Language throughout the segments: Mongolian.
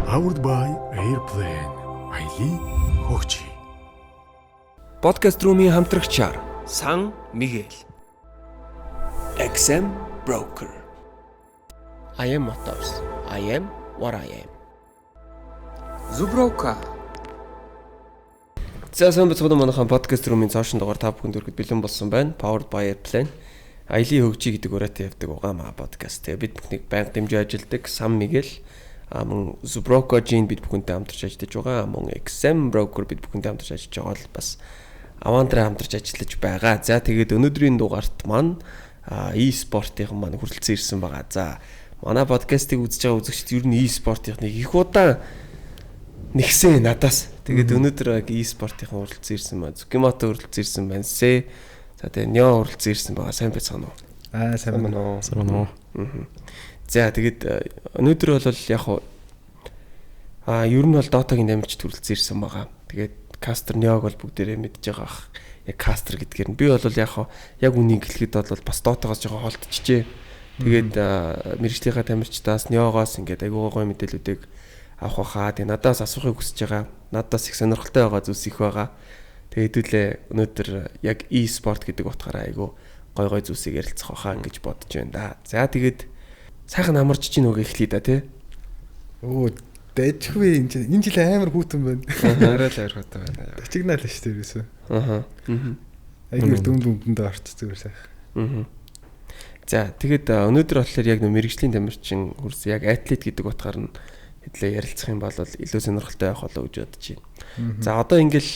Powered by Airplane. Аялий хөгжи. Podcast Room-ийн хамтрагчаар Сан Мигэл. XM Broker. I am Motors. I am what I am. Zubroka. За, сайн бацхан манайхан, Podcast Room-ийн цоошин дугаар та бүхэнд хүрэхэд бэлэн болсон байна. Powered by Airplane. Аялын хөгжий гэдэг уриатай явдаг угаамаа подкаст. Тэгээ бид бүхнийг байнга дэмжиж ажилладаг Сан Мигэл, мөн Zubroka Gin бид бүхэнтэй хамтарч ажиллаж байгаа. Мөн XM Broker бид бүхэнтэй хамтарч ажиллаж байгаа бол бас Авантраа хамтарч ажиллаж байгаа. За, тэгээд өнөөдрийн дугаарт маань e-спортын маань хүрэлцэн ирсэн байгаа. За, манай подкастыг үзэж байгаа үзэгчид ер нь e-спортынхныг их удаан нэгсэн надаас. Тэгээд өнөөдөр яг e-спортын хүрэлцэн ирсэн байна. Зүкимото хүрэлцэн ирсэн байна. Сэ. За, тэгээд Нё хүрэлцэн ирсэн байгаа. Сайн байцгаана уу? Аа, сайн байна уу? Сайн байна уу? За, тэгээд өнөөдөр бол яг хуу ер нь бол Dota-гийн дамжид хүрэлцэн ирсэн байгаа. Тэгээд caster Нёг бол бүгдээрээ мэдж байгаа ах. Яг caster гэдгээр нь би бол яг хуу яг үнийг хэлэхэд бол бас Dota-гоос жоохон холдчихжээ. Тэгээд мэргэжлийнхээ тамирчдаас, Нёгоос ингээд айгуу гоё мэдээллүүдийг авах байхаа. Тэгээд надаас асуухыг хүсэж байгаа. Надаас их сонирхолтой байгаа зүйлс их байгаа. Тэгээд хэдүүлээ өнөөдөр яг e-sport гэдэг утгаараа айгуу гой гой зүйлсийг ярилцах байхаа гэж бодож байна да. За, тэгээд сайхан амарч чинь үг эхлэе да, тий. Өө, дэжгүй, энэ жил энэ жил амар хүүтэн байна. Арай л амар хүүтэн байна. Тачигнаа л шүү дээ ерөөсөө. Аха. Айгүй дүн дүндэндээ орч зүгээр сайхан. За, тэгээд өнөөдөр болохоор яг нөө мэргэжлийн тамирчин хүрсэн, яг athlete гэдэг утгаар нь хэдлээ ярилцах юм бол илүү сонирхолтой байх болоо гэж бодож байна. За, одоо ингээл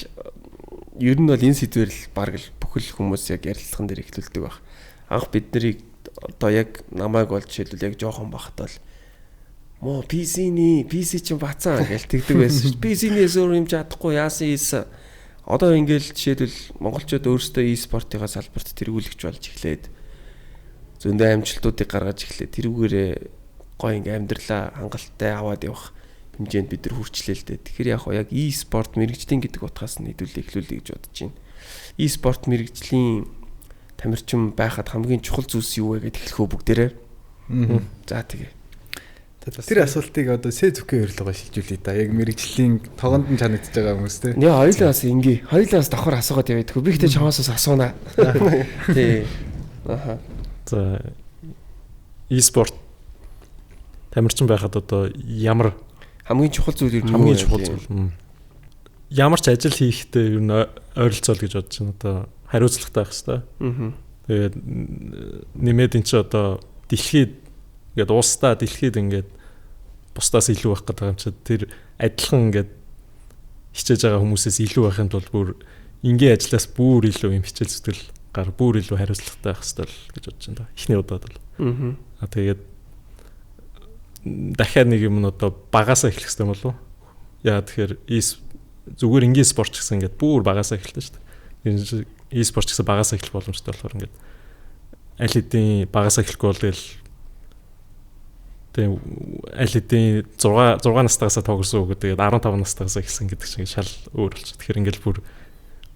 ер нь бол энэ сэдвэр л баг л бүхэл хүмүүс яг ярилцлаган дээр эхлүүлдэг байх. Анх бид нарыг одоо яг намайг бол жишээлбэл яг жоохон бахад бол моо PC-ний PC чинь бацаан гэж тэгдэг байсан шүү. PC-нээс өөр юм чадахгүй яасан хийсэн. Одоо ингээл жишээлбэл монголчууд өөрсдөө e-спортынхаа салбарт тэргүүлэгч болж эхлээд, зөндөө амжилтуудыг гаргаж эхлээд, тэрүүгээрээ гоё ингээ амьдралаа хангалттай аваад явах хэмжээнд бид нар хүрчлээ л дээ. Тэгэхээр яг яг e-спорт мэргэжлийн гэдэг утгаас нь хэдүүлээ эхлүүлье гэж бодож байна. E-спорт мэргэжлийн тамирчин байхад хамгийн чухал зүйлс юу вэ гэдээ эхлэх үү бүгдээрээ. За, тэгээ. Тэр асуултыг одоо сэ зүкийн урилгоо шилжүүлье да. Яг мэргэжлийн тогонд нь чанагдж байгаа хүмүүс те. Нэ, хоёулаа бас ингээ. Хоёулаа бас давхар асуугаад яваад. Би ихтэй чамаас бас асуунаа. Тий. Аха. За, e-спорт тамирчин байхад одоо ямар хамгийн чухал зүйл юу хамгийн чухал зүйл. Ямар ч ажил хийхдээ ер нь ойролцоол гэж бодож байна. Одоо хариуцлагатай байх хэрэгтэй. Тэгээд нэмээд эн чи одоо дэлхийд ингээд уустаа дэлхийд ингээд бусдаас илүү байх гэдэг юм чи тэр адилхан ингээд хичээж байгаа хүмүүсээс илүү байх юм тул бүр энгийн ажлаас бүр илүү юм хичээл зүтгэл гар бүр илүү хариуцлагатай байх хэрэгтэй л гэж бодож байна да. Эхний удаад бол. А тэгээд дахиад нэг юм нь одоо багасаа эхлэх хэрэгтэй болов уу? Яа, тэгэхээр зүгээр энгийн спорт ч гэсэн ингээд бүр багасаа эхэлдэг шүү дээ. E-спорт ч гэсэн багасаа эхлэх боломжтой болохоор ингээд аль хэдийн багасаа эхлэхгүй бол тэгэл тийм аль хэдийн 6 настайгасаа тоглосон үг тэгээд 15 настайгасаа эхэлсэн гэдэг чинь шал өөр болчих. Тэгэхээр ингээд бүр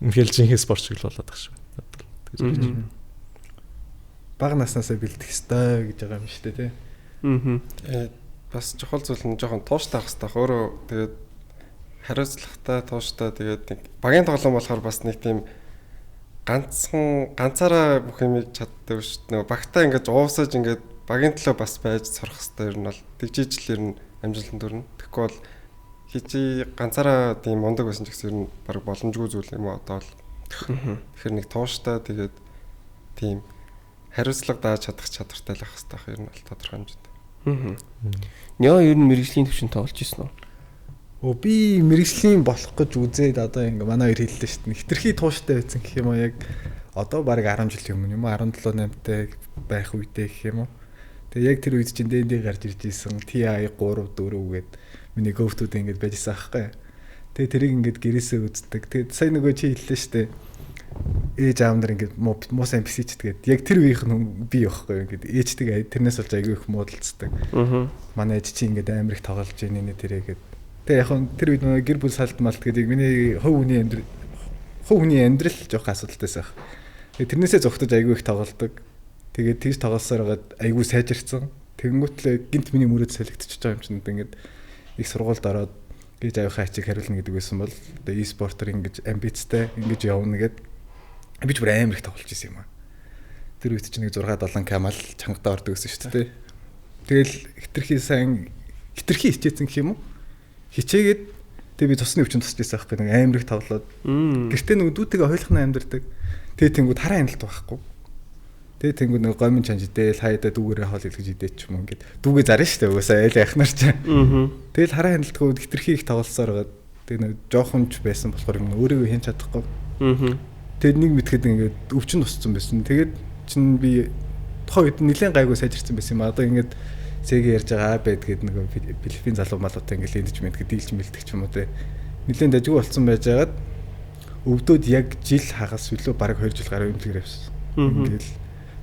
үнэхээр жинхэнэ спорт шиг л болоод байгаа шүү. Тэгэж Бага наснаасаа бэлдэх ёстой гэж байгаа юм шүү дээ, тий. Бас чухал зүйл нь жоохон тууштай байх хэрэгтэй. Өөрөө тэгээд хариуцлагатай, тууштай, тэгээд нэг багийн тоглоом болохоор бас нэг тийм ганцхан ганцаараа бүх юмыг чаддаг шүү дээ. Нөгөө багтаа ингээд уусаж ингээд багийн төлөө бас байж сурах хэрэгтэй ер нь бол тэгжиж л ер нь амжилтанд хүрнэ. Тэгэхгүй бол хичээ ганцаараа тийм мундаг байсан ч гэсэн ер нь баг боломжгүй зүйл юм уу одоо л. Тэгэхээр нэг тууштай, тэгээд тийм хариуцлага дааж чадах чадвартай л байх хэрэгтэй ер нь бол тодорхой хэмжээнд. Нё ер нь мэргэжлийн төвшөнд тоглож ирсэн үү? Өө, би мэргэжлийн болох гэж үзээд одоо ингээ манай хоёр хэллээ шүү дээ. Хитрхи тууштай байсан гэх юм уу, яг одоо баг 10 жилийн өмнө юм уу, 17 8-тай байх үедээ гэх юм уу. Тэгээ яг тэр үед чинь D&D гарч ирж исэн, TI 3 4 гээд миний go-to-д ингээд байж исэн аахгүй. Тэгээ тэрийг ингээд гэрээсээ үздэг. Тэгээд сая нөгөө чи хэллээ шүү дээ. Ээж аав нар ингээд муу сайн PC чдгээд яг тэр үеийнх нь би явахгүй ингээд ээжтэйг тэрнээс болж айгүй их муудалцдаг. Манай ээж чи ингээд амар их тоглож ийн нэ тэрэ гээд. Тэгээ яг нь тэр үед нөгөө гэр бүл салд малт гэдэг миний хувь хүний амьдрал жоох асуудалтайс байх. Тэгээ тэрнээсээ зугтаж айгүй их тоглолдог. Тэгээд тэгж тоглосоор байгаад айгүй сайжирсан. Тэгэнгүүтлээ гинт миний мөрөөд солигдчихж байгаа юм чинь ингээд Их сургуульд ороод гэж авийнхаа ачиг хариулна гэдэг байсан бол одоо e-спортоор ингэж амбицтай ингэж явна гэд би ч бүр амар их тоглож исэн юм аа. Тэр үед чинь нэг 6 7 камал чангадаа ордог гэсэн шүү дээ. Тэгэл хитрхи сайн хитрхи хичээсэн гэх юм уу? Хичээгээд тэгээ би цусны өвчин тусч байсан байхгүй, нэг амар их тоглоод. Гэртээ нэг дүүтэйгээ хойлохны амьдардаг. Тэгээ тэнгүүд хараа хяналт байхгүй. Тэгээ тэнгүүд нэг гомин чанж идээл хаяада дүүгээрээ хоол илгэж идээд ч юм уу ингээд дүүгээ зарна шүү дээ угаасаа айл яхнаар ч. Тэгэл хараа хяналтгүй хитрхи их тоглолцоор байгаа. Тэгээ нэг жоохон ч байсан болохоор юм өөрийгөө хэн чадахгүй. Тэгээд нэг мэдхэд ингээд өвчин тусцсан байсан. Тэгээд чин би тухайн үед нэлээд гайгүй сайжирсан байсан юм. Одоо ингээд Сэгэ ярьж байгаа байд гээд нөгөө Филиппин залуу малуутай ингээд лэндж мэддэг дийлж мэлдэг ч юм уу те. Нэлээд дажгүй болсон байжгаад өвдөөд яг жил хагас үлээ бараг 2 жил гаруй эмнэлгээр явсан. Ингээл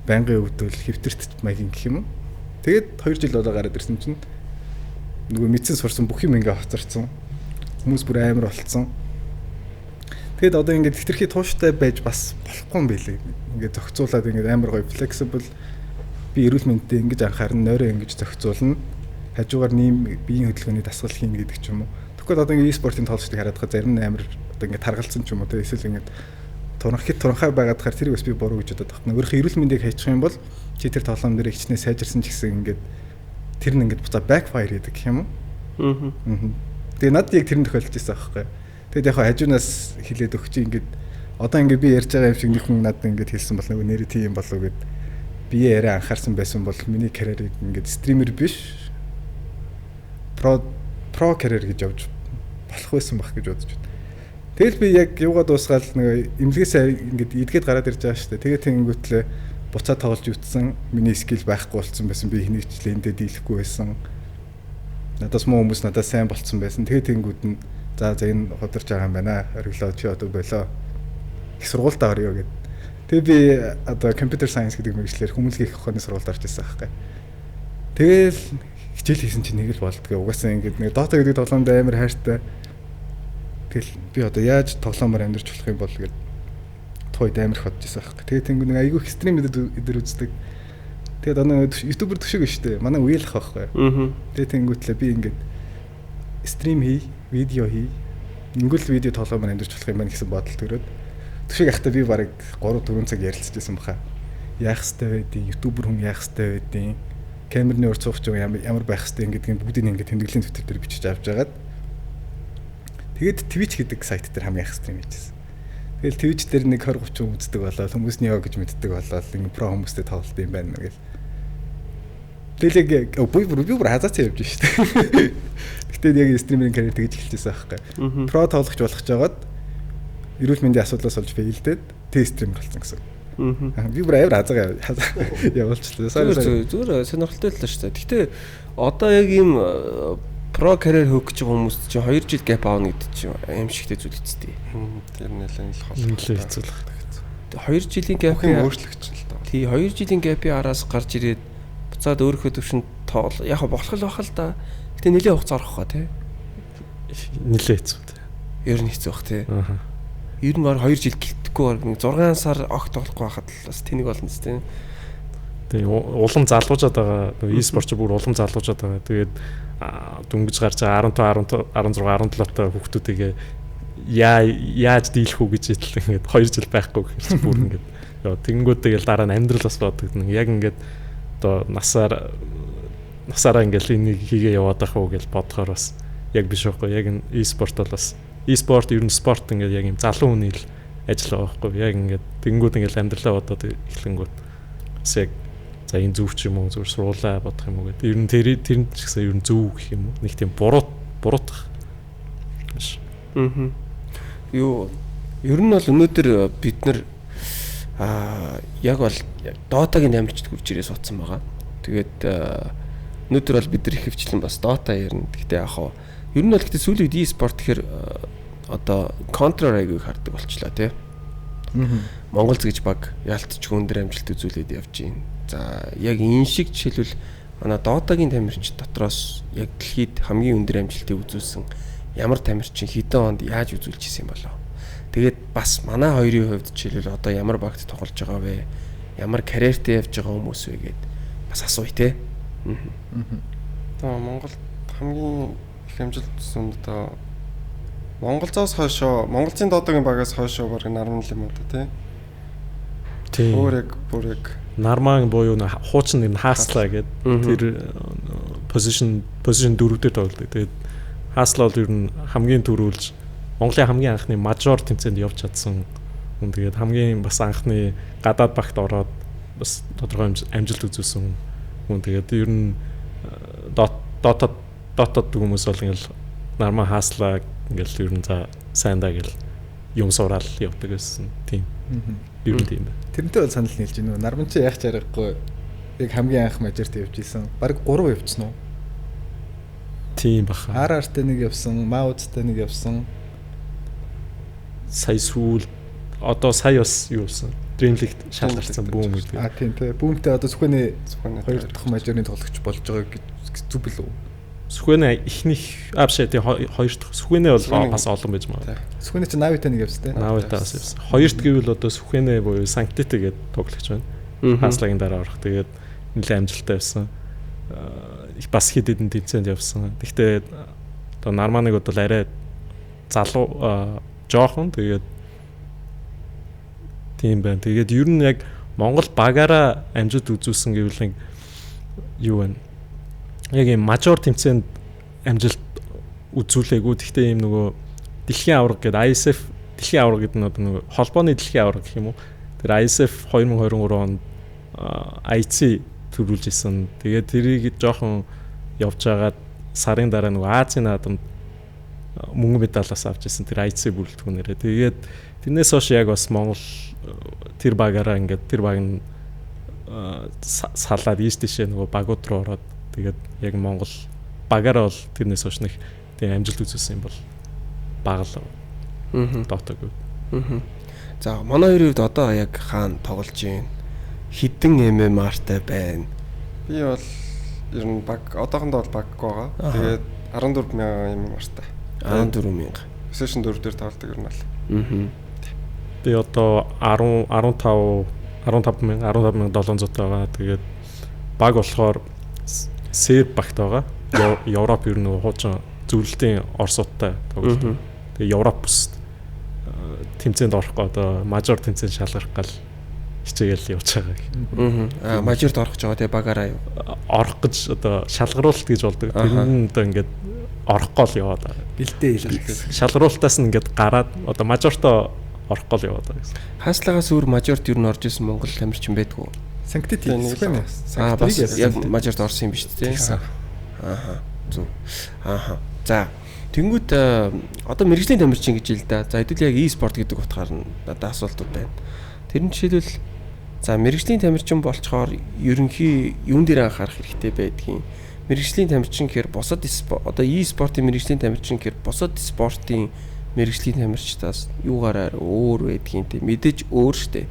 байнгын өвдөөл хэвтэрт маягийн гэх юм уу. Тэгээд 2 жил болоо гараад ирсэн чинь нөгөө мэдсэн сурсан бүх юм ингээ хоцорсон. Хүмүүс бүр амар болцсон. Тэгээд одоо ингээд хитрхи тууштай байж бас болохгүй юм билээ. Ингээд зохицуулаад ингээд амар гоё flexible би эрүүл мэндэд ингэж анхаарна, нойроо ингэж зохицуулна. Хажуугаар нийгэм биеийн хөдөлгөөний дасгал хийнэ гэдэг ч юм уу. Тэгвэл одоо ингээд e-спортын тоглолтыг хараад байгаа зарим нь амар одоо ингээд таргалцсан ч юм уу те эсвэл ингээд туранхай байгаад хахаар тэрийг бас би буруу гэж бодоод байна. Өөрийнхөө эрүүл мэндийг хайчих юм бол чи тэр тоглоом дээр хичнээн сайжирсан ч гэсэн ингээд тэр нь ингээд буцаа backfire гэдэг гэх юм уу? Тэгээ надад яг тэр нь тохиолдож байсан аахгүй. Тэгээд яг хажуунаас хилээд өгч ингээд одоо ингээд би ярьж байгаа юм шиг нэг хүн надад ингээд хэлсэн бол нөгөө нэрээ тийм болов гэд би яриа анхаарсан байсан бол миний карьерийг ингээд стример биш про карьер гэж явж болох байсан байх гэж бодож байна. Тэгэл би яг юугаа дуусгаал нэг эмнэлгээсээ ингээд эдгээд гараад ирж байгаа шүү дээ. Тэгээ тэнгүүтлээ буцаа тоглож үтсэн. Миний скил байхгүй болсон байсан. Би хэнийг ч лэндээ дийлэхгүй байсан. Надаас муу хүмүүс надаас сайн болцсон байсан. Тэгээ тэнгүүд нь за энэ хударч байгаа юм байна. Ориглоо чи одоо болоо. Их сургуультаа орё гэд. Тэгээ би одоо computer science гэдэг мэргэжлээр хүмүүлгийн их ухааны сургуульд орж ирсэн байхгүй. Тэгэл хичээл хийсэн чинь нэг л болдгоо. Угаасаа ингээд нэг Dota гэдэг тоглоомд амар хайртай. Тэгэл би одоо яаж тоглоомоор амьдарч болох юм бол гэд тухайд амар их бодож байсан байхгүй. Тэгээ тэнгүү нэг айгүй экстрим эдэр үздэг. Тэгээд одоо ютубер төшөг шүү дээ. Манай үеэлэх байхгүй. Тэгээ тэнгүүтлээ би ингээд стрим хий, видео хий. Ингүүл видео тоглоомоор амьдарч болох юм байна гэсэн бодол төрөөд төшөг ахта би бараг 3-4 цаг ярилцж байсан баха. Яах ёстой байдیں۔ Ютубер хүн яах ёстой байдیں۔ Камерны урд суух ч ямар байх ёстой гэдгийг бүгдийг ингээд тэмдэглэлийн дэвтэр дээр бичиж авч жагаад. Тэгээд Twitch гэдэг сайт дээр хамгийн анх стрим хийжсэн. Тэгэл Twitch дээр нэг 20 30 хүн үздэг болоод хүмүүс нь яа гэж мэддэг болоод ингээ про хүмүүстэй тоглолт юм байна гэл. Тэгэл яг би бүр хазаац явж штэ. Гэтэ яг стримерийн карьер тэгж эхэлжсэн байхгүй. Про тоглогч болох жагаад эрүүл мэндийн асуудлаас болж фейлдээд тэ стример болсон гэсэн. Би бүр амар хазаа явуулчихлаа. Зүгээр сонирхолтой л шүү дээ. Гэтэ одоо яг ийм про карьер хөөх гэж байгаа хүмүүс чинь 2 жил гэп аавна гэдэг чинь аимшигтэй зүйл үсттэй. Тэр нэлээд л хол. Нэлээд хэцүү л. 2 жилийн гэпийн өөрчлөгч л доо. Тий 2 жилийн гэпийн араас гарч ирээд буцаад өөрийнхөө төвшөнд тоол яг болох л байх л да. Гэтэ нэлээд хугацаа орох хаа тий. Нэлээд хэцүү тий. Ер нь хэцүү бах тий. Ер нь баг 2 жил гэлтэхгүй баг 6 сар огт тоглохгүй байхад л бас тэнэг болно зү тий. Тэгээ улам залуужаад байгаа. E-спорт ч бүр улам залуужаад байгаа. Тэгээд дөнгөж гарч байгаа 15, 16, 17 та хүүхдүүдийг яаж дийлэх үү гэж хэлсэн ингээд 2 жил байхгүй гэхэр чинь бүр ингээд ёо тэгэнгүүт тэгэл дараа нь амьдрал бас бодогдно. Яг ингээд одоо насаараа ингээд энийг хийгээ яваад ах уу гэж бодохоор бас яг биш байхгүй. Яг энэ e-спорт бол бас e-спорт ер нь спорт ингээд яг юм залуу хүний л ажил байгаа байхгүй. Яг ингээд тэгэнгүүт ингээд амьдралаа бодоод эхлэнгүүт бас яг за энэ зөв ч юм уу зүгээр сургуулаа бодох юм уу гэдэг. Ер нь тэр нь ч гэсэн ер нь зөв гэх юм уу. Нэг тийм буруутах биш. Юу ер нь бол өнөөдөр бид нар яг бол Dota-гийн тамирчид хурж ирээ суудсан байгаа. Тэгээд өнөөдөр бол бид нар ихэвчлэн бас Dota ярина. Гэхдээ яг хаа ер нь бол гэхдээ сүүлийн үед e-спорт гэхэр одоо Counter айгүйг хардаг болчлаа тий. Монгол гэж баг ялтчгүй өндөр амжилт үзүүлээд явж байна. За яг энэ шиг жишээлбэл манай Dota-гийн тамирчид дотроос яг дэлхийд хамгийн өндөр амжилтыг үзүүлсэн ямар тамирчин хэдэн онд яаж үзүүлж исэн юм болов? Тэгээд бас манай хоёрын хувьд жишээлбэл одоо ямар багт тоглож байгаа вэ? Ямар карьертэй явж байгаа хүмүүс вэ гэд бас асууя те. Одоо Монголд хамгийн их Их амжилт үзсэн одоо Монголзоос хойшоо Монголын Дотагийн багаас хойшоо баг Нарман л юм уу та тий. Тийм. Өөр яг бүр яг Нарман буюу хуучин нэр нь Хааслаа гэдэг тэр position 4 дээр тоглодог. Тэгээд Хааслаа бол ер нь хамгийн түрүүлж Монголын хамгийн анхны мажор тэмцээнд явж чадсан хүн. Тэгээд хамгийн бас анхны гадаад багт ороод бас тодорхой амжилт үзүүлсэн хүн. Тэгээд ер нь Dota хүмүүс бол ингээл Нарман Хааслаа ингээл ер нь за сайн даа гэл юм сураал явдаг гэсэн. Тийм. Ер нь тийм байна. Тэрнтэй бол санал нийлж байна. Нарман чи яах ч аргагүй. Яг хамгийн анх мажорт явж исэн. Бараг 3 явчихсан уу? Тийм баха. RR-тай нэг явсан, Маудтай нэг явсан. Сая сүүл одоо сая бас юу болсон? Dream League-т шалгарсан Boom гэдэг. А тийм тий. Boom-тэй одоо Сүхбэний хоёр дахь мажорын тоглогч болж байгаа гэж зүг билүү? Сүхбэний эхнийх биш тий хоёр дахь Сүхбэний бол бас олон байж магадгүй. Сүхбэний чи Navi-тай нэг явсан тий. Navi-тай бас явсан. Хоёрт гэвэл одоо Сүхбэний буюу Sanctity гэдэг тоглогч байна. Хааслаагийн дараа орох. Тэгээд нэлээд амжилттай явсан. Бас хэд хэдэн тэмцээнд явсан. Гэхдээ одоо Нарманыг бол арай залуу жоохон тэгээд тийм байна. Тэгээд ер нь яг Монгол багаараа амжилт үзүүлсэн гэвэл нэг юу вэ? Яг ийм мажор тэмцээнд амжилт үзүүлээгүй. Гэхдээ ийм нөгөө дэлхийн аварга гэдэг ISF дэлхийн аварга гэдэг нь одоо нөгөө холбооны дэлхийн аварга гэх юм уу? Тэр ISF 2023 онд IC төрүүлж исэн. Тэгээд тэрийг жоохон явж байгаад сарын дараа нөгөө Азийн наадамд мөнгө медалаас авч исэн тэр IC бүрэлдэхүүнээрээ. Тэгээд тэрнээс хойш яг бас Монгол тэр багаараа ингээд тэр баг нь салаад ийш тийшээ нөгөө багууд руу ороод тэгээд яг Монгол багаараа бол тэрнээс хойш нэг тийм амжилт үзүүлсэн юм бол бага л. Dota гэв. За манай хоёрын хувьд одоо яг хаана тоглож байна? Хэдэн MMR-тай байна? Би бол ер нь баг одоохондоо бол баггүй байгаа. Тэгээд 14,000 MMR-тай. 14,000. PlayStation 4 дээр тоглодог ер нь бол. Би одоо 10 15 15700 байгаа. Тэгээд баг болохоор Серб багт байгаа. Европ ер нь хуучин зөвлөлтийн Оросуудтай тоглодог. Тэгээд Европ бүс тэмцээнд орохгүй одоо мажор тэмцээнд шалгарах гал хичээгээл явж байгаа гэх. Аа мажорт орох гэж байгаа тий багаараа юу? Орох гэж одоо шалгаруулалт гэж болдог. Тэр нь одоо ингээд орохгүй л яваад байгаа. Бэлдээ хэлэх. Шалгаруулалтаас нь ингээд гараад одоо мажортоо орохгүй л яваад байгаа гэсэн. Хааслаагаас өөр мажорт ер нь орж исэн Монгол тамирчин байдгүй. Sanctity Сүхбэн. Аа бас яг мажорт орсон юм биш үү тий? Ааха. Зөв. Ааха. За тэнгүүт одоо мэргэжлийн тамирчин гэж хэл да. За хэдүүл яг e-спорт гэдэг утгаар нь надад асуултууд байна. Тэр нь жишээлбэл за мэргэжлийн тамирчин болцохоор ерөнхий юун дээр анхаарах хэрэгтэй байдгийг. Мэргэжлийн тамирчин гэхээр бусад одоо e-спортын мэргэжлийн тамирчин гэхээр бусад спортын мэргэжлийн тамирчдаас юугаараа өөр байдгийг те мэдээж өөр штэ.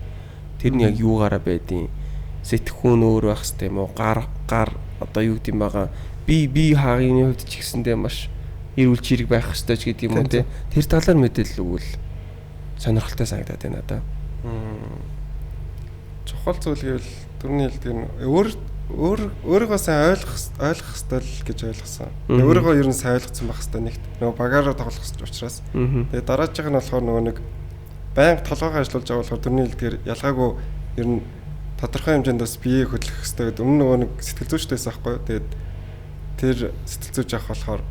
Тэр нь яг юугаараа байдгийг. Сэтгхүүн өөр байх хэвээр юм уу? Гар одоо юу гэдэм байгаа. Би хаагийн хувьд ч гэсэндээ маш эрүүл чирэг байх хэвээр ч гэдэг юм уу те. Тэр талаар мэдээлэл өгвөл сонирхолтой санагдаад байна надаа. Чухал зүйл гэвэл түрүүний хэлдэг нь өөрийгөө сайн ойлгох ёстой л гэж ойлгосон. Өөрийгөө ер нь сайн ойлгоцсон байх ёстой нэгт. Нөгөө багаараа тоглох учраас. Тэгээ дараачих нь болохоор нөгөө нэг байнга толгойгоо ажиллуулж байгаа болохоор түрүүний хэлдгээр ялгаагүй ер нь тодорхой хэмжээнд бас биеэ хөдлөх ёстой гэдэг. Өмнө нөгөө нэг сэтгэл зүйчтэй байсан байхгүй юу? Тэгээд тэр сэтгэл зүйч авах болохоор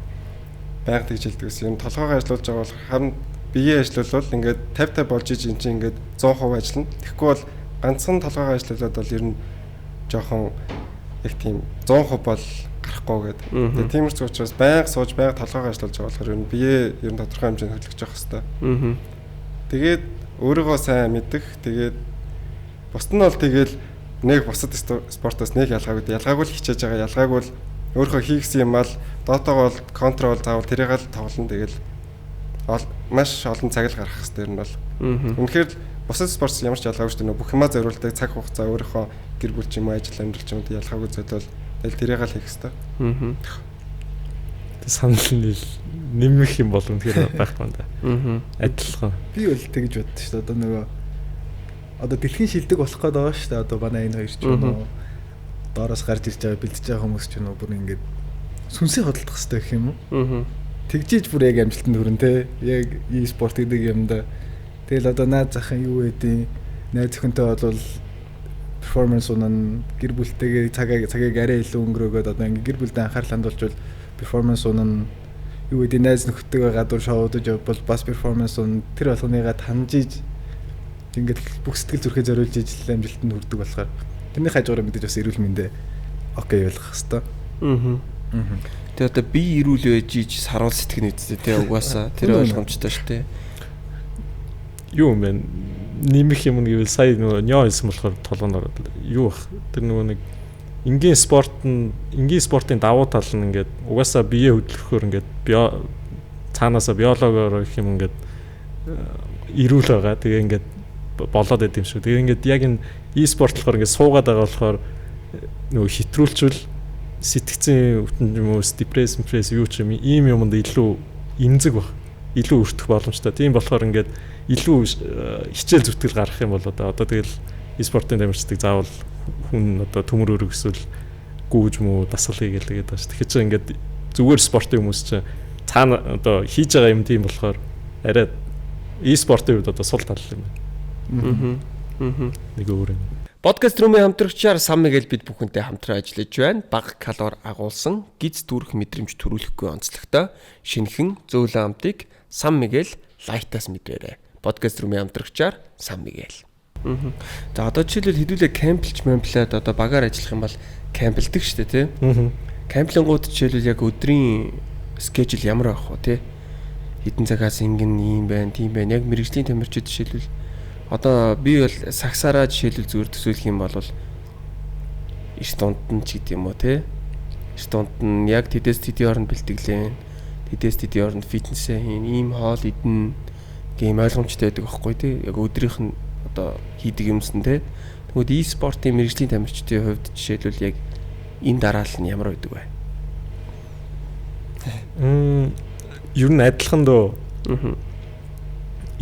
байнга тэгж хэлдэг гэсэн. Ер нь толгойгоо ажиллуулж байгаа болохоор хам биеэ ажиллуулвал ингээд 50 50 болж иж эн чинь ингээд 100% ажиллана. Тэгэхгүй бол ганцхан толгойгоо ажиллуулад бол ер нь жоохон яг тийм 100% бол гарахгүй гэдэг. Тэгээ тиймэрхүү учраас байнга сууж байнга толгойгоо ажиллуулж байгаа болохоор ер нь биеэ ер нь тодорхой хэмжээнд хөдөлгөж явах хэрэгтэй. Тэгээд өөрийгөө сайн мэдэх, тэгээд бусд нь бол тэгэл нэг бусад спортоос нэг ялгаагүй. Ялгаагүй л хичээж байгаа, ялгаагүй л өөрөө хийгсэн юм ал дотоогоо бол контрол заавал тэрийг л тоглоно. Тэгэл маш олон цаг л гаргах хэрэгтэй ер нь бол. Үнэхээр бусад спорт ямар ч ялгаагүй шүү дээ. Бүх юмаа зориулдаг цаг хугацаа өөрийнхөө гэр бүл ч юм уу ажил амьдрал ч юм уу ялгаагүй зөдөл тэгэл тэрийг л хийх хэрэгтэй. Тэг санал нийл нэмэх юм бол үнэхээр байхгүй юм да. Адилхан. Би бол тэгж боддоо шүү дээ. Одоо нөгөө одоо дэлхийн шилдэг болох гээд байгаа шүү дээ. Одоо манай энэ хоёр ч юм уу доороос гарч ирж байгаа бэлдэж байгаа хүмүүс ч юм уу бүр ингээд сүнсээ хөдөлгөх хэрэгтэй гэх юм уу? Тэгжиж бүр яг амжилтанд хүрэн те. Яг e-спорт гэдэг юмда. Тэгэл одоо наад захын юу гэдیں найз охинтой бол перформанс унан, гэр бүлтэйгээ цагийг арай илүү өнгөрөөгөөд одоо ингээ гэр бүлдээ анхаарал хандуулчвал перформанс унан, юу гэдэг найз нөхдөйгээ гадуур шоудаж явбал бас перформанс унан, тэр болгоныгаа таньжиж ингээд бүх сэтгэл зүрхээ зориулж ижил амжилтанд хүрдэг болохоор тэрний хажуугаар мэдээж бас эрүүл мэндэ окей болгох хэвээр. Тэгээ одоо би эрүүл байж иж саруул сэтгэнэ үсттэй те угаасаа тэр ойлгомжтой шүү дээ. Юу юм бэ? Нэмэх юм гэвэл сая нөгөө нёо хэлсэн болохоор толгойн ороод юу бах тэр нөгөө нэг энгийн спорт нь энгийн спортын давуу тал нь ингээд угаасаа бие хөдөлгөхөөр ингээд цаанаасаа биологоор их юм ингээд эрүүл байгаа. Тэгээ ингээд болоод байд юм шүү. Тэгээ ингээд яг энэ e-спорт болохоор ингээд суугаад байгаа болохоор нөгөө хэтрүүлчвэл сэтгцэн өвтөн юм уу, депресс, пресс юу ч юм ийм юмд илүү эмзэг баг. Илүү өртөх боломжтой. Тийм болохоор ингээд илүү хичээл зүтгэл гаргах юм бол одоо тэгэл e-спортын тамирчдыг заавал хүн одоо төмөр өргөсвөл гүүж мүү дасгал хийгээл тэгээд байгаа шүү. Тэгэхээр чи ингээд зүгээр спортын хүмүүс чинь цаана одоо хийж байгаа юм тийм болохоор арай e-спортын хувьд одоо сул тал юм байна. Нэг өөр юм. Подкаст рүүмийн хамтрагчаар Сан Мигэл бид бүхэнтэй хамтран ажиллаж байна. Бага калори агуулсан, гиз дүүрэх мэдрэмж төрүүлэхгүй онцлогтой шинэхэн зөөлөн амтыг Сан Мигэл лайтаас мэдвэрэй. Подкаст рүүмийн хамтрагчаар Сан Мигэл. За одоо жишээлбэл хэдүүлээ кемплж мемплээд одоо багаар ажиллах юм бол кемплдэг шүү дээ тий. Кемплингууд жишээлбэл яг өдрийн скежюл ямар байх вэ тий? Хэдэн цагаас ингэн ийм байна, тийм байна. Яг мэрэгжлийн тамирчид жишээлбэл одоо би бол сагсаараа жишээлбэл зүгээр төсөөлөх юм бол эрт дунд нь ч гэдэг юм уу тий. Эрт дунд нь яг тэдэс тэдийн хооронд бэлтгэлэн, тэдэс тэдийн хооронд фитнесээ хийн, ийм хоол идэн гэм ойлгомжтой байдаг байхгүй тий. Яг өдрийнх нь одоо хийдэг юмсан тий. Тэгмээд e-спортын мэрэгжлийн тамирчдын хувьд жишээлбэл яг энэ дараалал нь ямар байдаг вэ? Ер нь адилхан дөө.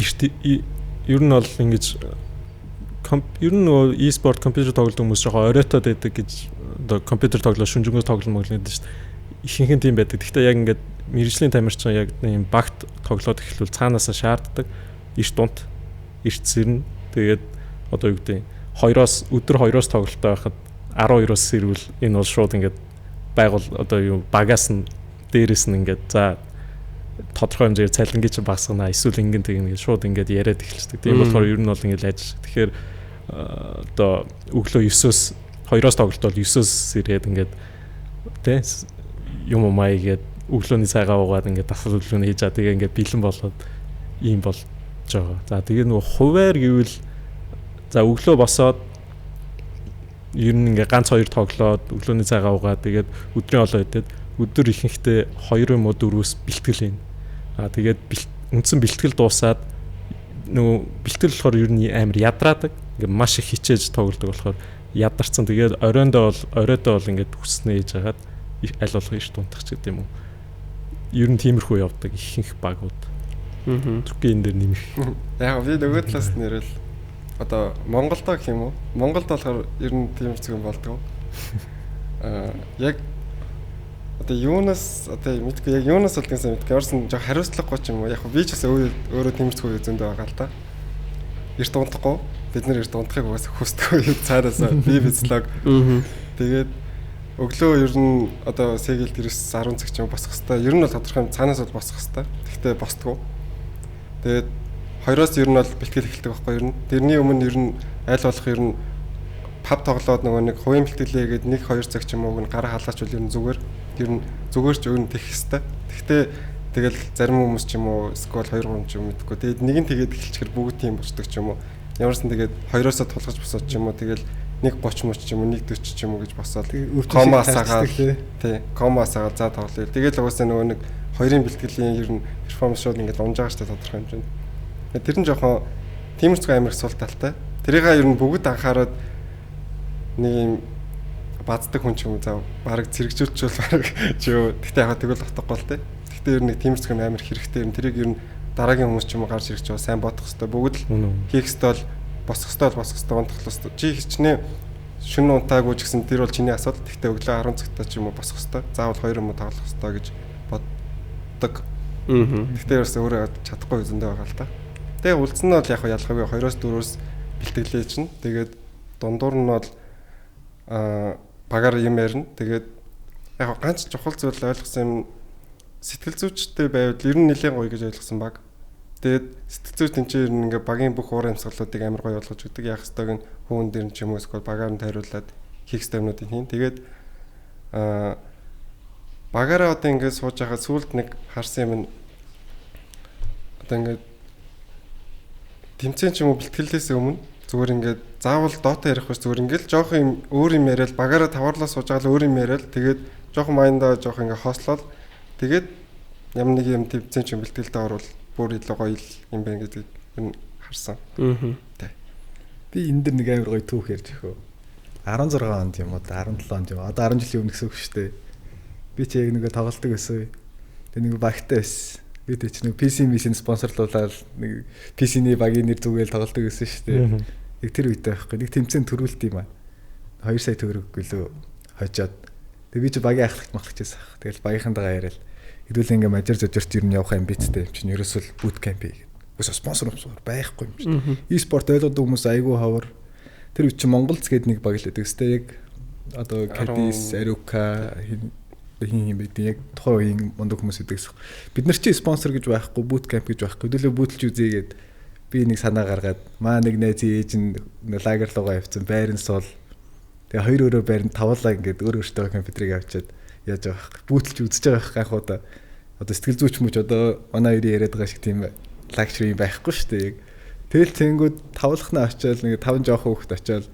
Эрт ер нь бол ингэж ер нь нөгөө e-спорт компьютер тоглодог хүмүүс жоохон оройтоод байдаг гэж одоо компьютер тоглоо шүнжэнгөө тоглоно моглоо гэдэг шүү дээ. Ихэнх нь тийм байдаг. Гэхдээ яг ингээд мэрэгжлийн тамирчин яг ийм багт тоглоод эхлүүл цаанаасаа шаарддаг. Эрт унт, эрт сэрнэ. Тэгээд одоо юу гэдэг 2-оос өдөр 2-оос тоглолттой байхад 12-оос сэрвэл энэ бол шууд ингээд байгуул одоо юу багаас нь дээрээс нь ингээд за тодорхой хэмжээгээр цалингийн чинь багасгана эсвэл ингэн тэгнэ гэж шууд ингээд яриад эхэлчихдэг. Тийм болохоор ер нь бол ингээд ажил. Тэгэхээр одоо өглөө 9-өөс 2-оос тоглолт бол 9-өөс ирээд ингээд тэ юм уу гээд өглөөний цайгаа уугаад ингээд дасгал хөдөлгөөн хийж аа тэгээ ингээд бэлэн болоод ийм болж байгаа. За тэгээ нөгөө хуваар гэвэл за өглөө босоод ер нь ингээд ганц хоёр тоглоод өглөөний цайгаа уугаад тэгээд өдрийн хоолоо идээд өдөр ихэнхдээ 2 юм уу 4-өөс бэлтгэл хийн. Аа тэгээд үндсэн бэлтгэл дуусаад нөгөө бэлтгэл болохоор ер нь амар ядраадаг. Ингээд маш их хичээж тоглодог болохоор ядарсан. Тэгээд оройндоо бол оройдоо бол ингээд хүснэ хийж хагаад аль болох эрт унтах ч гэдэг юм уу. Ер нь тиймэрхүү явдаг ихэнх багууд. Зүгэн энэ дээр нэмэх. Яг би нөгөө талаас нь нэрэл одоо Монголдо гэх юм уу? Монголд болохоор ер нь тиймэрхүү юм болдгоо. Аа яг одоо юунаас одоо мэдгүй яг юунаас болдгоо сайн мэдгүй. Орсон жоо хариуцлагагүй ч юм уу. Яг би ч бас өөрөө тиймэрхүү зөндөө байгаа л да. Эрт унтахгүй. Бид нэр эрт унтахыг угаасаа хүсдэггүй цаанаасаа би бицлог. Тэгээд өглөө ер нь одоо сэгэл дээрээс 10 цаг ч юм босох хэвээр. Ер нь бол тодорхой юм цаанаас бол босох хэвээр. Гэхдээ босдгоо. Тэгээд 2-оос ер нь бол бэлтгэл эхэлдэг байхгүй ер нь. Тэрний өмнө ер нь аль болох ер нь паб тоглоод нөгөө нэг хувийн бэлтгэлээ гээд 1 2 цаг ч юм уу гараа халаачвал ер нь зүгээр. Ер нь зүгээр ч өөр нь тех хэвээр. Гэхдээ тэгэл зарим хүмүүс ч юм уу эсвэл 2 3 ч юм мэдгүй. Тэгээд нэг нь тэгээд эхэлчихэр бүгд тийм болчдөг ч юм уу. Ямарсан тэгээд 2-оосоо тулгаж босоод ч юм уу тэгэл 1:30 мөч ч юм уу 1:40 ч юм уу гэж босоод кома асаагаад тий кома асаагаад за тоглоё. Тэгэл угаасаа нөгөө нэг хоёрын бэлтгэлийн ер нь перформанс шууд ингээд унж байгаа штэ тодорхой хэмжээнд. Тэр нь жоохон тиймэрхүү амар их сул талтай. Тэрийг ер нь бүгд анхаарад нэг юм баздаг хүн ч юм уу за бараг зэрэгжүүлчихвэл бараг ч юу. Гэтэ яг тэгвэл утгагүй л тий. Гэтэ ер нь нэг тиймэрхүү амар хэрэгтэй юм. Тэрийг ер нь дараагийн хүмүүс ч юм уу гарч ирэх ч юм сайн бодох хэвээр бүгд л хийх хэвээр бол босох хэвээр бол босох хэвээр унтах хэвээр. Чи хичнээн шөнө унтаагүй ч гэсэн тэр бол чиний асуудал. Гэхдээ өглөө 10 цагтаа ч юм уу босох хэвээр. Заавал 2 юм уу тоглох хэвээр гэж боддог. Гэхдээ ерөөсөө өөрөө чадахгүй зөндөө байгаа л та. Тэгээ үлдсэн нь бол яг ялгаагүй 2-оос 4-өөс бэлтгэлээ чинь. Тэгээд дундуур нь бол багаар юм ярина. Тэгээд яг ганц чухал зүйл ойлгосон юм сэтгэл зүйчтэй байвал ер нь нэлээд гоё гэж ойлгосон баг. Тэгээд сэтгэл зүйч тэнцээ ер нь ингээ багийн бүх уур амьсгалуудыг амар гоё ойлгож өгдөг. Яг хэвээр нь хүүн дээр нь ч юм уу эсвэл багаар нь тайруулаад хийх ёстой юмнуудыг хийн. Тэгээд багаараа одоо ингээ сууж байхад сүүлд нэг харсан юм нь одоо ингээ тэмцээн ч юм уу бэлтгэлээс өмнө зүгээр ингээд заавал Dota ярих биш зүгээр ингээд л жоохон юм өөр юм яриад багаараа таварлаа сууж байгаа л өөр юм яриад тэгээд жоохон майндаа жоохон ингээ хослоод тэгээд ямар нэг юм тэмцээн ч юм бэлтгэлдээ орвол бүр илүү гоё юм байна гэдгийг ер нь харсан. Тэ. Би энэ дэр нэг амар гоё түүх ярьж өгөө. 16 онд юм уу 17 онд юм. Одоо 10 жилийн өмнө гэсэн үг шүү дээ. Би чи яг нэг тоглолдог байсан. Тэгээ нэг багтай байсан. Би тэ чи нэг PC мисийн спонсорлуулаад нэг PC-ний багийн нэр зүгээл тоглолдог байсан шүү дээ. Яг тэр үедээ байхгүй. Нэг тэмцээн төрүүлт юм аа. 2 сая төгрөг гэлөө хожоод. Тэгээ би чи багийн ахлагч махлагч байсан. Тэгэл багийнхантайгаа яриад хэдүүлээ ингээ мажар зожирт ер нь явах амбицтай юм чинь ерөөсөө л boot camp хийгээд. Үгүй спонсор байхгүй юм чинь. E-спорт ойлгодог хүмүүс айгүй ховор. Тэр үе чинь Монголц гээд нэг баг л байдаг. Гэтэ яг одоо Кадис, Арука хин хин байдیں۔ Яг тухайн үеийн мундаг хүмүүс байдаг. Бид нар чи спонсор гэж байхгүй, boot camp гэж байхгүй. Хэдүүлээ бүүтэлж үзье гээд би нэг санаа гаргаад маа нэг найзын ээж нь лагер руугаа явцсан байран суул. Тэгээ хоёр өрөө байран тавуулаа ингээд өөр өөртөө компьютерыг авчиад яаж байгаа байхгүй. Бүүтэлж үзэж байгаа байхгүй анхудаа. Одоо сэтгэл зүйч мүч одоо манай хоёрын яриад байгаа шиг тийм лакшери байхгүй шүү дээ. Яг тэгэл тэнгүүд тавлахнаа очиад нэг таван жоохон хүүхэд очиад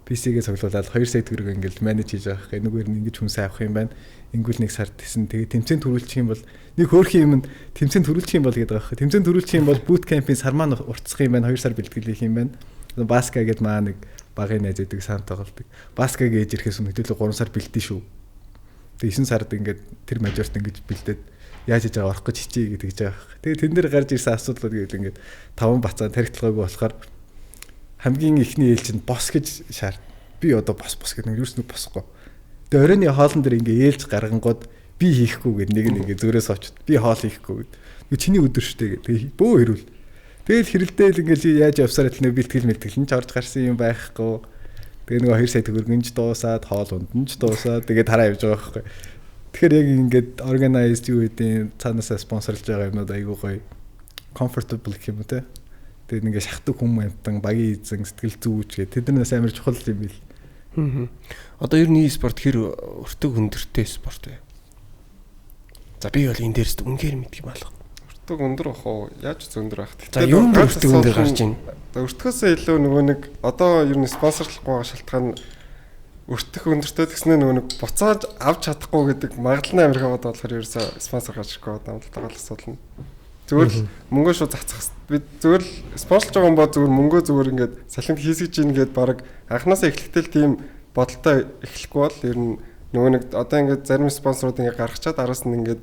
PC-гээ цуглуулад 2 сая төгрөг ингээл менеж хийж байгаа байхгүй. Нүгээр нь ингэж хүнсээ авах юм байна. Ингүүл нэг сард тесэн. Тэгээ тэмцээн төрүүлчих юм бол нэг хөөрхөн юм тэмцээн төрүүлчих юм бол гэдэг байгаа байхгүй. Тэмцээн төрүүлчих юм бол boot camp-ийн сар маань уртсах юм байна. 2 сар бэлтгэл хийх юм байна. Баска гэдээ маа нэг багын найз байдаг сан тоглолдог. Баска гэж ирэхээс өмнө хэдүүлээ 3 сар бэлдэн шүү. Тэгээ 9 сард ингээд тэр мажорт ингэж бэлдээд яаж хийж байгаа орох гэж хичээе гэдэг гэж байгаа байхгүй. Тэгээ тэн дээр гарч ирсэн асуудлууд гэвэл ингээд таван бацаан тархитлагаагүй болохоор хамгийн эхний ээлж нь бос гэж шаард. Би одоо бос бос гэдэг нь юус нэг босхгүй. Тэгээ оройн хоолн дээр ингээ ээлж гаргангууд би хийхгүй гэд нэг нь ингээ зөрөөс очт. Би хоол хийхгүй гэд. Нэг чиний өдөр штэ гэд. Тэгээ бөө хэрүүл. Тэгэл хэрэлдээл ингээл яаж явсаар л нэг бэлтгэл мэлтгэл нь ч орж гарсан юм байхгүй. Тэгээ нөгөө 2 сая төгрөгөнж дуусаад хоол унд нь ч дуусаад тэгээ тараа явж байгаа байхгүй. Тэгэхээр яг ингээд organized юу гэдэг цаанаасаа спонсорлж байгаа юмнууд айгүй гоё comfortable гэх юм уу те. Тэгээд ингээд шахдаг хүм амтан, багийн эзэн, сэтгэл зүйч гэх тэднээс амар чухал юм бил. Одоо ер нь e-спорт хэр өртөг өндөртэй спорт вэ? За би бол энэ дээрс үнээр мэдх юм алга. Өртөг өндөр бах уу? Яаж ч өндөр байх. За юу н өртөг өндөр гарч байна? Өртгөөсөө илүү нөгөө нэг одоо ер нь спонсорлохгүй байгаа шалтгаан өртөх өндөртэй тэгснэ нөгөө нэг буцааж авч чадахгүй гэдэг магадлал нь амар их яваад болохоор ерөөсөө спонсор гарч ирэхгүй байгаа юм л та гол асуудал нь. Зүгээр л мөнгөө шууд цацах. Бид зүгээр л спонсорлж байгаа юм ба зүгээр мөнгөө зүгээр ингээд салхинд хийсгэж ийн гээд баг анханасаа эхлэхдээ л тийм бодолтой эхлэхгүй бол ер нь нөгөө нэг одоо ингээд зарим спонсорууд ингээд гаргачаад араас нь ингээд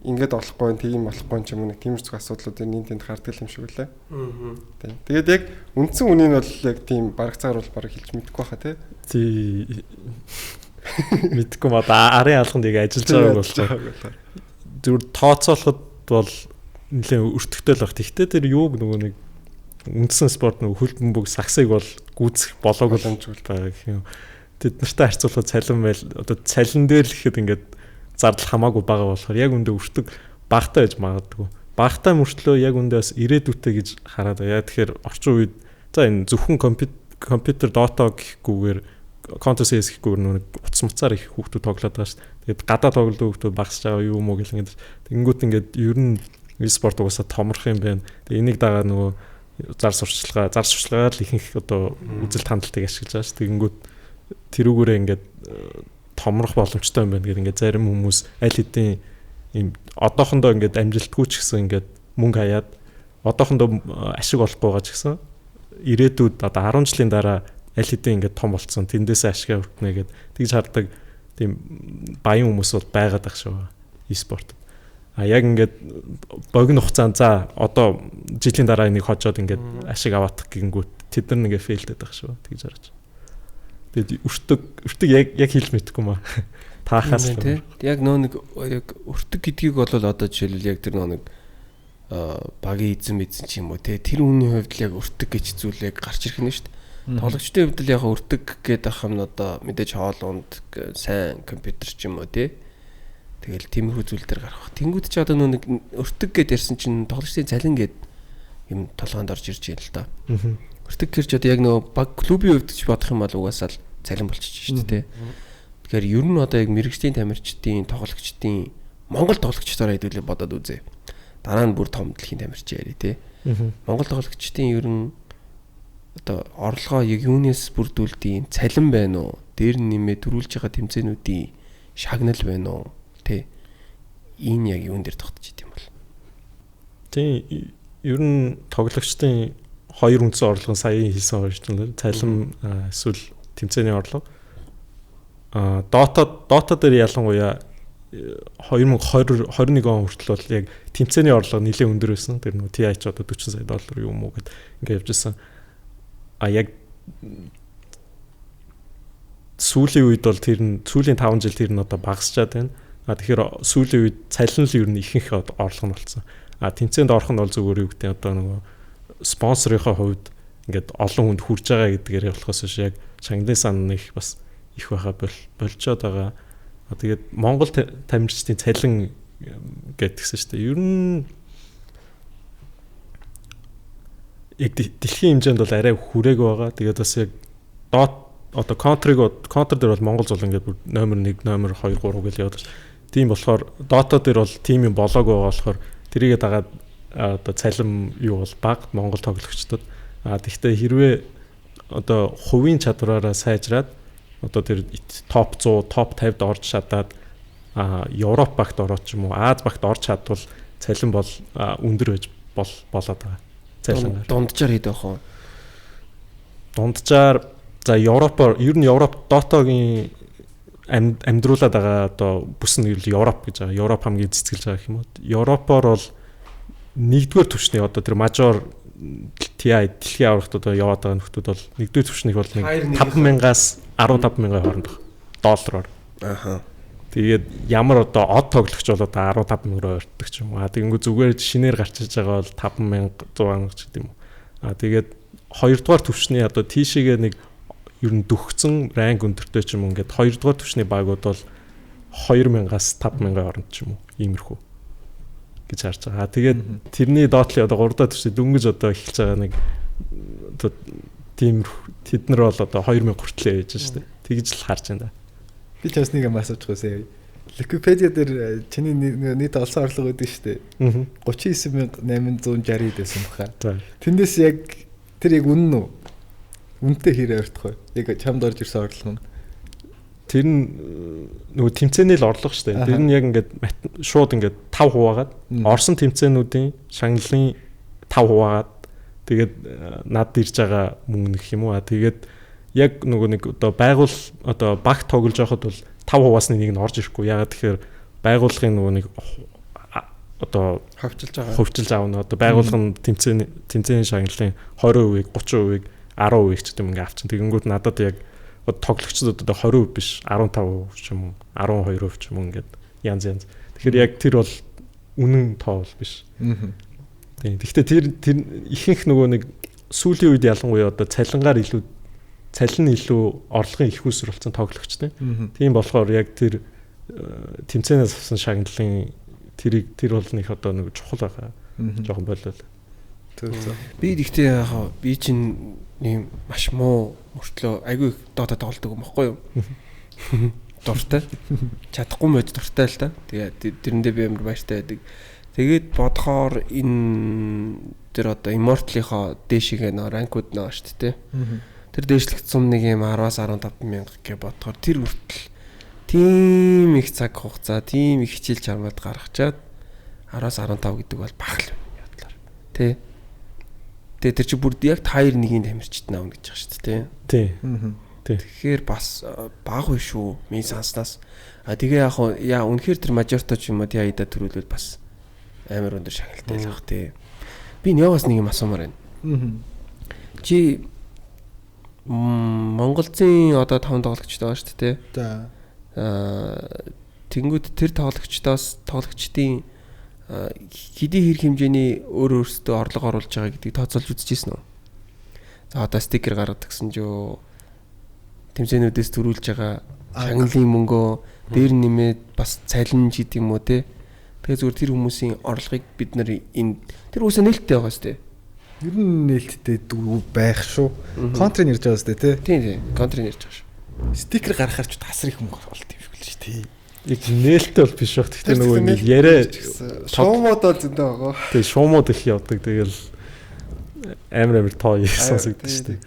ингээд болохгүй тийм болохгүй ч юм уу нэг тиймэрхүү асуудлууд энэ тэнд гардаг юм шиг үлээ. Тийм. Тэгээд яг үндсэн үнийг нь бол яг тийм барагцаар бол бараг хэлж мэдэхгүй баха тий. Тий. Мэдэхгүй маа арын алганд яг ажиллаж байгааг болохоор зүгээр тооцоолоход бол нэлээд өртөгтэй л баг. Тэгтээ тэр юуг нөгөө нэг үндсэн спорт нөгөө хөл бөмбөг сагсыг бол гүйцэх болоогүй байгаа гэх юм. Тэд нартай харьцуулахад цалин байл одоо цалин дээр л ихэд ингээд зардал хамаагүй байгаа болохоор яг үндэ өртөг багтай байж магадгүй. Багтай мөртлөө яг үндэ бас ирээдүйтэй гэж хараад байгаа. Яг тэгэхээр орчин үед за энэ зөвхөн компьютер Dota гэхгүйгээр Counter CS гэхгүйгээр нэг утас муцаар их хүүхдүүд тоглоод байгаа шүү дээ. Тэгээд гадаа тоглодог хүүхдүүд багасч байгаа юу мó гэл ингээд тэгэнгүүт ингээд ер нь e-спорт угаасаа томрох юм байна. Тэгээ энийг дагаа нөгөө зар сурчлагаар л ихэнх одоо үзэлт хандлтыг ашиглаж байгаа шүү. Тэгэнгүүт тэрүүгээрээ ингээд томрох боломжтой юм байна гэдэг ингээд зарим хүмүүс аль хэдийн ийм одоохондоо ингээд амжилтгүй ч гэсэн ингээд мөнгө хаяад одоохондоо ашиг олохгүй байгаа ч гэсэн ирээдүйд одоо 10 жилийн дараа аль хэдийн ингээд том болцсон тэндээсээ ашиг авахна гэд тэгж хардаг тийм баян хүмүүс бол байгаад ах шүү e-спорт. А яг ингээд богино хугацаанд за одоо жилийн дараа энийг хожоод ингээд ашиг аваадах гэнгүүт тэд нар ингээд фейлдэд ах шүү тэгж харж. Тэгээд өртөг яг хэлж мэдэхгүй маа. Таахаас л яг нөө нэг яг өртөг гэдгийг бол одоо жишээлбэл яг тэр нөө нэг багийн эзэн эзэн ч юм уу те тэр хүний хувьд л яг өртөг гэж зүйлийг гарч ирэх нь шүү дээ. Тоглогчдын хувьд л яг өртөг гэдэг ах юм одоо мэдээж хоол унд сайн компьютер ч юм уу те. Тэгэл тиймэрхүү зүйл дээр гарах. Тэнгүүд чи одоо нөө нэг өртөг гэд ярьсан чинь тоглогчдын цалин гэд юм толгоонд орж ирж байна л да. Өртөг гэрч одоо яг нөгөө баг клубын хувьд ч бодох юм бол угаасаа л цалин болчих шүү дээ. Тэгэхээр ер нь одоо яг мэрэгжлийн тамирчдын тоглогчдын Монгол тоглогчдоор хэдүүлээ бодоод үзье. Дараа нь бүр том дэлхийн тамирч яриа тий. Монгол тоглогчдын ер нь одоо орлогоо яг юунаас бүрдүүлдэг цалин байна уу? Дээр нь нэмээ төрүүлж байгаа тэмцээнүүдийн шагнал байна уу? Тий. Энэ яг юун дээр тогтож идэм бол? Тийм ер нь тоглогчдын хоёр үндсэн орлого нь сая хэлсэн хоёр чинь цалин эсвэл тэмцээний орлого. Dota дээр ялангуяа 2021 он хүртэл бол яг тэмцээний орлого нэлээд өндөр байсан. Тэр нөгөө TI ч одоо 40 сая доллар юм уу гэд ингээд явж байсан. А яг сүүлийн үед бол тэр нь сүүлийн 5 жил тэр нь одоо багасчаад байна. А тэгэхээр сүүлийн үед цалин л ер нь ихэнх орлого нь болсон. А тэмцээнд орох нь бол зүгээр юу гэдэг одоо нөгөө спонсорынхоо хувьд ингээд олон хүнд хүрж байгаа гэдгээр болохоос биш яг шагналын сан их бас их байха болжоод байгаа. Тэгээд Монгол тамирчдын цалин гэдгсэн шүү дээ. Ер нь яг дэлхийн хэмжээнд бол арай хүрээгүй байгаа. Тэгээд бас яг дот одоо контр дээр бол Монгол зул ингээд бүр номер 1, номер 2, 3 гэж яваад байна. Тийм болохоор Dota дээр бол тим юм болоогүй байгаа болохоор тэрийгэ дагаад одоо цалин юу бол бага Монгол тоглогчдод. А тэгвэл хэрвээ одоо хувийн чадвараараа сайжраад одоо тэр топ 100, топ 50-д орж чадаад Европ багт ороод ч юм уу, Аз багт орж чадвал цалин бол өндөр байж болоод байгаа. Цалин дунджаар хэд байх вэ? Дунджаар за Европоор ер нь Европ Dota-гийн амьдруулад байгаа одоо бүс нь Европ гэж байгаа. Европ хамгийн цэцгэлж байгаа гэх юм уу. Европоор бол нэгдүгээр түвшний одоо тэр мажор TI дэлхийн аврагт одоо яваад байгаа нөхдүүд бол нэгдүгээр түвшнийг бол нэг 5,000-аас 15,000-ын хооронд доллараар. Аха. Тэгээд ямар одоо од тоглогч бол одоо 15,000 руу ойртдог ч юм уу. А тэгэнгүүт зүгээр шинээр гарч иж байгаа бол 5,100 ч гэдэг юм уу. А тэгээд хоёрдугаар түвшний одоо тийшээгээ нэг ер нь дөхцөн ранг өндөртэй ч юм уу ингээд хоёрдугаар түвшний багууд бол 2,000-аас 5,000-ын хооронд ч юм уу иймэрхүү гэж харж байгаа. Тэгээд тэрний доотлын одоо 3 дахь түвшний дөнгөж одоо эхэлж байгаа нэг одоо тиймэрхүү тэд нар бол одоо 2000 хүртлээ байж шүү дээ. Тэгж л харж байна да. Би ч бас нэг юм асууж байгаа. Wikipedia дээр чиний нийт олсон орлого гэдэг шүү дээ. 39860 байсан баха. Тэндээс яг тэр яг үнэн үү? Үнэтэй хэр ойртох вэ? Яг чамд орж ирсэн орлого нь. Тэр нь нөгөө тэмцээний л орлого шүү дээ. Тэр нь яг ингээд шууд ингээд 5 хуваагаад орсон тэмцээнүүдийн шагналын 5 хуваагаад тэгээд над ирж байгаа мөнгө нэх юм уу. Тэгээд яг нөгөө нэг одоо байгуул одоо баг тоглож байхад бол 5 хуваасны нэг нь орж ирэхгүй. Ягаад тэгэхээр байгууллагын нөгөө нэг одоо ховчилж байгаа. Ховчилж аавна. Одоо байгууллага нь тэмцээний шагналын 20%-ийг, 30%-ийг, 10%-ийг ч гэдэм ингээ авчин. Тэгэнгүүт надад яг тоглогчдод одоо 20% биш 15% ч юм уу, 12% ч юм уу ингээд янз янз. Тэгэхээр яг тэр бол үнэн тоо бол биш. Тийм. Гэхдээ тэр ихэнх нөгөө нэг сүүлийн үед ялангуяа одоо цалингаар илүү цалин нь илүү орлогын их усэр болсон тоглогчтой. Тийм болохоор яг тэр тэмцээнээс авсан шагналын тэрийг тэр бол нэг одоо нэг чухал байгаа. Жохон болол. Би тэгтээ яг би чинь ийм маш муу мөртлөө айгүй их Dota тоглодог юм баггүй юу? Дуртай. Чадахгүй мөж дуртай л та. Тэгээ тэрэндээ би амар баяртай байдаг. Тэгээд бодохоор энэ тэр одоо Immortal-ийнхоо дээшигээ нөө ранкууд нөө шүү дээ. Тэр дээшлэх сум нэг юм 10-аас 15 мянга гэж бодохоор тэр хүртэл тийм их цаг хугацаа, тийм их хичээл чармаад гаргачаад 10-аас 15 гэдэг бол бага л байна бодлоор. Тэ. Тэгээ тэр чи бүр яг таяр нэгийн тамирчид наавна гэж байгаа шүү дээ, тэ. Тий. Тэгэхээр бас бага үе шүү миний санснаас. А тэгээ яг яа үнэхээр тэр мажорто ч юм уу тий аяда төрүүлвэл бас амар өндөр шагналтай л бах тий. Би нёогоос нэг юм асуумаар байна. Чи Монголзын одоо 5 тоглогчтой байгаа шүү дээ, тий. За. Тэнгүүд тэр тоглогчдоос тоглогчдын хэдий хэр хэмжээний өөр өөрсдөө орлого оруулж байгаа гэдгийг тооцоолж үзчихсэн үү? За одоо стикер гаргадаг гэсэн ч юу тэмцээнүүдээс төрүүлж байгаа шагналын мөнгөө дээр нэмээд бас цалин ч гэдэг юм уу те. Тэгээ зүгээр тэр хүмүүсийн орлогыг бид нар энэ тэр үсэ нээлттэй байгаа сте. Ер нь нээлттэй байх шүү. Контрын ярьж байгаа сте те. Тийм тийм. Контрын ярьж байгаа шүү. Стикер гаргахаар ч тасар их мөнгө олд юм шиг л шүү те. Яг нээлттэй бол биш байх. Гэхдээ нөгөө нэг яриа шуумууд бол зөндөө байгаа. Тэгээ шуумууд их явдаг. Тэгэл амар амар тоо сонсогдсон шүү дээ.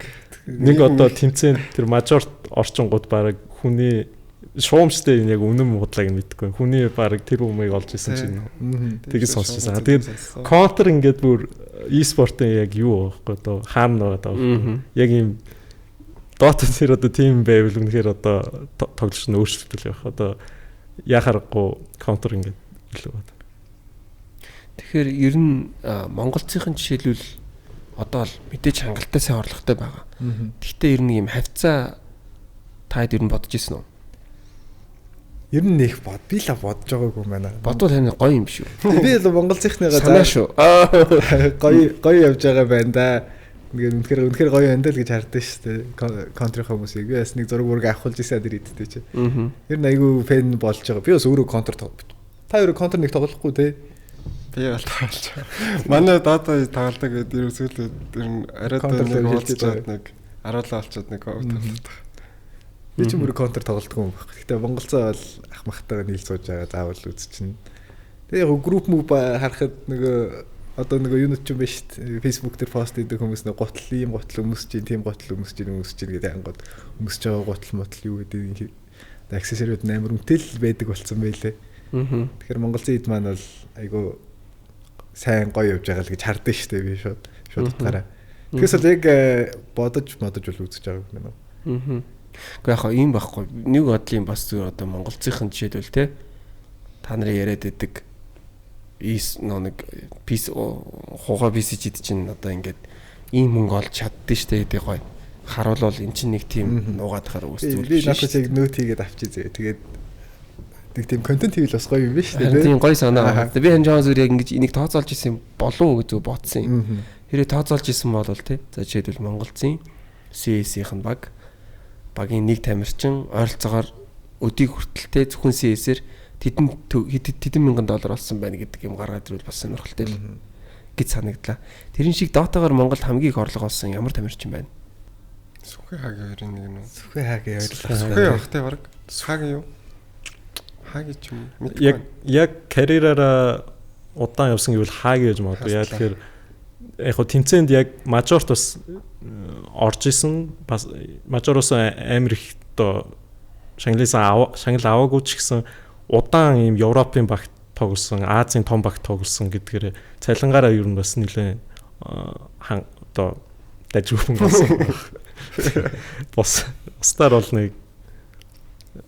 Нэг одоо тэмцээн тэр мажорт орчингууд бараг хүний шуумчтай энэ яг үнэн муудлаг нь мэдэхгүй. Хүний бараг тэр умыг олж исэн чинь тэгэж сонсч байсан. Тэгээд контр ингээд бүр e-спортын яг юу байхгүй одоо хаана байгаа даа. Яг ийм Dota тэр одоо тийм байвал үнэхээр одоо тоглогч нь өөрчлөлтөл явах. Одоо яхаарахгүй контр ингээд илүү байна. Тэгэхээр ер нь монголцын жишээлбэл одоо л мэдээж хангалттай сайн орлоготой байгаа. Гэхдээ ер нь ийм хавцаа таад ер нь бодож исэн үү? Ер нь нэх бод. Би л бодож байгаагүй юм байна. Бодвол харин гоё юм шүү. Би л монголцынхныгаа заа шүү. Гоё гоё явж байгаа байна да. Ингээд үнэхээр гоё байна даа л гэж хардсан шүү дээ. Контрын хүмүүсийг би бас нэг зураг мураг авахулж исэн тэр идтэй чи. Ер нь айгүй фэн болж байгаа. Би бас өөрөө контр тоглох. Та өөрөө контр нэг тоглохгүй те. Би бол тоглож байгаа. Манай Dota тоглодог гэдэг ер нь сүүлд ер нь арай нэг уулзчаад нэг 17 олцоод нэг тоглодог. Би ч бүр контр тоглодог юм баг. Гэтэ монголцоо бол ах махтайгаа нийл сууж байгаа заавал үзчихнэ. Тэгээ яг групп мөв харахад нөгөө одоо нөгөө юунууд ч юм байна шүү дээ. Facebook дээр пост хийдэг хүмүүс нэг гутал ийм гутал өмсөж чинь, тийм гутал өмсөж чинь, өмсөж чинь гэдэг ангууд өмсөж байгаа гутал мотл юу гэдэг аксессуарууд амар үнэтэй л байдаг болсон байлээ. Тэгэхээр монголын эд маань бол айгу сайн гоё явж байгаа л гэж хардсан шүү дээ би шууд утгаараа. Тэгээс бол яг бодож модож бол үзэж байгаа юм байна. Гэхдээ яг ийм байхгүй. Нэг бодлын бас зүгээр одоо монголцынхын жишээлбэл те та нарын яриад байдаг ис нэг пис хугаа писчид чинь одоо ингээд ийм мөнгө олж чаддээ штэ гэдэг гоё. Харуулвал эн чинь нэг тийм нуугаадахаар үс зүйл биш. Би надад яг нөт хийгээд авчи зэ. Тэгээд нэг тийм контент хийвэл бас гоё юм биш үү? Тийм гоё санаа. Би энэ жоон зүгээр яг ингэж энийг тооцоолж исэн болов уу гэж бодсон юм. Хэрэг тооцоолж исэн бол те. За жишээлбэл монголцын CS-ийн баг багийн нэг тамирчин ойролцоогоор өдийг хүртэлтэй зөвхөн CS-ээр тэдэн мянган доллар олсон байна гэдэг юм гаргаад ирвэл бас сонирхолтой л гэж санагдлаа. Тэрэн шиг Dota-гаар Монголд хамгийн их орлого олсон ямар тамирчин байна? Сүхэ хагийн хоёрын нэг нь. Сүхэ хагийн хоёр. Сүхэ явах те баг. Хагийн юу? Хаги ч юм. Яг карьераараа удаан явсан гэвэл хаги гэж магадгүй. Яг тэгэхээр яг хөө тэмцээнд яг мажорт бас орж исэн. Бас мажороос амар их одоо шагналын шагнал аваагүй ч гэсэн удаан ийм Европын багт тоглосон, Азийн том багт тоглосон гэдгээр цалингаараа ер нь бас нэлээд одоо дажгүй хүн болсон. Бус бусдаар бол нэг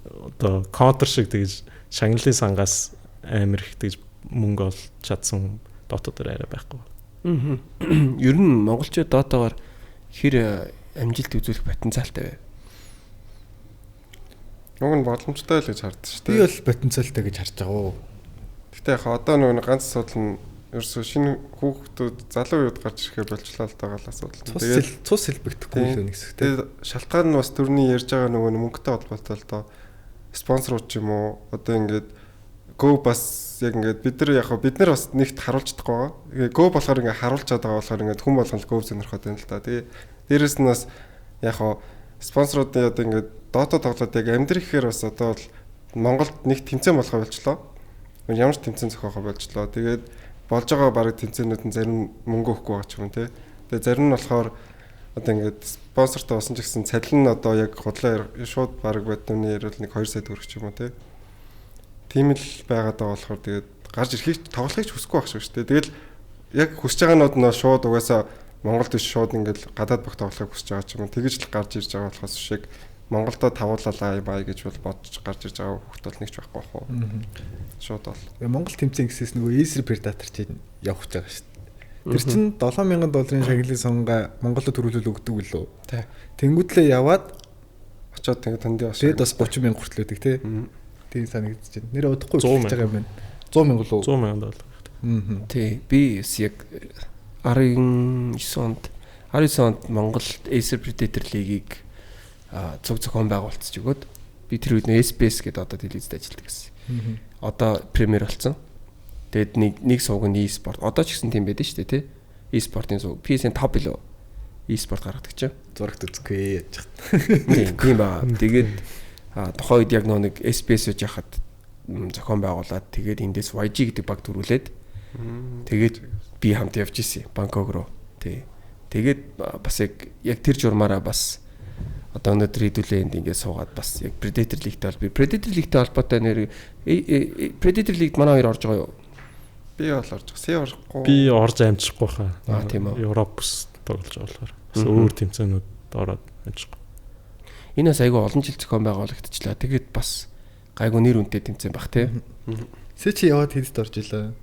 одоо контр шиг тэгж шагналын сангаас амар их тэгж мөнгө олж чадсан Dota дээр арай байхгүй. Ер нь монголчууд Dota-гаар хэр амжилт үзүүлэх потенциалтай вэ? Уг нь боломжтой л гэж хардсан шүү дээ. Би бол потенциалтай гэж харж байгаа. Гэтэ яг одоо нөгөө ганц асуудал нь ерөөсөө шинэ хүүхдүүд залуу үед гарч ирэхээ болчлоо л байгаа л асуудал. Тэгээд цус сэлбэгдэхгүй л нэг хэсэг. Тэгээд шалтгаан нь бас төрний ярьж байгаа нөгөө мөнгөтэй холбоотой л доо. Спонсорууд ч юм уу одоо ингээд Go бас яг ингээд бид нар яг бид нар бас нэгт харуулж чадахгүй байгаа. Go болохоор ингээд харуулж чадгаа болохоор ингээд хүн болгон л Go сонирхоод байна л та. Тэгээ дээрэс нь бас яг спонсоруудын одоо ингээд Dota тоглоод яг амьдрах гэхээр бас одоо бол Монголд нэг тэмцээн болохоо болчлоо. Ямар ч тэмцээн зохиохоо болчлоо. Тэгээд болж байгаа бараг тэмцээнүүд нь зарим мөнгө өгөхгүй байгаа ч юм те. Тэгээд зарим нь болохоор одоо ингээд спонсортой болсон ч гэсэн цалин нь одоо яг худлаа шууд бараг бадны ярил нэг 2 сая төгрөг ч юм уу те. Тийм л байгаад байгаа болохоор тэгээд гарч ирэхийг тоглохыг ч хүсэхгүй байх шүү дээ. Тэгэл яг хүсэж байгаанууд нь шууд угаасаа Монголд биш шууд ингээд гадаад баг тоглохыг хүсэж байгаа ч юм уу. Тэгэж л гарч ирж байгаа болохоос шиг Монголдо тавуулалаа юм аа гэж бол бодож гарч ирж байгаа хүүхд бол нэг ч байхгүй бах уу. Шууд бол. Монгол тэмцээн гэсээс нөгөө Acer Predator чинь явах гэж байгаа шүү дээ. Тэр чинь $7000 долларын шагналын сунгаа Монголд төрүүлэл өгдөг үлээ. Тий. Тэнгүүтлээ яваад Очоод тэгээд тэндээ бас. Тэгээд бас 30 мянга хүртэл байдаг тий. Тийм санагдаж байна. Нэр удахгүй хийж байгаа юм байна. 100 мянга луу? 100 мянга доллар. Тий, би яг 19 онд Монгол Acer Predator League-ийг цуг зохион байгуулцж өгөөд би тэр үед нөө SBS гэдэг одоо телевизэд ажилладаг гэсэн. Одоо премьер болсон. Тэгээд нэг сувг нь e-sport. Одоо ч гэсэн тийм байдаг шүү дээ, тий. E-sport-ын сувг. PSN 5 билүү? E-sport гаргадаг чинь. Зурагт үзэхгүй яаж. Тийм ба. Тэгээд тухайн үед яг нэг SBS гэж яхад зохион байгуулад тэгээд эндээс YG гэдэг баг төрүүлээд тэгээд би хамт явж исэн Бангкок руу. Тий. Тэгээд бас яг тэр журмаараа бас одоо өнөөдөр хэдүүлээ энд ингээд суугаад бас яг Predator League-тэй би Predator League-тэй холбоотой нэр Predator League-д манай хоёр орж байгаа юу? Би бол орж байгаа. Си орохгүй. Би орж амжихгүй хаа. Аа тийм үү. Европ бүс тоглож байгаа болохоор бас өөр тэмцээнүүд ороод амжихгүй. Энэ бас айгүй олон жил зохион байгуулагдчихлаа. Тэгээд бас гайгүй нэр үнэтэй тэмцээн бах тий. Сэ чи яваад хэдэд орж илаа?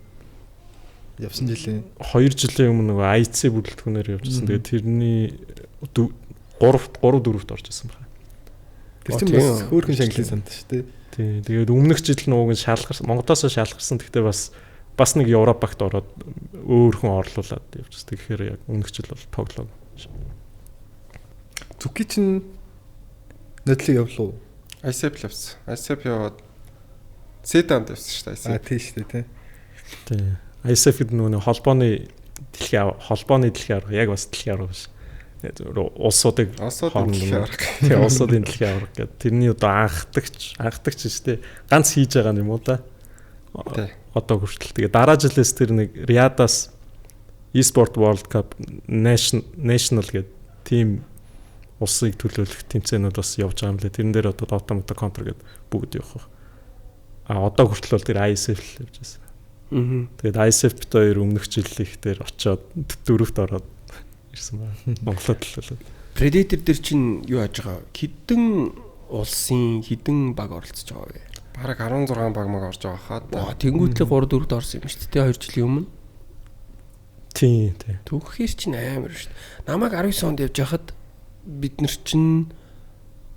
Явсан жилийн 2 жилийн өмнө нөгөө IC бүрэлдэхүүнээр явжсэн. Тэгээд тэрний 3 4-т орж исэн байна. Тэр чинь бас хөөрхөн шанглын санд шүү дээ. Тий. Тэгээд өмнөх жил нууг нь шалгарсан. Монголоос шалгарсан. Гэхдээ бас нэг Европагт ороод өөр хүн орлуулад явчихсан. Тэгэхээр яг өмнөх жил бол тоглоог. Зүки чинь нодлыг явлуу. ICF явсан. ICF яваад Седанд явсан шүү дээ. Аа тий шүү дээ тий. Тий. ICF гэдэг нөгөө холбооны дэлхийн аварга яг бас дэлхийн аварга биш. Улсуудыг дэлхийн аварга. Тий, улсуудын дэлхийн аварга гэдэг. Тэрний одоо анхдагч шүү дээ. Ганц хийж байгаа юм уу да. Тий. Одоо хүртэл. Тэгээ дараа жилээс тэр нэг Риадаас eSport World Cup National гэдэг team улсыг төлөөлөх тэмцээнүүд бас явж байгаа юм лээ. Тэрэн дээр одоо Dota, Mota, Counter гэдэг бүгд явах байх. А одоо хүртэл бол тэр ISF л явж байсан. Тэгээд ISF бит хоёр өмнөх жил их дээр очиод дөрөвт ороод ирсэн байна. Монголод төлөөлөөд. Predator дээр чинь юу яаж байгаа? Хэдэн улсын хэдэн баг оролцож байгаа вэ? Бараг 16 баг маг орж байгаа хаа. Аа тэнгуүтлээ 3 4-т орсон юм шүү дээ 2 жилийн өмнө. Тийм тий. Түүхээр чинь амар шүү дээ. Намайг 19 онд явж байхад бид нар чинь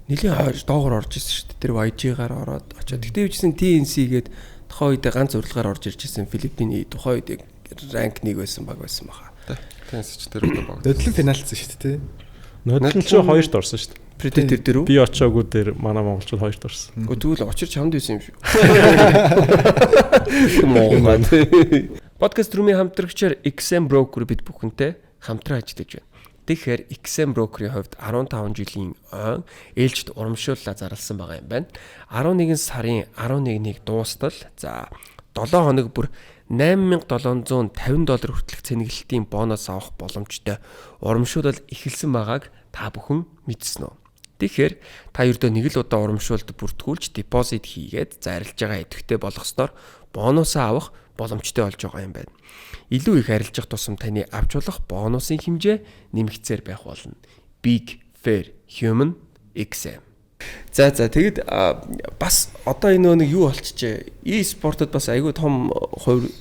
нэлийн хойш доогоор орж ирсэн шүү дээ. Тэр YG-гаар ороод очиод. Гэтэ юусэн TNC гээд тухайн үед ганц урилгаар орж ирж ирсэн Филиппиний тухайн үед ранк 1 байсан баг байсан баха. TNC ч тэр үед баг. Нодлон финалцсан шүү дээ тий. Нодлон чи хоёрт орсон шүү дээ. Predator дээр үү? Би очоогүй дээр манай монголчууд хоёрт орсон. Гэхдээ тэгвэл очир чамд байсан юм шүү. Монгол. Подкаст рүүмийн хамтрагчаар XM Broker бид бүхэнтэй хамтран ажиллаж байна. Тэгэхээр XM Broker-ийн хувьд 15 жилийн ойн ээлжид урамшууллаа зарласан байгаа юм байна. 11 сарын 11-нийг дуустал за 7 хоног бүр $8750 хүртэлх цэнэглэлтийн бонус авах боломжтой урамшуулал эхэлсэн байгааг та бүхэн мэдсэн үү? Тэгэхээр та ердөө нэг л удаа урамшуулалд бүртгүүлж депозит хийгээд за арилж байгаа идэвхтэй болгосноор бонусаа авах боломжтой болж байгаа юм байна. Илүү их арилжих тусам таны авч болох бонусын хэмжээ нэмэгцээр байх болно. Big Fair Human XM. За тэгэд бас одоо энэ нэг юу болчихжээ. E-спортод бас айгүй том хувь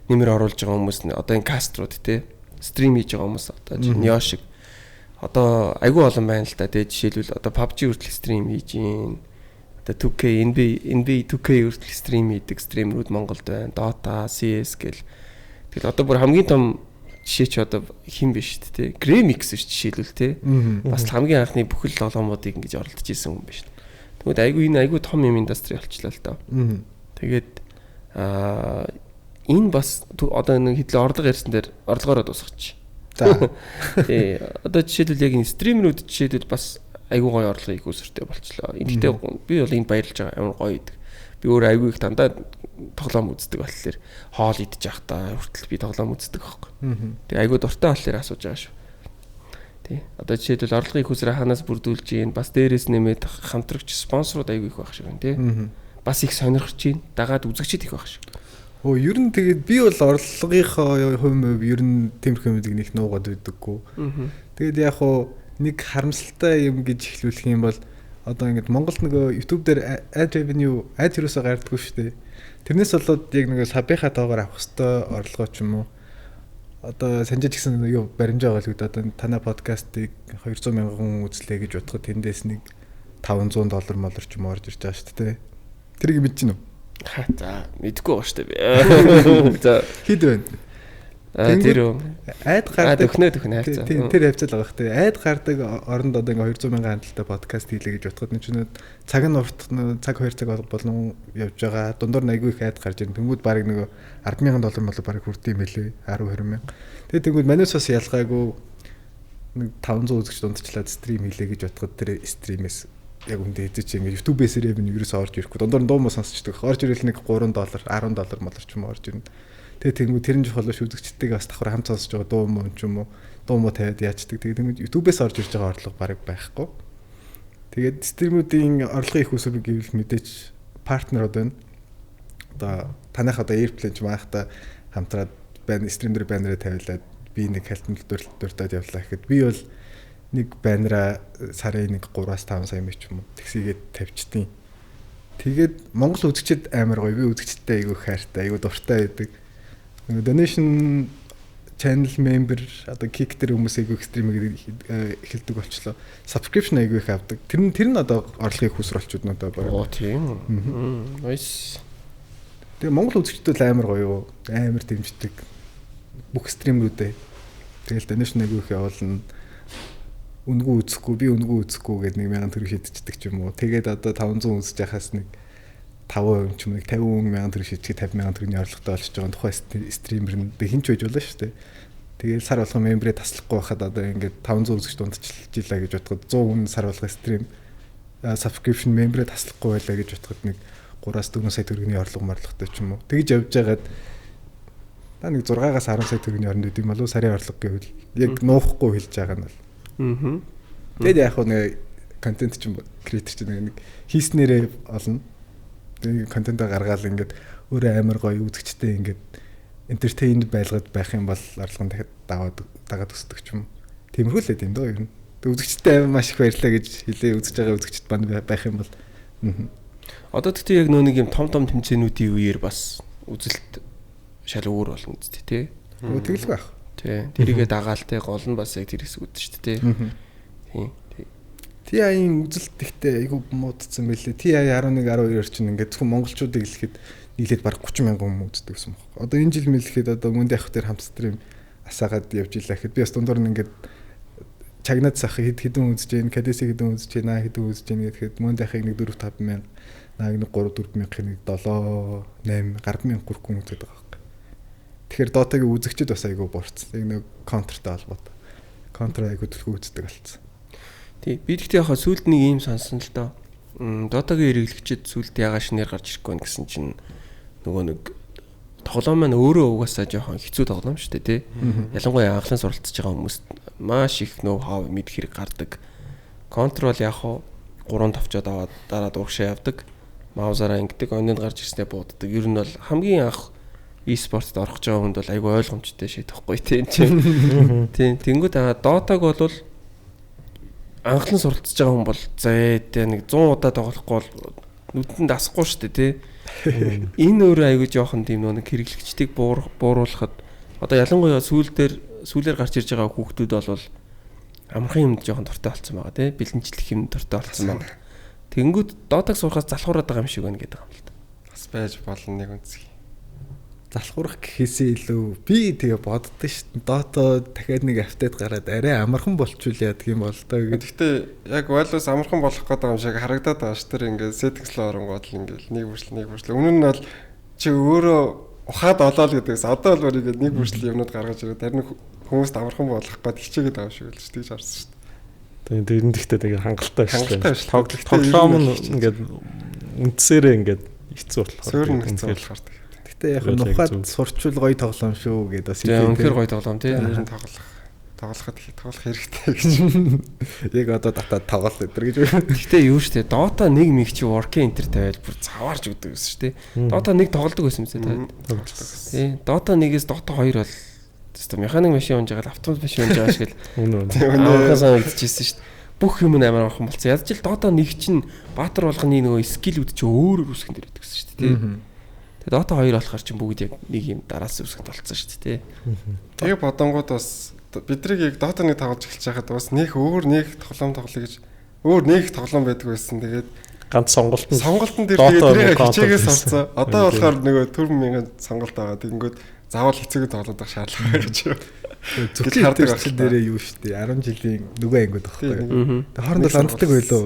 нэмэр оруулж байгаа хүмүүс нь одоо энэ каструуд те стрим хийж байгаа хүмүүс одоо Нио шиг одоо айгүй олон байна л та. Тэгээ жишээлбэл одоо PUBG хүртэл стрим хийж гин. Одоо 2K, NBA 2K хүртэл стрим хийдэг стримерүүд Монголд байна. Dota, CS гэл. Тэгэл одоо бүр хамгийн том жишээ чи одоо хэн биш үү те. Gramix биш жишээлбэл те. Бас хамгийн анхны бүхэл лоломуудыг ингэж оролдож исэн хүн биш. Тэгмээд айгүй энэ айгүй том юм индастри болчлаа л доо. Тэгээд энэ бас одоо нэг хэдлээ орлого ярьсан дээр орлогоороо дуусгач. За. Тий. Одоо жишээлбэл яг энэ стримерүүд жишээлбэл бас айгүй гоё орлогын их үүсвэртэй болчлоо. Гэхдээ би бол энд баярлж байгаа амар гоё идэг. Би өөр айгүй их дандаа тоглоом үздэг болохоор хоол идэж явахдаа хүртэл би тоглоом үздэг байхгүй. Тэгээ айгүй дуртай болохоор асууж байгаа шүү. Тий. Одоо жишээлбэл орлогын их үүсвэр ханаас бүрдүүлж гин бас дээрээс нэмээд хамтрагч спонсорууд айгүй их байх шиг байна тий. Бас их сонирхож гин дагаад үзэгчид их байх шиг. Өө ер нь тэгээд би бол орлогынхоо хувь ер нь тиймэрхүү юмыг нэг нуугаад байдаггүй. Тэгээд яг хуу нэг харамсалтай юм гэж эхлүүлэх юм бол одоо ингээд Монголд нөгөө YouTube дээр ad revenue ad юусаа гардаггүй шүү дээ. Тэрнээс болоод яг нөгөө сабынхаа тоогоор авах хэвээр орлогоо ч юм уу. Одоо санжиж гисэн юу баримжаа байгаа л гэдэг. Одоо танай подкастыг 200 мянган хүн үзлээ гэж бодоход тэндээс нэг 500 доллар молор ч юм уу орж ирж байгаа шүү дээ. Тэрийг мэдэж гинүү? За мэдэхгүй байгаа шүү дээ. За хэд байна? Тэр үү. Айд гардаг. Дөхнө хайцаа. Тийм тэр хавцал байгаа хэ. Айд гардаг оронд одоо ингээ 200 мянган хандaltaй подкаст хийлээ гэж бодоход нэг чинь цаг нь урт цаг 2 цаг болон явж байгаа. Дундуур нь айгүй их айд гарч ирнэ. Тэнгүүд баг нөгөө 10 мянган доллар болоо баг хүрдэм юм байлээ. 10 20 мянга. Тэгээ тэнгүүд манайс бас ялгаагүй нэг 500 үзэгч дундчлаад стрим хийлээ гэж бодоход тэр стримээс яг үндэ хэзээ чи ингээ YouTube-ээс revenue ерөөсөө орж ирэхгүй. Дундуур нь дуу муу сонсчдаг. Орж ирэл нэг 3 доллар, 10 доллар молор ч юм уу орж ирнэ. Тэгээ тэнгүү тэр нь чухал биш үзэгчтэйг бас давхар хамт сонсож байгаа дуу муу ч юм уу дуу муу тавиад яачдаг. Тэгээ тэнгүү YouTube-ээс орж ирж байгаа орлого бараг байхгүй. Тэгээд стримүүдийн орлогын их усүр гэвэл мэдээж партнерууд байна. Одоо танайх одоо Airplane ч маахта хамтраад байна стрим дээр баннераа тавиулаад би нэг халтан дуртад явлаа гэхэд би бол нэг баннераа сарын нэг 3-5 сая юм ч юм уу тэгсийгээд тавьчдیں۔ Тэгээд Монгол үзэгчид амар гоё. Би үзэгчдтэй айгүй хайртай, айгүй дуртай байдаг. Нэг donation channel member одоо kick дээр хүмүүс айгүй стримийг эхэлдэг болчлоо. Subscription айгүй их авдаг. Тэр нь одоо орлогын хүсэр болчиход надад баг. Оо тийм. Nice. Тэгээ Монгол үзэгчд бол амар гоё. Амар дэмждэг. Бүх стримрүүдээ. Тэгэл donation айгүй их явуулна. Үнгүй үзэхгүй, би үнгүй үзэхгүй гэдэг 1000 төгрөг шидчихдэг ч юм уу. Тэгээд одоо 500 үзэж яхаас нэг 5% ч юм уу 50 мянган төгрөг шидчих 50 мянган төгрөгийн орлоготой болчихж байгаа тухайн стример нь тэг хинч байж болно шүү дээ. Тэгээд сар болгон мембрээ таслахгүй байхад одоо ингээд 500 үзэгч дундчилж илаа гэж бодоход 100 хүн сар болгон стрим subscription мембрээ таслахгүй байлаа гэж бодоход нэг 3-4 сая төгрөгийн орлого морлоготой ч юм уу. Тэгж явж байгаад та нэг 6-аас 10 сая төгрөгийн оронд идэм болов сарын орлого гэвэл яг нуухгүй хэлж байгаа нь бол. Тэгээд яг нэг контент чинь креатор чинь нэг хийснээрээ олно. Тэгээд контентоо гаргаал ингээд өөрөө амар гоё үзэгчтэй ингээд entertained байлгад байх юм бол орлого нь дахиад дагаад өсдөг ч юм. Тиймэрхүү л байд юм дөө ер нь. Тэгээд үзэгчтэй маш их баярлалаа гэж хэлээ үзэж байгаа үзэгчд банд байх юм бол. Одоо тэгтээ яг нөө нэг юм том том тэмцээнүүдийн үеэр бас үзэлт шал өөр болно үсттэй тий. Тэгэлгүй байх. Тий. Тэрийгээ дагаал те гол нь бас яг тэр хэсгүүд шүү дээ тий. Тийм. TI-ийн үзэлт ихтэй айгүй муудсан байлээ. TI 11 12-оор чинь ингээд зөвхөн монголчуудыг хэлэхэд нийлээд бараг 30 мянган хүн үздэг гэсэн юм байна. Одоо энэ жил мэлэхэд одоо мөнд явах дээр хамт стрим асаагаад явж илаа гэхэд би бас дундуур нь ингээд чагнаад сах хэд хэдэн үзэж гин, кадесийг хэдэн үзэж гин, аа хэдэн үзэж гин гэхэд мөнд яхыг нэг 4 5 мянга, нааг нэг 3 4 мянга, нэг 7 8 гаруй мянга хүрэх хүн үздэг байгаа байхгүй. Тэгэхээр Dota-гийн үзэгчид бас айгүй буурсан. Яг нэг контртой холбоотой. Контр айгүй төлхөө үздэг болсон. Тий. Би тэгтээ яхаа сүүлд нэг юм сонсон л доо. Dota-гийн хэрэглэгчид сүүлд ягаа шинээр гарч ирэхгүй байна гэсэн чинь нөгөө нэг тоглоом маань өөрөө угаасаа жоохон хэцүү тоглоом шүү дээ тий. Ялангуяа анхлан суралцж байгаа хүмүүст маш их нөө хав мэд хэрэг гардаг. Контрол яг хуу 3 товчоод аваад дараад урагшаа явдаг. Маусаараа ингэдэг, ононд гарч ирснээр бууддаг. Ер нь бол хамгийн анх e-спортод орох гэж байгаа хүнд бол айгүй ойлгомжтой шийд тахгүй тий. Тийм. Тэнгүүд Dota-г бол анхлан суралцж байгаа хүн бол зээ нэг 100 удаа тоглохгүй бол нүдэнд асахгүй шүү дээ тий. Энэ өөрөө айгүй жоохон тийм нэг хэрэглэгчдийг бууруулахад одоо ялангуяа сүүлээр гарч ирж байгаа хүүхдүүд бол амархан юмд жоохон дуртай болсон байгаа тий. Бэлэнчлэх юм дуртай болсон байна. Тэнгүүд Dota-г сурахаас залхуураад байгаа юм шиг байна гэдэг юм л та. Бас байж болно нэг үнцгий. Залхуурах гэхээсээ илүү би тэгээ боддоо шүү дээ. Dota дахиад нэг апдейт гараад арай амархан болчихвол яадаг юм бол доо гэж. Гэхдээ яг Valve-с амархан болох гээд байгаа юм шиг харагдаад байгаа шүү. Тэр ингээд settings руу оронгууд л ингээд нэг бүрчлэл. Өмнө нь бол чи өөрөө ухаад олоо л гэдэгс. Одоо бол ингээд нэг бүрчлэл юмнууд гаргаж ирээд харин хүмүүст амархан болох гээд хичээгээд байгаа юм шиг л шүү дээ гэж харсан шүү дээ. Тэр нь тэгтээ тэгээ хангалттай шүү дээ. Тоглоом нь ингээд үндсээрээ ингээд хэцүү болохоор. Суурь нь хэцүү болохоор. Гэтэ яг нухаад сурчвал гоё тоглоом шүү гэдээ бас хэлээ. Үнэхээр гоё тоглоом тий. Ер нь тоглох хэрэгтэй гэж. Яг одоо татаад тоглол өдр гэж. Гэтэ юу шүү дээ. Dota 1 миг чи working enter тавиал бүр цаваарч өгдөг гэсэн шүү дээ. Dota 1 тоглодог байсан юм зэ та. Тий. Dota 1-ээс Dota 2 бол зөв механик машин унж байгаа л автомат машин унж байгаа шиг л үнэ санагдчихсэн шүү дээ. Бүх юм нь амар амархан болсон. Ядч л Dota 1 чинь баатар болгоны нөгөө скиллүүд чи өөр өөр үсгэн дээр өгдөг гэсэн шүү дээ. Тий. Тэгээ Dota 2 болохоор чинь бүгд яг нэг юм дараас үсгэнд болцсон шүү дээ. Тэгээ бодонгууд бас бидрийг яг Dota 1 тоглож эхэлж байхад бас нэг өөр нэг тоглоом тоглоё гэж Өөр нэг тоглоом байдаг байсан. Тэгээд ганц сонголт нь сонголтын дээр тэгээд тэрийг хичээгээс орцсон. Одоо болохоор нөгөө төр мянган сонголт байгаа. Тэгэнгүүт заавал хэцүүг тоглох шаардлага гэж. Зүрхний хардаг чинь дээрээ юу шүү дээ. 10 жилийн нөгөө ангиуд байхгүй. Тэгээ хоорондоо ланддаг байлоо.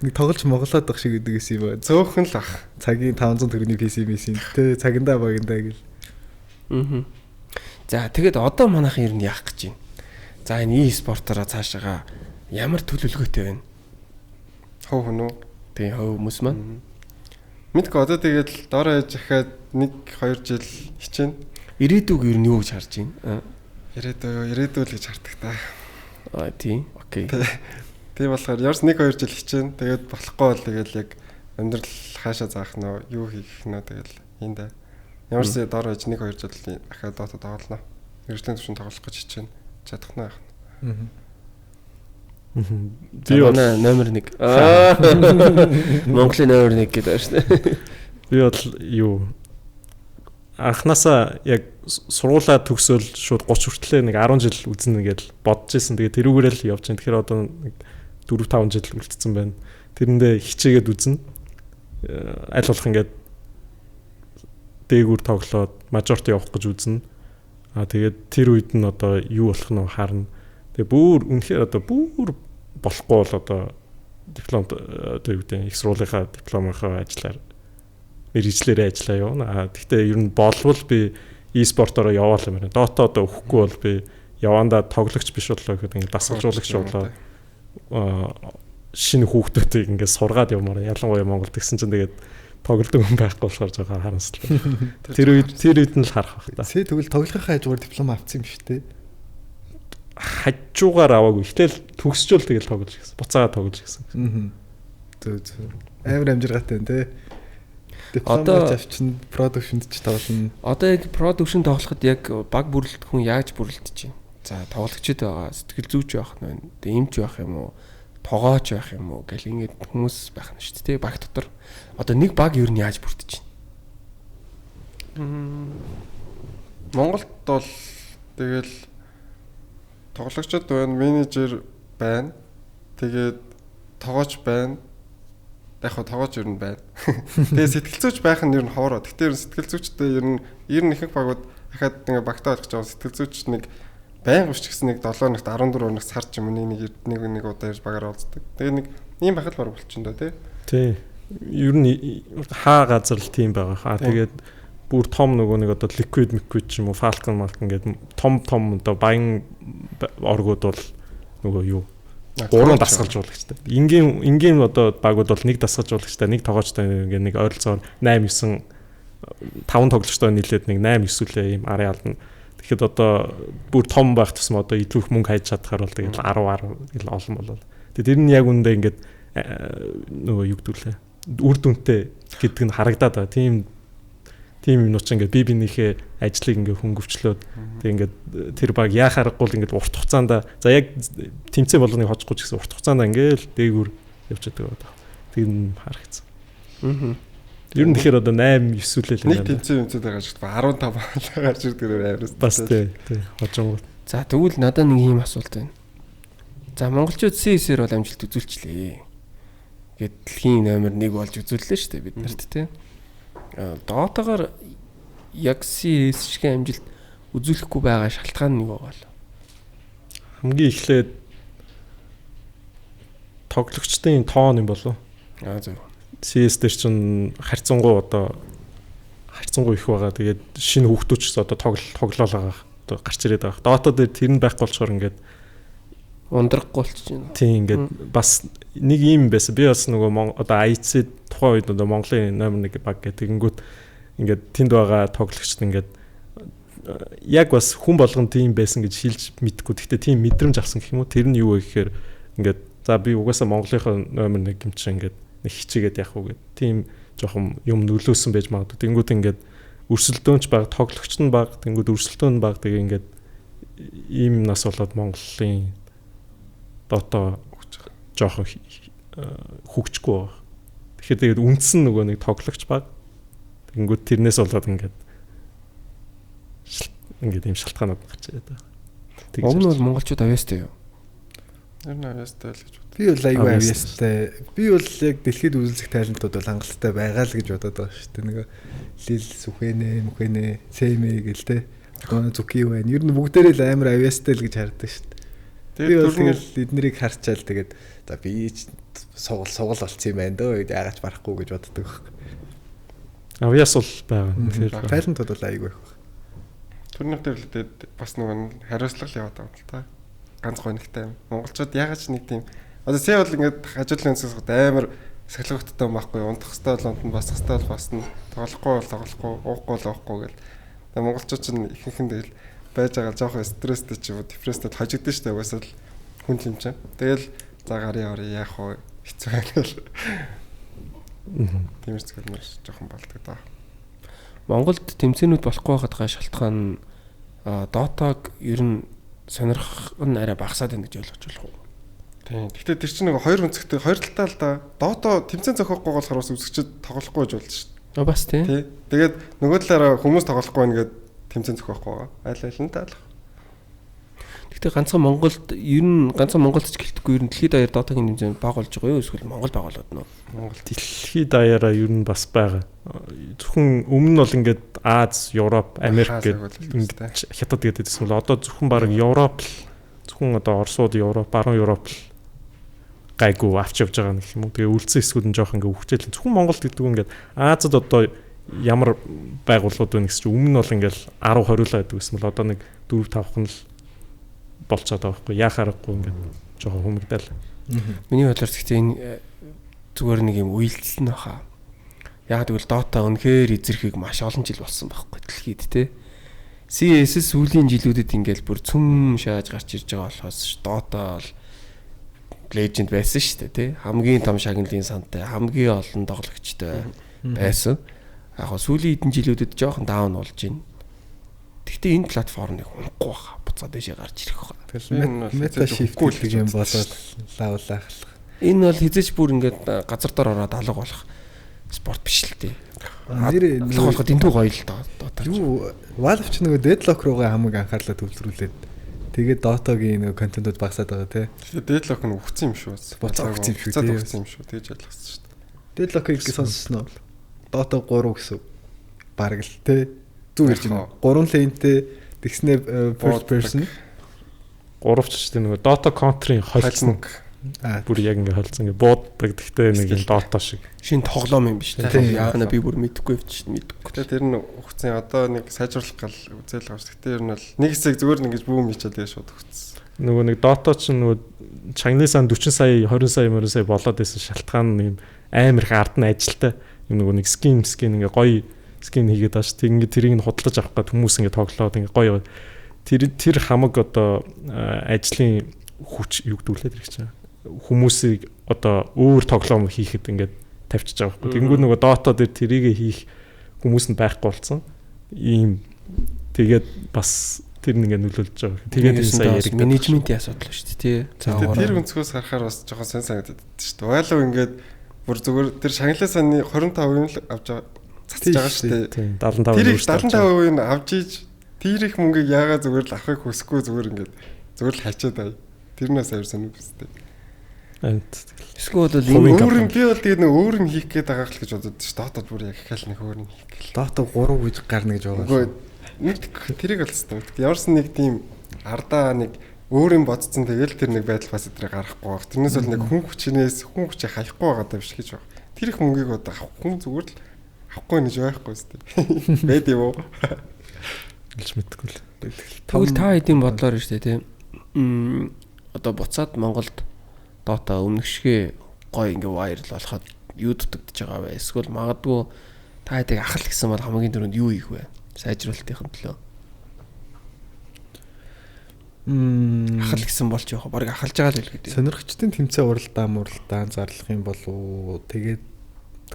Нэг тоглож моглоод байх шиг гэдэг юм байна. Зөөхөн л ах. Цагийн 500 төгрөгийн PC мис тэ цагандаа багандаа гэл. За тэгэд одоо манайхан ер нь яах гэж байна? За энэ e-спортоор цаашаага ямар төлөвлөгөөтэй байна? Хов хүн үү? Тийм хов хүмүүс маань. Мэдгүй одоо тэгээд дороо ээж ахаад 1 2 жил хичээнэ. Ирээдүг ер нь юу гэж харж байна? Ирээдүй л гэж хардаг та. Аа тийм. Окей. Тийм болохоор ярс 1 2 жил хичээнэ. Тэгээд болохгүй бол тэгэл яг амьдрал хаашаа заах нь юу хийх нь тэгэл энэ да. Ямар ч дороо ээж 1 2 жил ахаад Dota тоглоно. Мэргэжлийн түвшинд тоглох гэж хичээнэ. Чадах нь яах нь. Би бол номер 1. Аа. Монголын номер 1 гэдэг байна шүү дээ. Би бол юу анханасаа яг сургуулаа төгсөөл шууд 30 хүртлээ нэг 10 жил үзнэ гэж бодож исэн. Тэгээ тэрүүгээрээ л явж байна. Тэгэхээр одоо нэг 4 5 жил үлдсэн байна. Тэрэндээ хичээгээд үзнэ. Аль болох ингээд дээгүүр тоглоод мажорт явах гэж үзнэ. Аа тэгээд тэр үед нь одоо юу болох нь харна. Тэгээ бүр үнэхээр одоо бүр болохгүй бол одоо диплом одоо юу гэдэг их сургуулийнхаа дипломынхаа ажиллаар мэргэжлээрээ ажиллаа явна. Аа тэгтээ ер нь болвол би e-спортоор яваал юм байна. Dota одоо өгөхгүй бол би явандаа тоглогч биш боллоо гэхэд ингээд дасгалжуулагч болоо. Шинэ хүүхдүүдийг ингээд сургаад явмаар. Ялангуяа Монголд тэгсэн чинь тэгээд тоглодог хүн байхгүй болохоор жоохон харамслаа. Тэр үед нь л харах бах та. Сэ тэгвэл тоглохынхаа хажуугаар диплом авсан юм шүү дээ. Хажуугаар аваагүй. Гэтэл төгсчөөл тэгэл тоглож гисэн. Буцаагаа тоглож гисэн. Зөв зөв. Амар амжиргаатай байна те. Диплом авчин продакшнд ч тоглоно. Одоо яг продакшн тоглоход яг баг бүрэлдэхүүн хүн яаж бүрэлдэж байна? За тоглогчд байгаа, сэтгэл зүйч байх нь байна. Тэгээ эмч байх юм уу? Тогооч байх юм уу гэл ингээд хүмүүс байх нь шүү дээ, баг дотор. Одоо нэг баг ер нь яаж бүрдэж байна? Монголд бол тэгэл тоглогчд байна, менежер байна. Тэгээд тогооч байна. Яг хоо тогооч ер нь байна. Тэгээ сэтгэл зүйч байх нь ер нь ховроо. Гэхдээ ер нь сэтгэл зүйчтэй ер нь ихэнх багууд ахаад ингээ багтаа ойлгож байгаа сэтгэл зүйч нэг байнга биш ч гэсэн нэг 7 хоногт 14 хоног сар ч юм уу нэг удаа ирж багаар уулздаг. Тэгээ нэг ийм байхад баг болчихно доо тий. Тий. Ер нь хаа газар л тийм байгаа хаа. Тэгээд бүр том нөгөө нэг одоо Liquid Liquid ч юм уу Falcon Falcon гэдэг том том одоо баян оргууд бол нөгөө юу гурван дасгалжуулагчтай. Энгийн одоо багууд бол нэг дасгалжуулагчтай, нэг тогоочтой ингээ нэг ойролцоогоор 8 9 5 тоглогчтой нийлээд нэг 8 9 үлээ ийм арын ална. Тэгэхэд одоо бүр том байх тусам одоо илүү их мөнгө хайж чадхаар бол тэгэл 10 10 гэл олон болол. Тэгээд тэр нь яг үндэ ингээд нөгөө юу гэдэг лээ. Үр дүнтэй гэдэг нь харагдаад байгаа. Тийм юмнууд ч ингээд би бинийхээ ажлыг ингээд хөнгөвчлөөд тэг ингээд тэр баг яа харахгүй л ингээд урт хугацаанд за яг тэмцээн болгоныг хожихгүй ч гэсэн урт хугацаанд ингээд дээгүүр явж байдаг байна. Тэр нь харагдсан. Ер нь тэгэхээр одоо 8 9 үлээл нэг тэмцээн юмцээд байгаа шүү дээ. 15 гарч ирдэг амар. Бас тий хожингууд. За тэгвэл надад нэг юм асуулт байна. За монголчууд CS-ээр бол амжилт үзүүлчлээ. Ингээд дэлхийн номер 1 болж үзүүллээ шүү дээ бид нарт тий. Dota-гаар яг CS шиг амжилт үзүүлэхгүй байгаа шалтгаан нь юу байгаа вэ? Хамгийн эхлээд тоглогчдын тоон юм болов. Аа зөв. CS дээр чинь харьцангуй одоо харьцангуй их байгаа. Тэгээд шинэ хүүхдүүд ч одоо тоглоол байгаа. Одоо гарч ирээд байгаа. Dota дээр тэр нь байхгүй болохоор ингээд ундрахгүй болчих юм. Тийм ингээд бас нэг юм байсан. Би бас нөгөө одоо IC тухайн үед одоо Монголын номер 1 баг гэх тэгэнгүүт ингээд тэнд байгаа тоглогчд ингээд яг бас хүн болгон тийм байсан гэж хэлж мэдгүй. Гэхдээ тийм мэдрэмж авсан гэх юм уу? Тэр нь юу вэ гэхээр ингээд за би угаасаа Монголынхоо номер 1 юм чинь ингээд нэг хичээгээд явах уу гэд тийм жоохон юм нөлөөсөн байж магадгүй. Тэнгүүт ингээд өрсөлдөөнч баг, тоглогч нь баг, тэнгүүт өрсөлдөөн баг. Тэгээ ингээд ийм нас болоод Монголын Dota жоохон хөгжихгүй байгаа. Тэгэхээр тэгээд үндсэн нөгөө нэг тоглогч баг. Тэнгүүт тэрнээс болоод ингээд ийм шалтгаанууд гарч ирээд байгаа. Уг нь бол монголчууд авьяастай юу? Ер нь авьяастай л гэж бод. Би бол айгүй авьяастай. Би бол яг дэлхийд үзэлцэх тайлантууд бол хангалттай байгаа л гэж бодоод байгаа шүү дээ. Нөгөө Лил Сүхэнэ, Мүхэнэ, Сэмэ гэл те. Одоо Зүки байна. Ер нь бүгдээрээ л амар авьяастай л гэж хардаг шүү дээ. Би бол тэгэл эднэрийг харчаал тэгээд за би ч сугал болцсон юм байна дөө яагаад ч барахгүй гэж боддог байхгүй. Авьяас бол байгаа. Тэгэхээр тайлантууд бол айгүй их баг. Түрнийх дээр л тэгээд бас нөгөө хариуцлага л яваад байгаа юм л та. Ганц гонигтай юм. Монголчууд ягаад ч нэг тийм одоо сая бол ингээд хажуудлын өнцгөөс амар сахилга хөттэй юм байхгүй. Унтах хэвээр бол унтна, босох хэвээр бол босно, тоглохгүй бол тоглохгүй, уухгүй бол уухгүй гэл. Тэгээд монголчууд чинь ихэнх нь тэгэл байж байгаа жоохон стресстэй ч юм уу депресстэй хожигдсон шүү дээ. Угаасаа л хүн юм чинь. Тэгэл за гарын орё яах вэ? Хэцүү байна л. Тиймэр зүйл маш жоохон болдог даа. Монголд тэмцээнүүд болохгүй байхад гай шалтгаан нь Dota-г ер нь сонирхох нь арай багасаад байна гэж ойлгож болох уу? Тийм. Гэхдээ тэр чинь нэг хоёр өнцгтэй хоёр талтай л да. Dota тэмцээн зохиохгүй болохоор бас үзэгчд тоглохгүй гэж болж шүү дээ. Бас тийм. Тий. Тэгээд нөгөө талаараа хүмүүс тоглохгүй байна гэд тэмцээн зохиохгүй байгаа. Аль аль нь таалах. Гэхдээ ганцхан Монголд ер нь ганцхан Монголд ч гэлтэхгүй ер нь дэлхийд даяар Dota-гийн тэмцээн баг болж байгаа юу? Эсвэл Монгол байгуулад нь уу? Монгол дэлхийд даяараа ер нь бас байгаа. Зөвхөн өмнө нь бол ингээд Аз, Европ, Америк гэдэг ингээд хятад гэдэг байсан бол одоо зөвхөн баг Европ л зөвхөн одоо Оросууд, Европ, баруун Европ л гайгүй авч явж байгаа гэх юм уу. Тэгээ үлдсэн хэсгүүд нь жоох ингээд хөвчөөл. Зөвхөн Монголд гэдэг нь ингээд Азад одоо ямар байгууллагууд байна гэсэн чинь өмнө нь бол ингээд 10 20 л байдаг гэсэн бол одоо нэг 4 5 л болцоод байгаа байхгүй. Яах аргагүй ингээд жоохон хүмүүгдэл. Миний бодлоор гэхдээ энэ зүгээр нэг юм уйлдал нь баха. Яг тэгвэл Dota үнэхээр эзэрхийг маш олон жил болсон байхгүй дэлхийд те. CS сүүлийн жилүүдэд ингээл бүр цөм шааж гарч ирж байгаа болохоос Dota бол legend байсан шүү дээ те. Хамгийн том шагналын сантай, хамгийн олон тоглогчтой байсан. Яг гоо сүүлийн хэдэн жилүүдэд жоохон даун болж байна. Гэхдээ энэ платформыг унахгүй баха. Буцаад дэшээ гарч ирэх баха. Тэгэл meta shift гэх юм болоод лавлаах. Энэ бол хизээч бүр ингээд газар дор ороод алга болох спорт биш л дээ. Нэр алга болоход энтүү гоё л доо. Юу Valve ч нөгөө Deadlock руугаа хамаг анхаарлаа төвлөрүүлээд тэгээд Dota-гийн нөгөө контентууд багасаад байгаа тий. Тэгэхээр Deadlock нь үхсэн юм шүү. Буцаа үхсэн юм шүү. Буцаад үхсэн юм шүү. Тэгж ойлгосон шүү дээ. Deadlock-ыг сонссон уу? Dota 3 гэсэн. Бараг л тий. Зүг ирж байна. 3 lane-тэй тэгснэ first person 3 ч тийм нөгөө Dota Counter-ийн холцсон. Бүр яг ингээ холцсон ингээ бууддаг. Тэгтээ нэг юм Dota шиг. Шинэ тоглоом юм биш үү? Яах нь би бүр мэдэхгүй явчих мэдэхгүй. Тэгээ тэр нь өгцөн одоо нэг сайжруулах гал үзэл байгаа шүү. Тэгтээ ер нь бол нэг хэсэг зүгээр нэг ингэж бүүм хийчихэд тэгээ шууд өгцсөн. Нөгөө нэг Dota ч нөгөө чагны сан 40 сая, 20 сая, 20 сая болоод байсан шалтгаан нь юм амар их ард нь ажилтай. Юм нөгөө нэг скин ингээ гоё скин хийгээд байгаа шүү. Тэг ингээ тэрийг нь худалдаж авах гээд хүмүүс ингээ тоглоод ингээ гоё. Тэр хамаг одоо ажлын хүч юу гэдэг лээ тэр чинь хүмүүсийг одоо өөр тоглоом хийхэд ингээд тавьчихж байгаа байхгүй. Тэнгүү нөгөө Dota дээр тэрийг хийх хүмүүс нь байхгүй болсон. Ийм тэгээд бас тэр нэг ингээд нөлөөлж байгаа. Тэгээд энэ сая яригдаад менежментийн асуудал шүү дээ тий. Тэр өнцгөөс харахаар бас жоохон сонь санагдаад шүү дээ. Valve ингээд бүр зүгээр тэр шагналын санны 25% л авч байгаа цацж байгаа шүү дээ. 75% 75% нь авч иж тэр их мөнгийг яагаад зүгээр л авахыг хүсэхгүй зүгээр ингээд зүгээр л хачаад бай. Тэрнээс аяр сонир биз дээ. Эсвэл бол энэ өөр юм би бол тэгээд нэг өөр юм хийх гээд байгаа л гэж бодод ш. Dota бүр яг их л нэг өөр юм хийх гээл. Dota 3 гэж гарна гэж байгаа. Үгүй нэг тэрийг бол хэвээр. Ямарсан нэг тийм ардаа нэг өөр юм бодцсон тэгэл тэр нэг байдал бас өдрийг гаргахгүй баг. Тэрнээс бол нэг хүн хүчнээс хүн хүчээ хаяхгүй байгаа даа биш гэж баг. Тэр их мөнгийг одоо авах хүн зүгээр л авахгүй нэж байхгүй зү. Байд юм уу? Хэлж мэдэхгүй л. Тэгвэл та хэдийн бодлоор шүү дээ тийм. Одоо буцаад Монголд Dota өмнөх шигээ гоё ингээ viral болоход юу дутагдж байгаа вэ? Эсвэл магадгүй та хэдийг ахал гэсэн бол хамгийн түрүүнд юу хийх вэ? Сайжруулалтын төлөө. Ахал гэсэн болж явах. Бараг ахалж байгаа л гэдэг. Сонирхчдын тэмцээн уралдаан зарлах юм болов. Тэгээд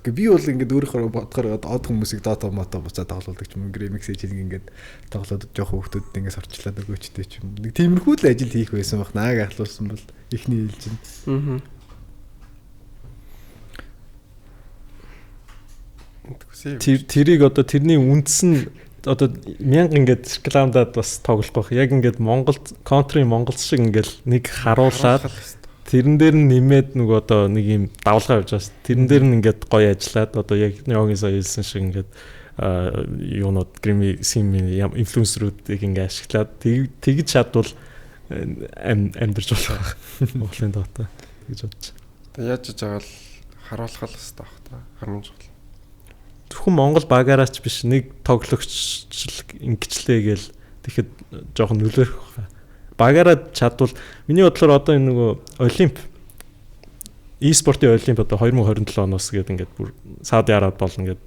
тэгээ би бол ингээд өөрийнхөө бодгоор од хүмүүсийг Dota мото буцаад тоглуулдаг ч юм уу, remix хийж ингээд тоглоод жоох хүүхдүүдэд ингээд сорчлаад өгөөчтэй ч юм. Нэг тиймэрхүү л ажил хийх байсан байх нааг ахлуулсан бол эхний ээлжинд. Тэр тэрийг одоо тэрний үндэс нь одоо мянга ингээд рекламдаад бас тоглохгүй байх. Яг ингээд Монголд Counter-ийн Монгол шиг ингээд нэг харуулад Тэрэн дээр нь нэмээд нөгөө одоо нэг юм давлгаа явж байгаа шүү. Тэрэн дээр нь ингээд гоё ажиллаад одоо яг Йогийн сая хэлсэн шиг ингээд юунууд Грими Сими инфлюенсерүүдийг ингээд ашиглаад тэгж чадвал амьдарч болох Монголын Dota гэж бодож. Тэгээ яаж ч байгаа л харуулах л хэвээр байх та. Хамгийн чухал. Зөвхөн Монгол багаараач биш нэг тоглогч ингэчлээ гээл тэгэхэд жоохон нөлөөрөх байх. Багаараа чадвал миний бодлоор одоо энэ нөгөө Олимп e-спортын Олимп одоо 2027 оноос гээд ингээд бүр Сауди Араб болно гээд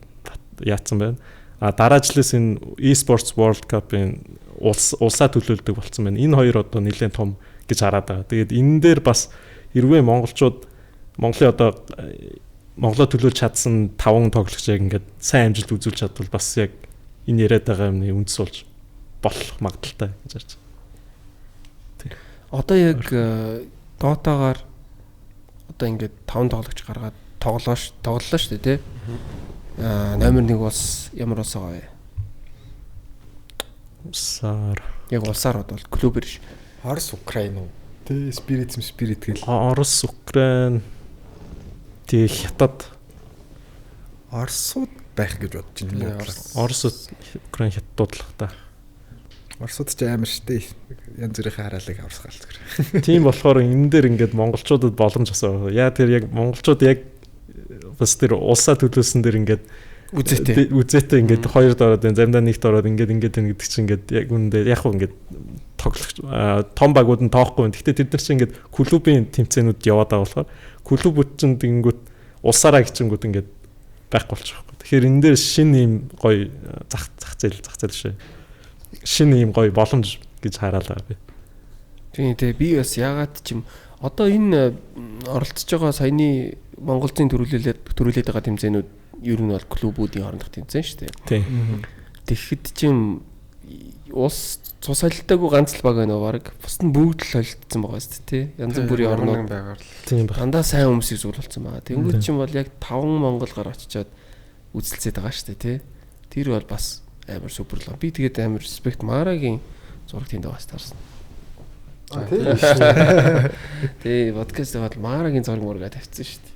яатсан байна. А дараа жилээс энэ e-sports World Cup-ын улсаа төлөөлдөг болсон байна. Энэ хоёр одоо нэлээд том гэж хараад байгаа. Тэгээд энэ дээр бас хэрвээ монголчууд Монголын одоо Монголоо төлөөлж чадсан 5 тоглогч яг ингээд сайн амжилт үзүүлж чадвал бас яг энэ яриад байгаа юмны үндэс болж болох магадлалтай гэж харж байна. Одоо яг Dota-гаар одоо ингээд 5 тоглогч гаргаад тоглоо шүү дээ, тий? Номер 1 улс ямар улс байгаа вэ? Улсаар. Яг улсаар бол клубэр ш. Орос, Украин уу? Тэ Spirit Spirit гэл. Орос, Украин, тэг Хятад. Оросууд байх гэж бодож байна. Орос, Украин, Хятадууд л та. Оросууд ч амар штэ. Янз бүрийн хараалыг аварсгаал зүгээр. Тийм болохоор энэ дээр ингээд монголчуудад боломж асуу. Яа тэр яг монголчууд яг бас тэр улсаа төлөөсөн дээр ингээд үзээтэй ингээд хоёрд ороод байна, заримдаа нэгт ороод ингээд ингээд байна гэдэг чинь ингээд яг үүндээ яг хөө ингээд тоглогч том багууд нь тоохгүй байна. Гэхдээ тэд нар чинь ингээд клубын тэмцээнүүд яваад байгаа болохоор клубүүд чинь тэгэнгүүт улсаараа гिचингүүд ингээд байхгүй болчих واخгүй. Тэгэхээр энэ дээр шинэ юм гоё зах зээл шээ. Шинэ юм гоё боломж гэж хараалаа би. Тийм тий би бас яагаад ч юм одоо энэ оролцож байгаа саяны Монголын төрүүлээд байгаа тэмцээнүүд ер нь бол клубүүдийн хоорондох тэмцээн шүү дээ. Тийм. Тэгэхэд ч юм улс цус холилтаагүй ганц л баг байна уу баг. Бус нь бүгд л холилдсон байгаа шүү дээ тий. Янз бүрийн орнууд тийм баг. Дандаа сайн хүмүүсийг зөвлөлцсөн байгаа. Тэнгүүд ч юм бол яг 5 Монгол гар очичоод үзэлцээд байгаа шүү дээ тий. Тэр бол бас амар супер л. Би тэгээд амар респект Марагийн зураг тэнд байгаас таарсан. Тий, подкаст бол Марагийн зураг мургаа тавьсан шүү дээ.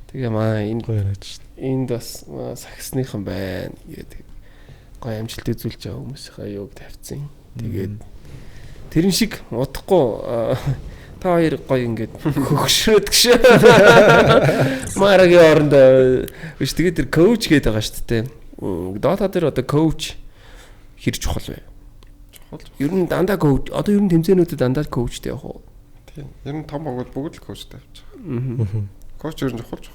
Тэгээ маа энэ энд бас сагсныхан байна гэдэг гоё амжилт үзүүлж байгаа хүмүүсийнхаа юуг тавьсан. Тэгээд тэрэн шиг удахгүй та хоёр гоё ингээд хөгшрөөд гш. Марагийн оронд биш тэгээд тэр коуч гэдэг байгаа шүү дээ. Dota дээр одоо коуч хэр чухал вэ? Чухал. Ер нь дандаа коуч одоо ер нь тэмцээнүүдэд дандаа коучтэй явах уу? Тийм. Ер нь том багууд бүгд л коучтай явчих. Аа. Коуч ер нь чухал.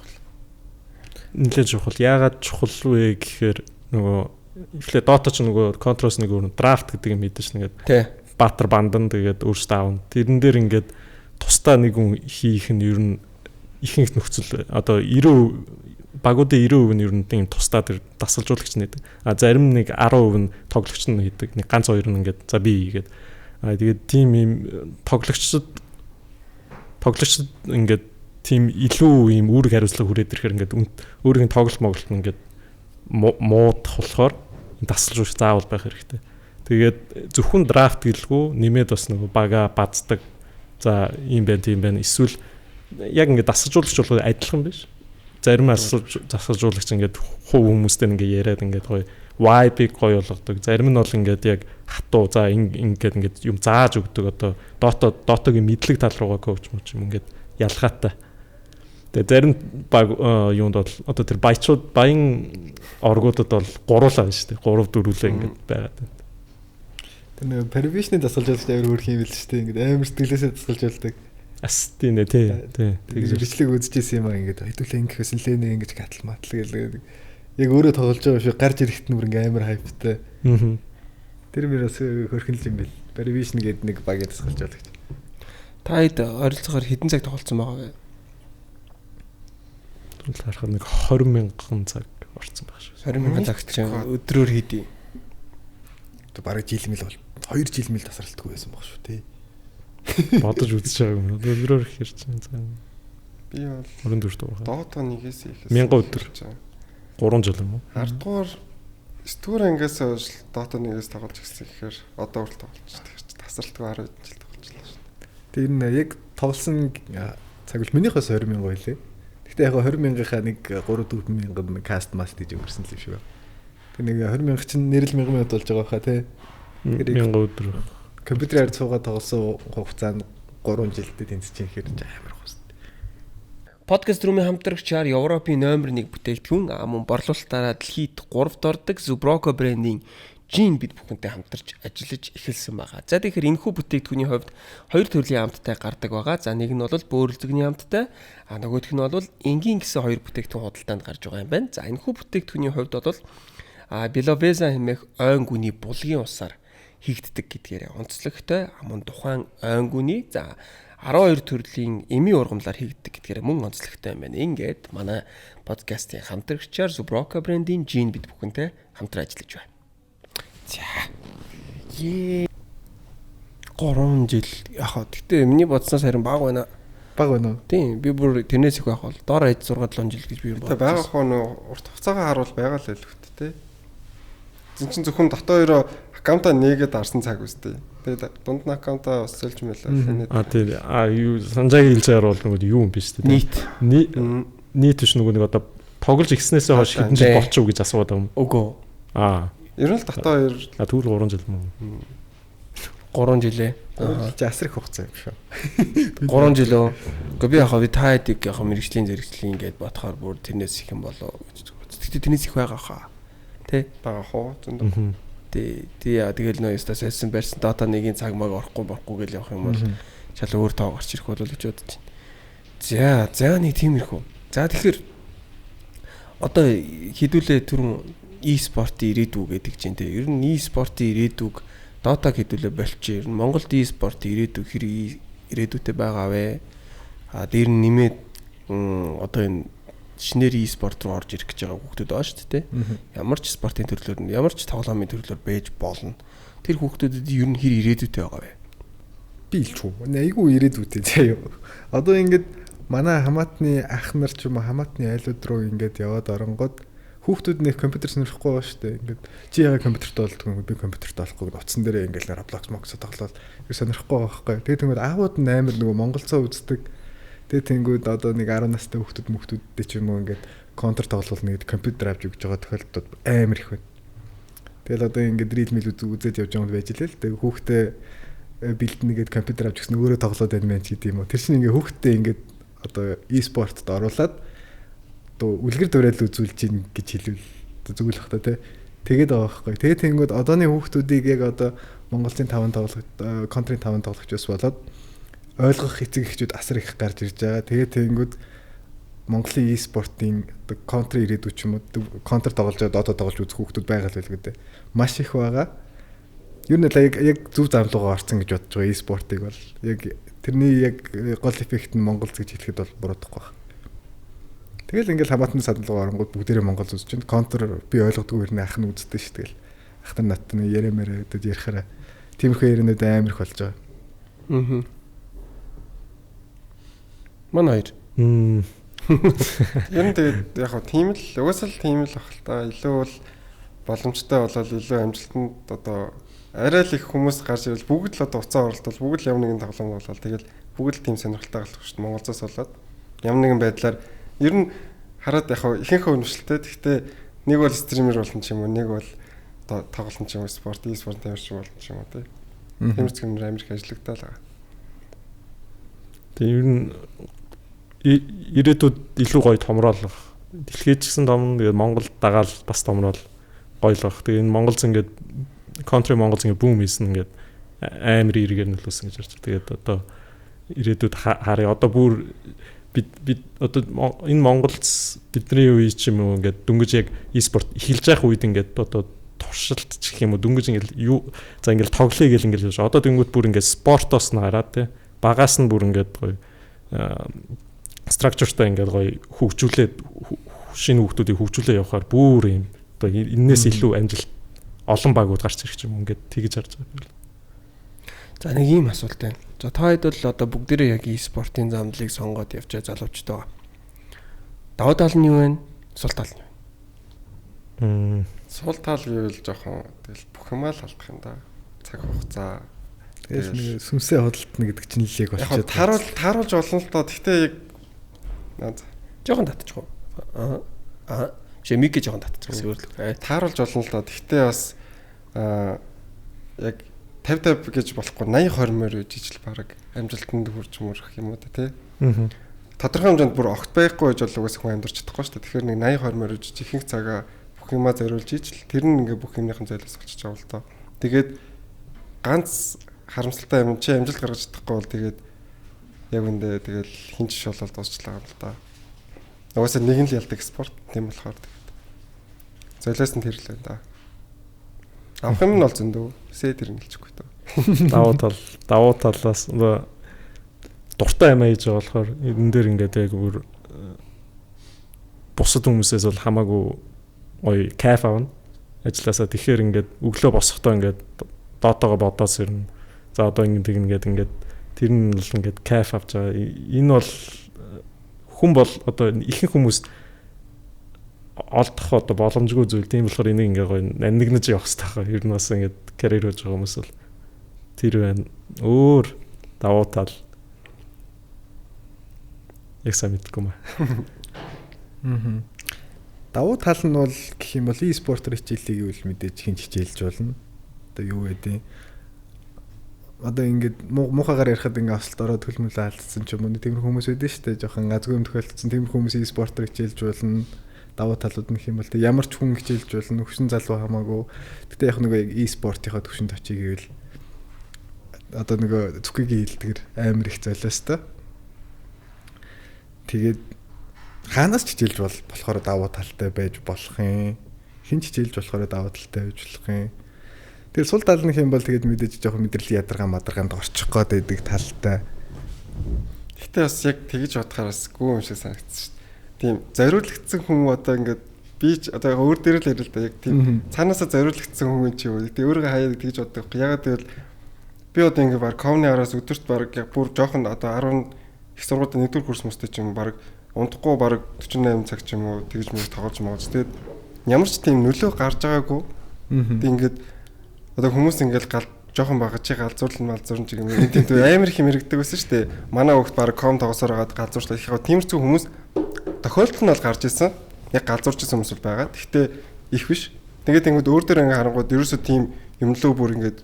Нэлээд чухал. Яагаад чухал вэ гэхээр нөгөө эхлээ Dota ч нөгөө Control-с нэг өөр драфт гэдэг юм хийдэж шин ингээд. Баатар бандан тэгээд өөрсдөө аавна. Тэрэн дээр ингээд тусдаа нэг хүн хийх нь ер нь ихэнх нөхцөл одоо 90 багуудын 90% нь ер нь тийм тусдаа тэр дасгалжуулагч нь хийдэг. А зарим нэг 10% нь тоглогч нь хийдэг. Нэг ганц хоёр нь ингээд за би хийгээд. А тэгээд тийм юм тоглогчдод ингээд тийм илүү ийм үүрэг хариуцлага хүрээд ирэхээр ингээд өөрийн тоглолт моголт нь ингээд муудах болохоор дасгалжуулагч заавал байх хэрэгтэй. Тэгээд зөвхөн драфт гэлгүй нэмээд бас нөгөө бага баздаг. За ийм байна тийм байна. Эсвэл яг ингээд дасгалжуулагч болохоор адилхан биш. Зарим дасгалжуулагч ингээд хувь хүмүүстэй ингээд яриад ингээд гоё vibe-ыг гоё болгодог. Зарим нь бол ингээд яг хатуу за ингээд ингээд юм зааж өгдөг. Одоо Dota-гийн мэдлэг тал руугаа коуч мөч юм ингээд ялгаатай. Тэгээ зарим баг юунд бол одоо тэр баячууд баян оргуудад бол гуруулаа байна шүү дээ. 3 4-лээ ингээд байгаад байна. Тэр нэг Parvision-ы дасгалжуулагч амар хөөрх юм бил шүү дээ. Ингээд амар сэтгэлээсээ дасгалжуулдаг. Ас тийм ээ тий. Тий. Тэгж бичлэг үзчихсэн юм аа ингээд хэдүүлээ ингэх байсан лэнэ ингэж гатал матал гэлээ. Яг өөрөө тоглож байгаа шиг гарч ирэхэд нь бүр ингээд амар хайптай. Аа. Тэр мөр бас хөөрхөн л юм бил. Parvision гэдэг нэг багийн дасгалжуулагч. Та хэд ойролцоогоор хэдэн цаг тоглолцсон байгаа вэ? Тэгвэл харахад нэг 20 мянган цаг орцсон байх шүү. 20 мянган цаг чинь өдрөөр хэдий? Тэг бараг жил мэл бол 2 жил мэл тасралтгүй байсан баг шүү тий. Бодож үзэж байгаа юм. Өдрөөр ихэр чинь за. Би бол 24 дугаар. Dota 1-ээс ихээс 1000 өдөр. 3 жил юм уу? 10 дугаар 9 дугаар ангиас хойш Dota 1-ээс тоглож ирсэн гэхээр одоо хүртэл тоглож тэгэхээр чи тасралтгүй 10 жил тоглож лээ шүү. Тэр нь яг Тоглосон цаг бол минийх бас 20 мянга байлээ. Гэхдээ яг 20 мянгийнхаа нэг 3 4 мянган каст маст гэж өнгөрсөн л юм шиг байна. Тэг нэг 20 мянга чинь нэрэл 1000 минут болж байгаа хаа тий. Тэгэхээр 1000 өдөр. Компьютерээр суугаад тоглосон хугацаа нь 3 жилдээ тэнцэж юм хэр амар хөөс. Подкаст рүүмийн хамтрагчаар Европын номер 1 бүтээгдэхүүн мөн борлуулалтаараа дэлхийд 3-д ордог Zubroko брендийн жин бид бүхэнтэй хамтарч ажиллаж эхэлсэн байгаа. За тэгэхээр энэхүү бүтээгдэхүүний хувьд хоёр төрлийн амттай гардаг байгаа. За нэг нь бол бөөрөлзөгний амттай, а нөгөөх нь бол энгийн гэсэн хоёр бүтээгдэхүүн худалдаанд гарч байгаа юм байна. За энэхүү бүтээгдэхүүний хувьд бол Беловеза хэмээх ойн гүний булгийн усаар хийгддэг гэдгээрээ онцлогтой, мөн тухайн ойн гүний за 12 төрлийн эмийн ургамлаар хийгддэг гэдгээр мөн онцлогтой юм байна. Ингээд манай подкастын хамтрагчаар Zubroko брендийн жин бид бүхэнтэй хамтран ажиллаж байна. За. 3 жил яг хаа. Гэтэ миний бодсноос харин бага байна. Бага байна уу? Тийм, би бүр тэрнээс их байх бол дор хаяж 6 7 жил гэж би юм бодлоо. Бага хоо нөө урт хугацаагаа харуул байгаа л байлгүй дээ. Зин чин зөвхөн дотоо хоёроо аккаунтаа нээгээд арсан цаг үстэй. Тэгээд дунд нь аккаунтаа бас сольж мэлээ. А тийм. А юу Санжаагийн хэлж байгаа бол нөгөө юу юм биш үү? Нийт. Нийт биш нөгөө нэг одоо тоглож ихснээсээ хойш хэдэн жил болчих уу гэж асууад байгаа юм. Үгүй. Аа. Ер нь л дотоо хоёр. А тэгвэл 3 жил мөн. 3 жилээ. Асар их хугацаа юм шүү. 3 жил үү? Гэхдээ би яг би та хэдийг яг мэрэгжлийн зэрэгцлийн ингээд бодохоор бүр тэрнээс их юм болоо гэж бодсон. Гэхдээ тэрнээс их байгаа хаа. Тэ? Байгаа хоо зөндөө. Тий. Тэгэл нөө ёстой сольсон барьсан Dota 1-ийн цаг маг орохгүй орохгүй гэж явах юм бол шал өөр тоо гарч ирэх болов гэж бодож байна. За нэг тиймэрхүү. За тэгэхээр одоо хэдүүлээ түрүүн e-спортын ирээдүг гэдэг чинь те. Ер нь e-спортын ирээдүг Dota хэдүүлээ болчих. Ер нь Монголд e-спортын ирээдүг хэр ирээдүйтэй байгаа вэ? А дээр нь нэмээд одоо энэ шинээр e-спорт руу орж ирэх гэж байгаа хүүхдүүд байгаа шүү дээ. Ямар ч спортын төрлөөр нь ямар ч тоглоомын төрлөөр байж болно. Тэр хүүхдүүдэд ер нь хэр ирээдүйтэй байгаа вэ? Би илчүү. Айгүй ирээдүйтэй заяа. Одоо ингээд манай хамаатны ах нар ч юм уу хамаатны айлууд руу ингээд яваад оронгод хүүхдүүд нэг компьютер сонирхгүй байгаа шүү дээ. Ингээд чи яагаад компьютерт болдгоо юм би компьютерт болохгүй гэд утсан дээрээ ингээд Roblox Mox тоглоод ер сонирхгүй байгаа байхгүй. Тэгээд тэнгүүд аавууд нь амар нөгөө монголцоо үздэг. Тэгээд тэнгүүд одоо нэг 10 настай хүүхдүүд мөхтүүдтэй ч юм уу ингээд контр тоглол нэг компьютер авч өгч байгаа тохиолдлууд амар их байна. Тэгэл одоо ингээд рил мил үзээд явж байгаа юм байж лээ л. Тэгээд хүүхдээ бэлдэнэ гээд компьютер авч өгсөн өөрөө тоглоод байна мэн ч гэдэг юм уу. Тэр чинь ингээд хүүхдээ ингээд одоо e-спортод оруулаад одоо үлгэр дуурайл үзүүлж гин гэж хэлвэл зүгээр л бах та тий. Тэгээд байгаа байхгүй. Тэгээд тэнгүүд одооны хүүхдүүдийг яг одоо Монголын 5 тоглогч, контрын 5 тоглогч бас болоод ойлгох эцэг эхчүүд асар их гарч ирж байгаа. Тэгээд тэнгүүд Монголын e-спортын одоо контр ирээдүй ч юм уу контр тоглож байгаа, Dota тоглож үзэх хүүхдүүд байгаа л байлгүй дээ. Маш их байгаа. Ер нь л яг зөв зам руугаа орсон гэж бодож байгаа e-спортыг бол яг тэрний яг гол эффект нь Монголд гэж хэлэхэд бол буруудахгүй байна. Тэгэл ингээл хамаатны садан руу оронгууд бүгдээрээ Монгол үзэж чинь контр би ойлгодгүй хэрнээ ах нь үздэг ш. Тэгэл ах нар надтай нэг яриа мэрэ гэдэг ярихаараа тиймэрхүү ярианууд амар их болж байгаа. Аа. Манай хоёр. Ер нь тэгээд яг хөө тийм л угаасаа л тийм л ах л та. Илүү бол боломжтой болол илүү амжилтанд одоо арай л их хүмүүс гарч ирэл бүгд л одоо уцаа оролтол бүгд л ямар нэгэн тоглоом болол тэгэл бүгд л тийм сонирхолтой болох шүү дээ. Монголзоос болоод ямар нэгэн байдлаар ер нь хараад яг хөө ихэнх өнөшлөлтэй. Гэхдээ нэг бол стример болно ч юм уу, нэг бол тоглолт ч юм уу, спорт, e-спорт тамирч болно ч юм уу тий. Тиймэрхүү юм амар их ажиллагдаал байгаа. Тэгээ ер нь ирээдүйд илүү гоё томроол. Дэлхийд ч гэсэн томно, тэгээд Монгол дагаал бас томроол гоё л баг. Тэгээ энэ Монголз ингээд country Монголз ингээд бүүм хийсэн ингээд амар эргээр нөлөөсөн гэж харж байна. Тэгээд одоо ирээдүйд харъя. Одоо бүр бид одоо энэ Монголз бидний үе ч юм уу ингээд дөнгөж яг e-спорт эхэлж явах үед ингээд одоо туршилт ч гэх юм уу дөнгөж ингээд юу за ингээд тоглоё гэл ингээд хэлж. Одоо дөнгөж бүр ингээд спортоос нь гараад тий багаас нь бүр ингээд гоё структуртай ингээд гоё хөгжүүлээд шинэ хүүхдүүдийг хөгжүүлээ явахаар бүр юм одоо энээс илүү амжилт олон багууд гарч ирэх юм ингээд тэгж харж байгаа. За нэг ийм асуулт байна. За та хэд бол одоо бүгдээрээ яг e-спортын замдлыг сонгоод явж байгаа залуучууд байгаа. Давуу тал нь юу вэ? Сул тал нь юу вэ? Сул тал гэвэл жоохон тэгэл бүх юмаа л алдах юм да. Цаг хугацаа. Тэгэл нэг сүмсээ худалдана гэдэг чинь л яг болчиход. Тааруулж болно л доо. Гэхдээ яг жоохон татчих уу? Аа. Биш микэ жоохон татчих гэсэн. Тааруулж болно л доо. Гэхдээ бас яг 50 50 гэж болохгүй 80 20 мөр үжиж ижил баг амжилтанд хүрч мөрөх юм уу та тий. Аа. Тодорхой хэмжээнд бүр огт байхгүй гэж бол угаасаа хүн амьдарч чадахгүй шүү дээ. Тэгэхээр нэг 80 20 мөр үжиж ихэнх цагаа бүх юмаа зориулж ижил тэр нь ингээ бүх юмныхан золиос болчихж байгаа л доо. Тэгээд ганц харамсалтай юм чи амжилт гаргаж чадахгүй бол тэгээд яг үндэ тэгэл хин ч шолол дуусчлаа юм л да. Угаасаа нэг нь л ялдаг спорт тийм болохоор тэгээд золиос нь тэр л байна да. Авах юм нь бол зөндөө. Сэ тэр нь хэлчихгүй тоо. Давуу талаас дуртай юм хийж байгаа болохоор энэ дээр ингээд яг бүр бусад хүмүүсээс бол хамаагүй гоё кайф авна. Ажлаасаа тэгэхээр ингээд өглөө босохдоо ингээд доотоогоо бодоод сэрнэ. За одоо ингээд ингээд тэр нь бол ингээд кайф авч байгаа. Энэ бол хүн бол одоо ихэнх хүмүүс олдох одоо боломжгүй зүйл. Тийм болохоор энийг ингээ гоё нандинаж явах хэрэгтэй хаа. Ер нь бас ингээд карьер хийж байгаа хүмүүс бол тэр байна. Өөр давуу тал яг сайн мэдгүй маа. Аа. Давуу тал нь бол гэх юм бол e-спортоор хичээлээ гэвэл мэдээж хин хичээлж болно. Одоо юу гэдэг одоо ингээд муухайгаар ярихад ингээ осолд ороод хөлмөлөө алдсан ч юм уу тиймэрхүү хүмүүс байдэн шүү дээ. Жохон газгүй юм тохиолдсон тиймэрхүү хүмүүс e-спортоор хичээлж болно. Давуу талууд нь гэх юм бол тэг ямар ч хүн хичээлж болно. Хөвшин залуу хамаагүй. Гэтэ яг нөгөө e-спортынхаа төвшөнд очие гэвэл одоо нөгөө зүкгийн хилдэгэр амар их золиостой. Тэгээд хаанаас ч хичээлж болохоор давуу талтай байж болох юм. Хин ч хичээлж болохоор давуу талтай байж болох юм. Тэр сул тал нь хэм бол тэгээд мэдээж жоохон мэдрэлийн ядаргаа мадаргаанд орчих гээд байдаг талтай. Гэтэ бас яг тэгж бодохоор бас гүү юм шиг санагдсан шүү дээ. Тийм зориулагдсан хүн одоо ингээд би ч одоо өөр дээр л ярил л да яг тийм цаанаасаа зориулагдсан хүн чи юу. Гэтэ өөрийгөө хаяад тэгж боддог. Ягаад гэвэл би одоо ингээд баг комны араас өдөрт баг яг бүр жоохон одоо 10 их сургуулийн 1-р курс хүмүүстэй ч юм баг унтахгүй баг 48 цаг ч юм уу тэгж мөр тоглож моож. Тэгээд ямар ч тийм нөлөө гарч байгаагүй. Тэг ингээд одоо хүмүүс ингээд гал жоохон бага чи галзуурлан малзуурн чиг юм тийм тийм амар их юм хэрэгдэг байсан шүү дээ. Манай хүүхд баг ком тоглосоор байгаад галзуурчлаа. Их яг тиймэрхүү хүмүүс тохиолдол нь бол гарч ирсэн. Яг галзуурч ирсэн хүмүүс бол байгаа. Гэхдээ их биш. Тэгээд ингээд өөр дээр ингээд харангууд ерөөсөө тийм юмлөө бүр ингээд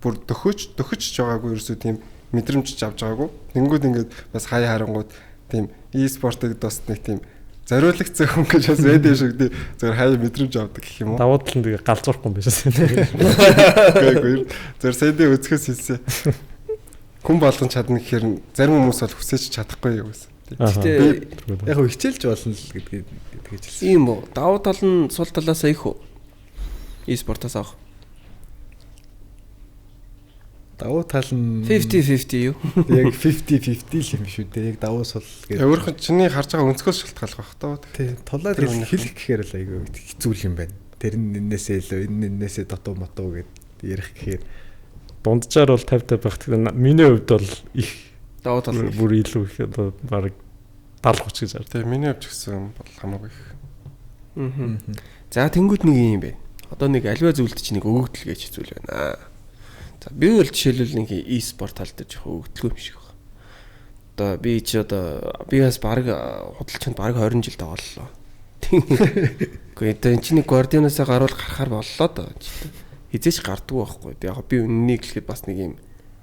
бүр дөхөж байгаагүй ерөөсөө тийм мэдрэмж авч байгаагүй. Тэнгүүд ингээд бас хаяа харангууд тийм e-спортыг бас нэг тийм зориулагдсан хүн гэж бас байдаг шиг тий. Зөвхөн хаяа мэдрэмж авдаг гэх юм уу? Давуу тал нь тэгээ галзуурахгүй юм биш үү? Үгүй. Зөвхөн сайдын өцгөөс хэлсэн. Хүн болгон чадна гэхээр зарим хүмүүс бол хүсэж чадахгүй юу гэсэн. Гэтэ яг хөө хичээлж болно л гэдгийг тэгж хэлсэн. Ийм үү? Давуу тал нь сул талаасаа их үү? E-спортоос авах. Давуу тал нь 50-50 юу? Яг 50-50 л юм шүү дээ. Яг давуу сул гэдэг. Өөрөөх нь чиний харж байгаа өнцгөөс шалтгаалах байх таа. Тий. Тулаад хэлэх гэхээр л айгүй хэцүү юм байна. Тэр нь энээсээ илүү, энэ энээсээ дутуу мотуу гэд ярих гэхээр дунджаар бол 50-50 байх. Тэгэхээр миний хувьд бол их давуу тал бүр илүү их одоо бараг 70-30 гэж харж. Тий, миний хувьд ч гэсэн бол хамаагүй их. Аа. За тэнгууд нэг юм бэ. Одоо нэг альва зүйлд чи нэг өгөгдөл гэж зүйл байна. За би бол жишээлбэл нэг e-спорт тал дээр жоохон өгдөлгүй юм шиг байна. Одоо би чи одоо би бас баг худалчинд баг 20 жил тоглолоо. Үгүй одоо эн чинь нэг Guardian-аас гарвал гарахаар боллоо доо. Хизээч гардггүй байхгүй. Яг би үннийг хэлэхэд бас нэг юм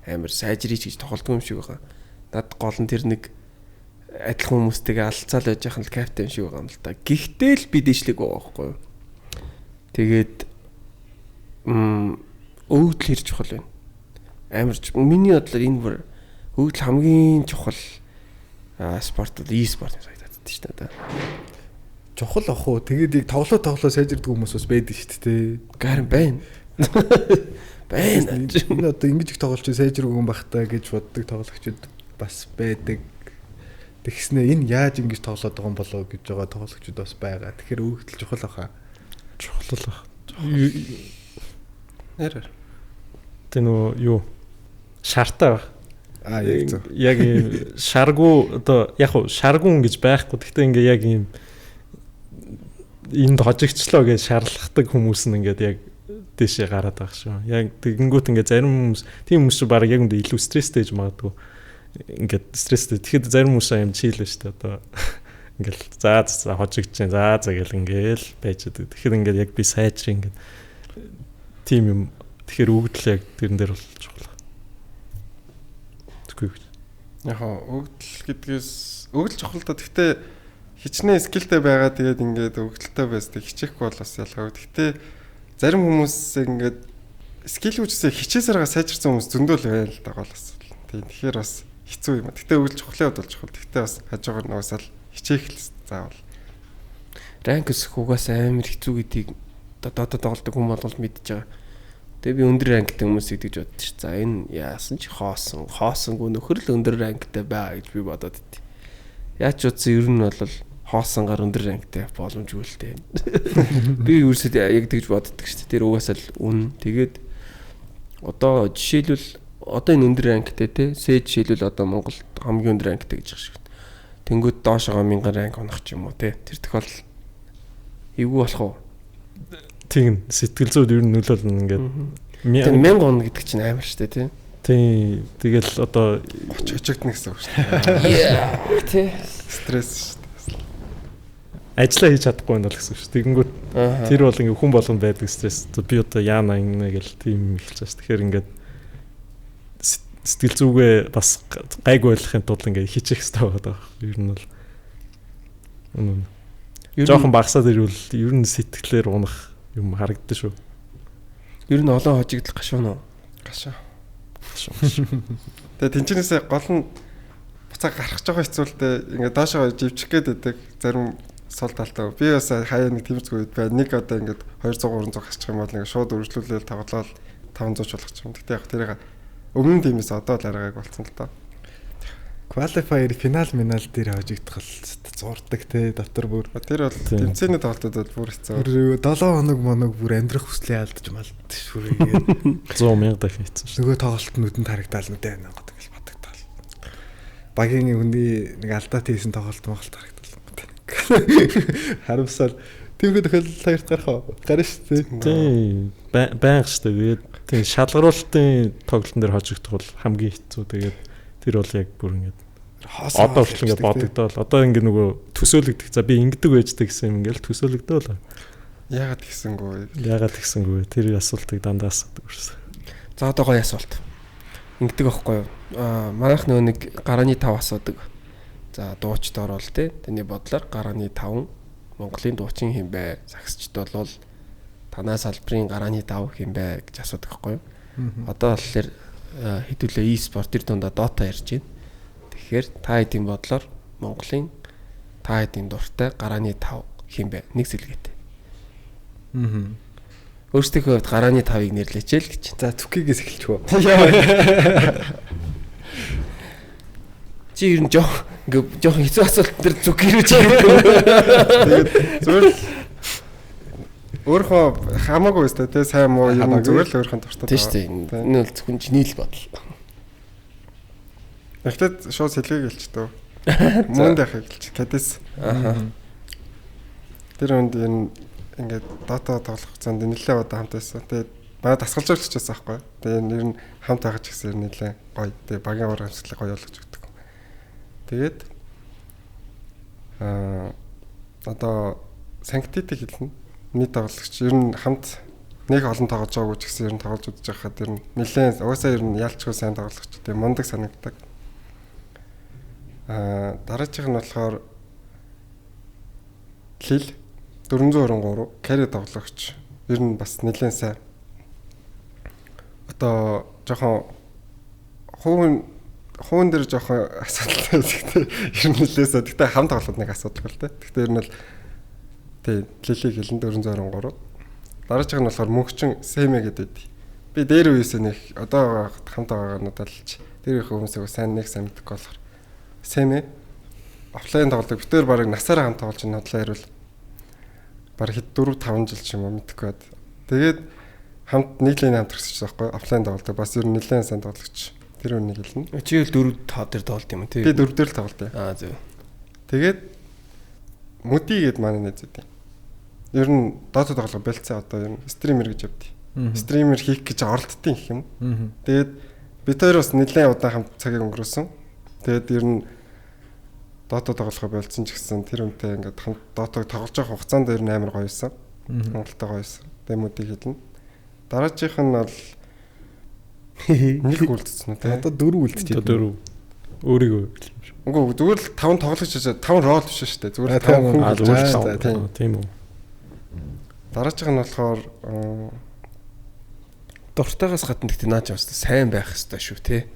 амар сайжрыч гэж тоглолтгүй юм шиг байгаа. Над гол нь тэр нэг адилхан хүмүүстэйгээ алцаал байж яхан л капитан шиг байгаа юм л та. Гэхдээ л би дээшлэг байгаа байхгүй юу. Тэгээд өвдөл хэр чухал вэ? Амар миний бодлоор энэ бүр өвдөл хамгийн чухал спорт бол e-спорт юм санагдаад байна шүү дээ. Чухал ах уу. Тэгээд яг тоглоо сайжирдаг хүмүүс бас байдаг шүү дээ. Гарин байна. Байна. Энэ одоо ингэж их тоглолч сайжиргүй юм бах та гэж боддог тоглогчид бас байдаг. Тэгснэ энэ яаж ингэж тоглоод байгаа юм болоо гэж байгаа тоглогчид бас байгаа. Тэгэхээр өвдөл чухал баха. Чухал бах. Нэрэр. Тэ нөө юу шартай байх. Аа яг зөв. Яг юм шаргуу одоо яг хуу шаргуун гэж байхгүй. Гэхдээ ингээ яг юм энд хожигчлоо гэж шаардлагатай хүмүүс нь ингээд яг дээшээ гараад байгаа шүү. Яг тэгэнгүүт ингээд зарим хүмүүс тийм хүмүүс чинь баг яг үндэ илүү стресстэй гэж магадгүй. Ингээд стресстэй. Тэгэхэд зарим хүмүүс аим чийл шүү дээ. Одоо ингээл за за хожигдож чинь за за гэл ингээл байж байгаа. Тэгэхээр ингээд яг би сайжрын ингээд тийм юм тэгэхээр өгдөл яг тэрэн дээр бол чухал. Тэгэхгүй. Яг өгдөл гэдгээс өгдөл чухал та. Гэхдээ хичнээн скиллтэй байгаа тэгээд ингээд өгдөлтэй байсдаг хичээхгүй бол бас ялгаагүй. Гэхдээ зарим хүмүүс ингээд скил үүсээ хичээсээрээ сайжирсан хүмүүс зөндөө л байна л да гол асуудал. Тийм тэгэхээр бас хэцүү юм. Гэхдээ өгдөл чухлын хувьд бол чухал. Гэхдээ бас хажуугаар нугасаал хичээх л заавал. Ранк өсөх угаасаа амар хэцүү гэдгийг одоо Dota тоглодог хүн болгол мэдж байгаа. Тэгээ би өндөр ранктай хүмүүсийг тэгж боддоо ш. За энэ яасан ч хоосонгүй нөхөр л өндөр ранктай баа гэж би бодоод идэв. Яаж ч утсан ер нь бол хоосонгаар өндөр ранктай боломжгүй л дээ. Би ерөөсөө яг тэгж боддог ш. Тэр угаасаа л үн. Тэгээд одоо жишээлбэл одоо энэ өндөр ранктай те сэ жишээлбэл одоо Монголд хамгийн өндөр ранктай гэж байгаа шиг. Тэнгүүд доошогоо 1000 ранк унах ч юм уу те. Тэр тохиолдол эвгүй болох уу? Тийм сэтгэл зүйд ер нь нөлөөлнө ингээд. Тэр 1000 он гэдэг чинь амар штэ тий. Тийм тэгэл одоо 30 хожигдно гэсэн үг штэ. Тий. Стресс штэ. Ажлаа хийж чадахгүй байна л гэсэн үг шүү. Тэгэнгүүт тэр бол ингээд хүн болгонд байдаг стресс. Би одоо яана ингэнэ гэл тийм эхэлж байгаа шүү. Тэгэхээр ингээд сэтгэл зүгээ бас гайгүй байлахын тулд ингээд хичээх хэрэгтэй байгаа. Ер нь бол үнэн. Жохон багасаад ирвэл ер нь сэтгэлээр унах юм харагддаг шүү. Ер нь олон хожигдол гашуун уу? Гашуу. Тэгээ тэнчнээсээ гол нь буцаа гарах жоохон хэцүү л дээ. Ингээд доошоо живчих гээд байдаг зарим сул талтай. Би бас хаяа нэг тэмцгүй үед бай. Нэг одоо ингээд 200 300 гарчих юм бол ингээд шууд үргэлжлүүлээл тоглоал 500 ч болох юм. Гэтэ яг тэрийг өмнө нь тиймээс одоо л аргайг болсон л доо. Qualifier финал минал дээр хожигдох л зурдаг те дотор бүр. Тэр бол тэмцээний тоглолтод бол бүр хэцүү. Бүр 7 хоног моног бүр амьдрах хүслээ алдаж малддаг шүү ингээд. 100 мянга дахин хэцүү шүү. Нөгөө тоглолт нүдэнд харагдаал нүдэ байна гэдэг л бодогдоол. Багийн хүний нэг алдаатай хийсэн тоглолт Монголд харагдаал. Харамсал тиймэрхүү тохиолдол хоёрт гарах уу? Гарна шүү дээ. Тийм байнга шүү дээ. Тэгээд тийм шалгаруулалтын тоглолтын дээр хожигдох бол хамгийн хэцүү. Тэгээд тэр бол яг бүр ингээд одоо хүртэл ингээд бодогдоол. Одоо ингээд нөгөө төсөөлөгдөх. За би ингэдэг байждаг гэсэн юм ингээд төсөөлөгдөөл. Яагаад тэгсэнгүй? Яагаад тэгсэнгүй? Тэр асуултыг дандаа асуудаг гэсэн. За одоо гоё асуулт. Ингэдэг байхгүй юу? Аа манайх нөгөө нэг гарааны 5 асуудаг. За дуучид орвол те таны бодлоор гарааны 5 Монголын дуучин хэн бэ? Сагсчд болвол танаа салбарын гарааны 5 хэн бэ гэж асуудаг байхгүй юу? Одоо болохоор хэдүүлээ e-спорт тэр дундаа Dota ярьж байна. Тэгэхээр та хэдийн бодлоор Монголын та хэдийн дуртай гарааны 5 хэн бэ? Нэг сэлгээтэй. Өөрсдийнхөө хувьд гарааны 5-ыг нэрлээч л гэж. За зүкигээс эхэлчих үү. Чи ер нь жоох ингээ жоох хэцүү асуулт дээр зүг хэрвээ чи хэлдэг. Тэгээд зүгээр л өөрийнхөө хамаагүй өстэй те сайн муу юм зүгээр л өөрийнхөө дуртай. Тийм шүү дээ. Энэ бол зөвхөн чиний л бодол. Гэхдээ шууд сэлгийг хэлчихдэг. Мөн дахыг хэлчих. Кадис. Аха. Тэр хүнд энэ ингээд Dota тоглох хугацаанд нэлээд удаа хамт байсан. Тэгээд манай дасгалжуулагч байсан байхгүй. Тэгээд нэр нь хамт байгаа ч гэсэн нэлээд гоё. Тэгээд багийн уур амьсгалыг гоё болгож өгдөг. Тэгээд одоо Санктитиг хэлнэ. Нийт тоглогч ер нь хамт нэг олон тоглож байгаагүй ч гэсэн ер нь тоглож үзэж байхад ер нь нэлээд угаасаа ер нь ялчгүй сайн тоглогч. Тэгээд мундаг санагддаг. Дараачих нь болохоор Лил 423 carry тоглогч. Ер нь бас нэлээд сайн. Одоо жоохон хувин дээр жоохон асуудалтай. Гэхдээ ер нь нэлээсээ гэхдээ хамт тоглоход нэг асуудалгүй л дээ. Гэхдээ ер нь бол тий Лилийг хэлэн 423. Дараачих нь болохоор мөнхчин Сэмэ гэдэг. Би дээр үеэсээ нэг одоо хамт байгаа надад л тэр их хүмүүсийг сайн нэг сайн мэдхгүй болохоор Сэмэ офлайн тоглодог. Би тэр барыг насаараа хамт тоглож надлаа ирвэл бараг хэд 4 5 жил ч юм уу мэдэхгүй байд. Тэгээд хамт нэг лийн хамт төрсөж байгаа байхгүй офлайн тоглодог. Бас ер нь нэлээд сайн тоглогч. Тэр үнийг хэлнэ. Чи л 4 5 дээр тоглолт юм уу тий? Би 4 дээр л тоглолт. Аа зөв. Тэгээд Мүди гээд манай найз үүдээ. Ер нь Dota тоглох болцсон одоо ер нь стример гэж явдیں۔ Streamer хийх гэж оролдтын гэх юм. Тэгээд бид хоёр бас нэлээд удаан хамт цагийг өнгөрөөсөн. Тэгээд ер нь Dota тоглохоо болцсон ч гэсэн тэр үнтэй ингээд хамт Dota-г тоглож байгаа хугацаанд ер нь амар гоё байсан. Хангалттай гоё байсан. Дэмүүдийг хэлнэ. Дараачих нь бол нэг үлдсэн үү те? Одоо 4 үлдчихээ. Одоо 4 өөрийгөө юм шиг. Үгүй зүгээр л 5 тоглогч шээ. 5 рол биш шүү дээ. Зүгээр л 5 хүн гэж байна. Тийм үү. Дараачих нь болохоор дуртайгаас гадна гэхдээ наа ч бас сайн байх хэрэгтэй шүү те.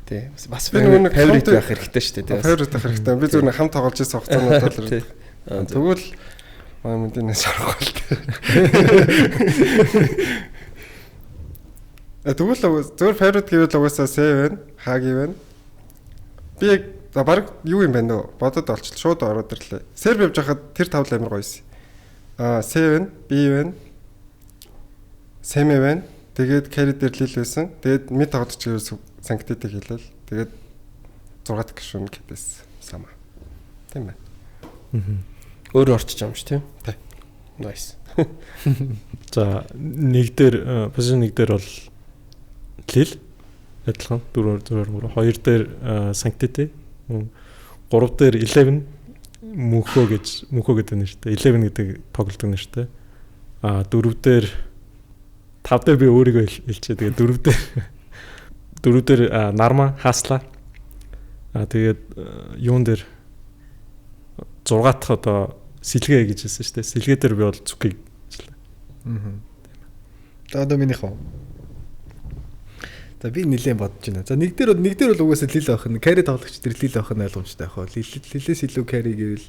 Тий. Бас favorite байх хэрэгтэй шүү дээ. Favorite байх хэрэгтэй. Би зүгээр хамт тоглож байсан хугацаанууд л тэгвэл манай мэдэнээс аргагүй л дээ. Тэгвэл зүгээр favorite гэвэл угаасаа Seven, Хаги байна. Би яг баг юу юм бэ нөө бодод олчлоо шууд ороод ирлээ. Серб явж байхад тэр тавл амар гоё байсан. Seven, би байна. Сэме байна. Тэгээд carry дээр лил байсан. Тэгээд мид тоглогч гэвэл Санктитыг хэлээл. Тэгээд 6 дахь гишүүн гэдэс сама. Тийм байна. Өөрөө орчиж юм шиг тийм? Тий. Nice. За нэг дээр position нэг дээр бол Лил адилхан 4 4 3 2 дээр Sanctity 3 дээр 11 мөнхөө гэж мөнхөө гэдэг нэртэй 11 гэдэг тоглодог нэртэй. А 4 дээр 5 дээр би өөрийгөө хэлчихээ. Тэгээд 4 дээр Нарма Хасла. А тэгээд юун дээр 6 дахь одоо сэлгээ гэж хэлсэн шүү дээ. Сэлгээ дээр би бол зүгийг хэллээ. Аа. За одоо минийх үү? За би нилээн бодож байна. За нэг дээр бол угаасаа лил авах нь carry тоглогч дээр лил авах нь ойлгомжтой байх. Лилээс илүү carry гэвэл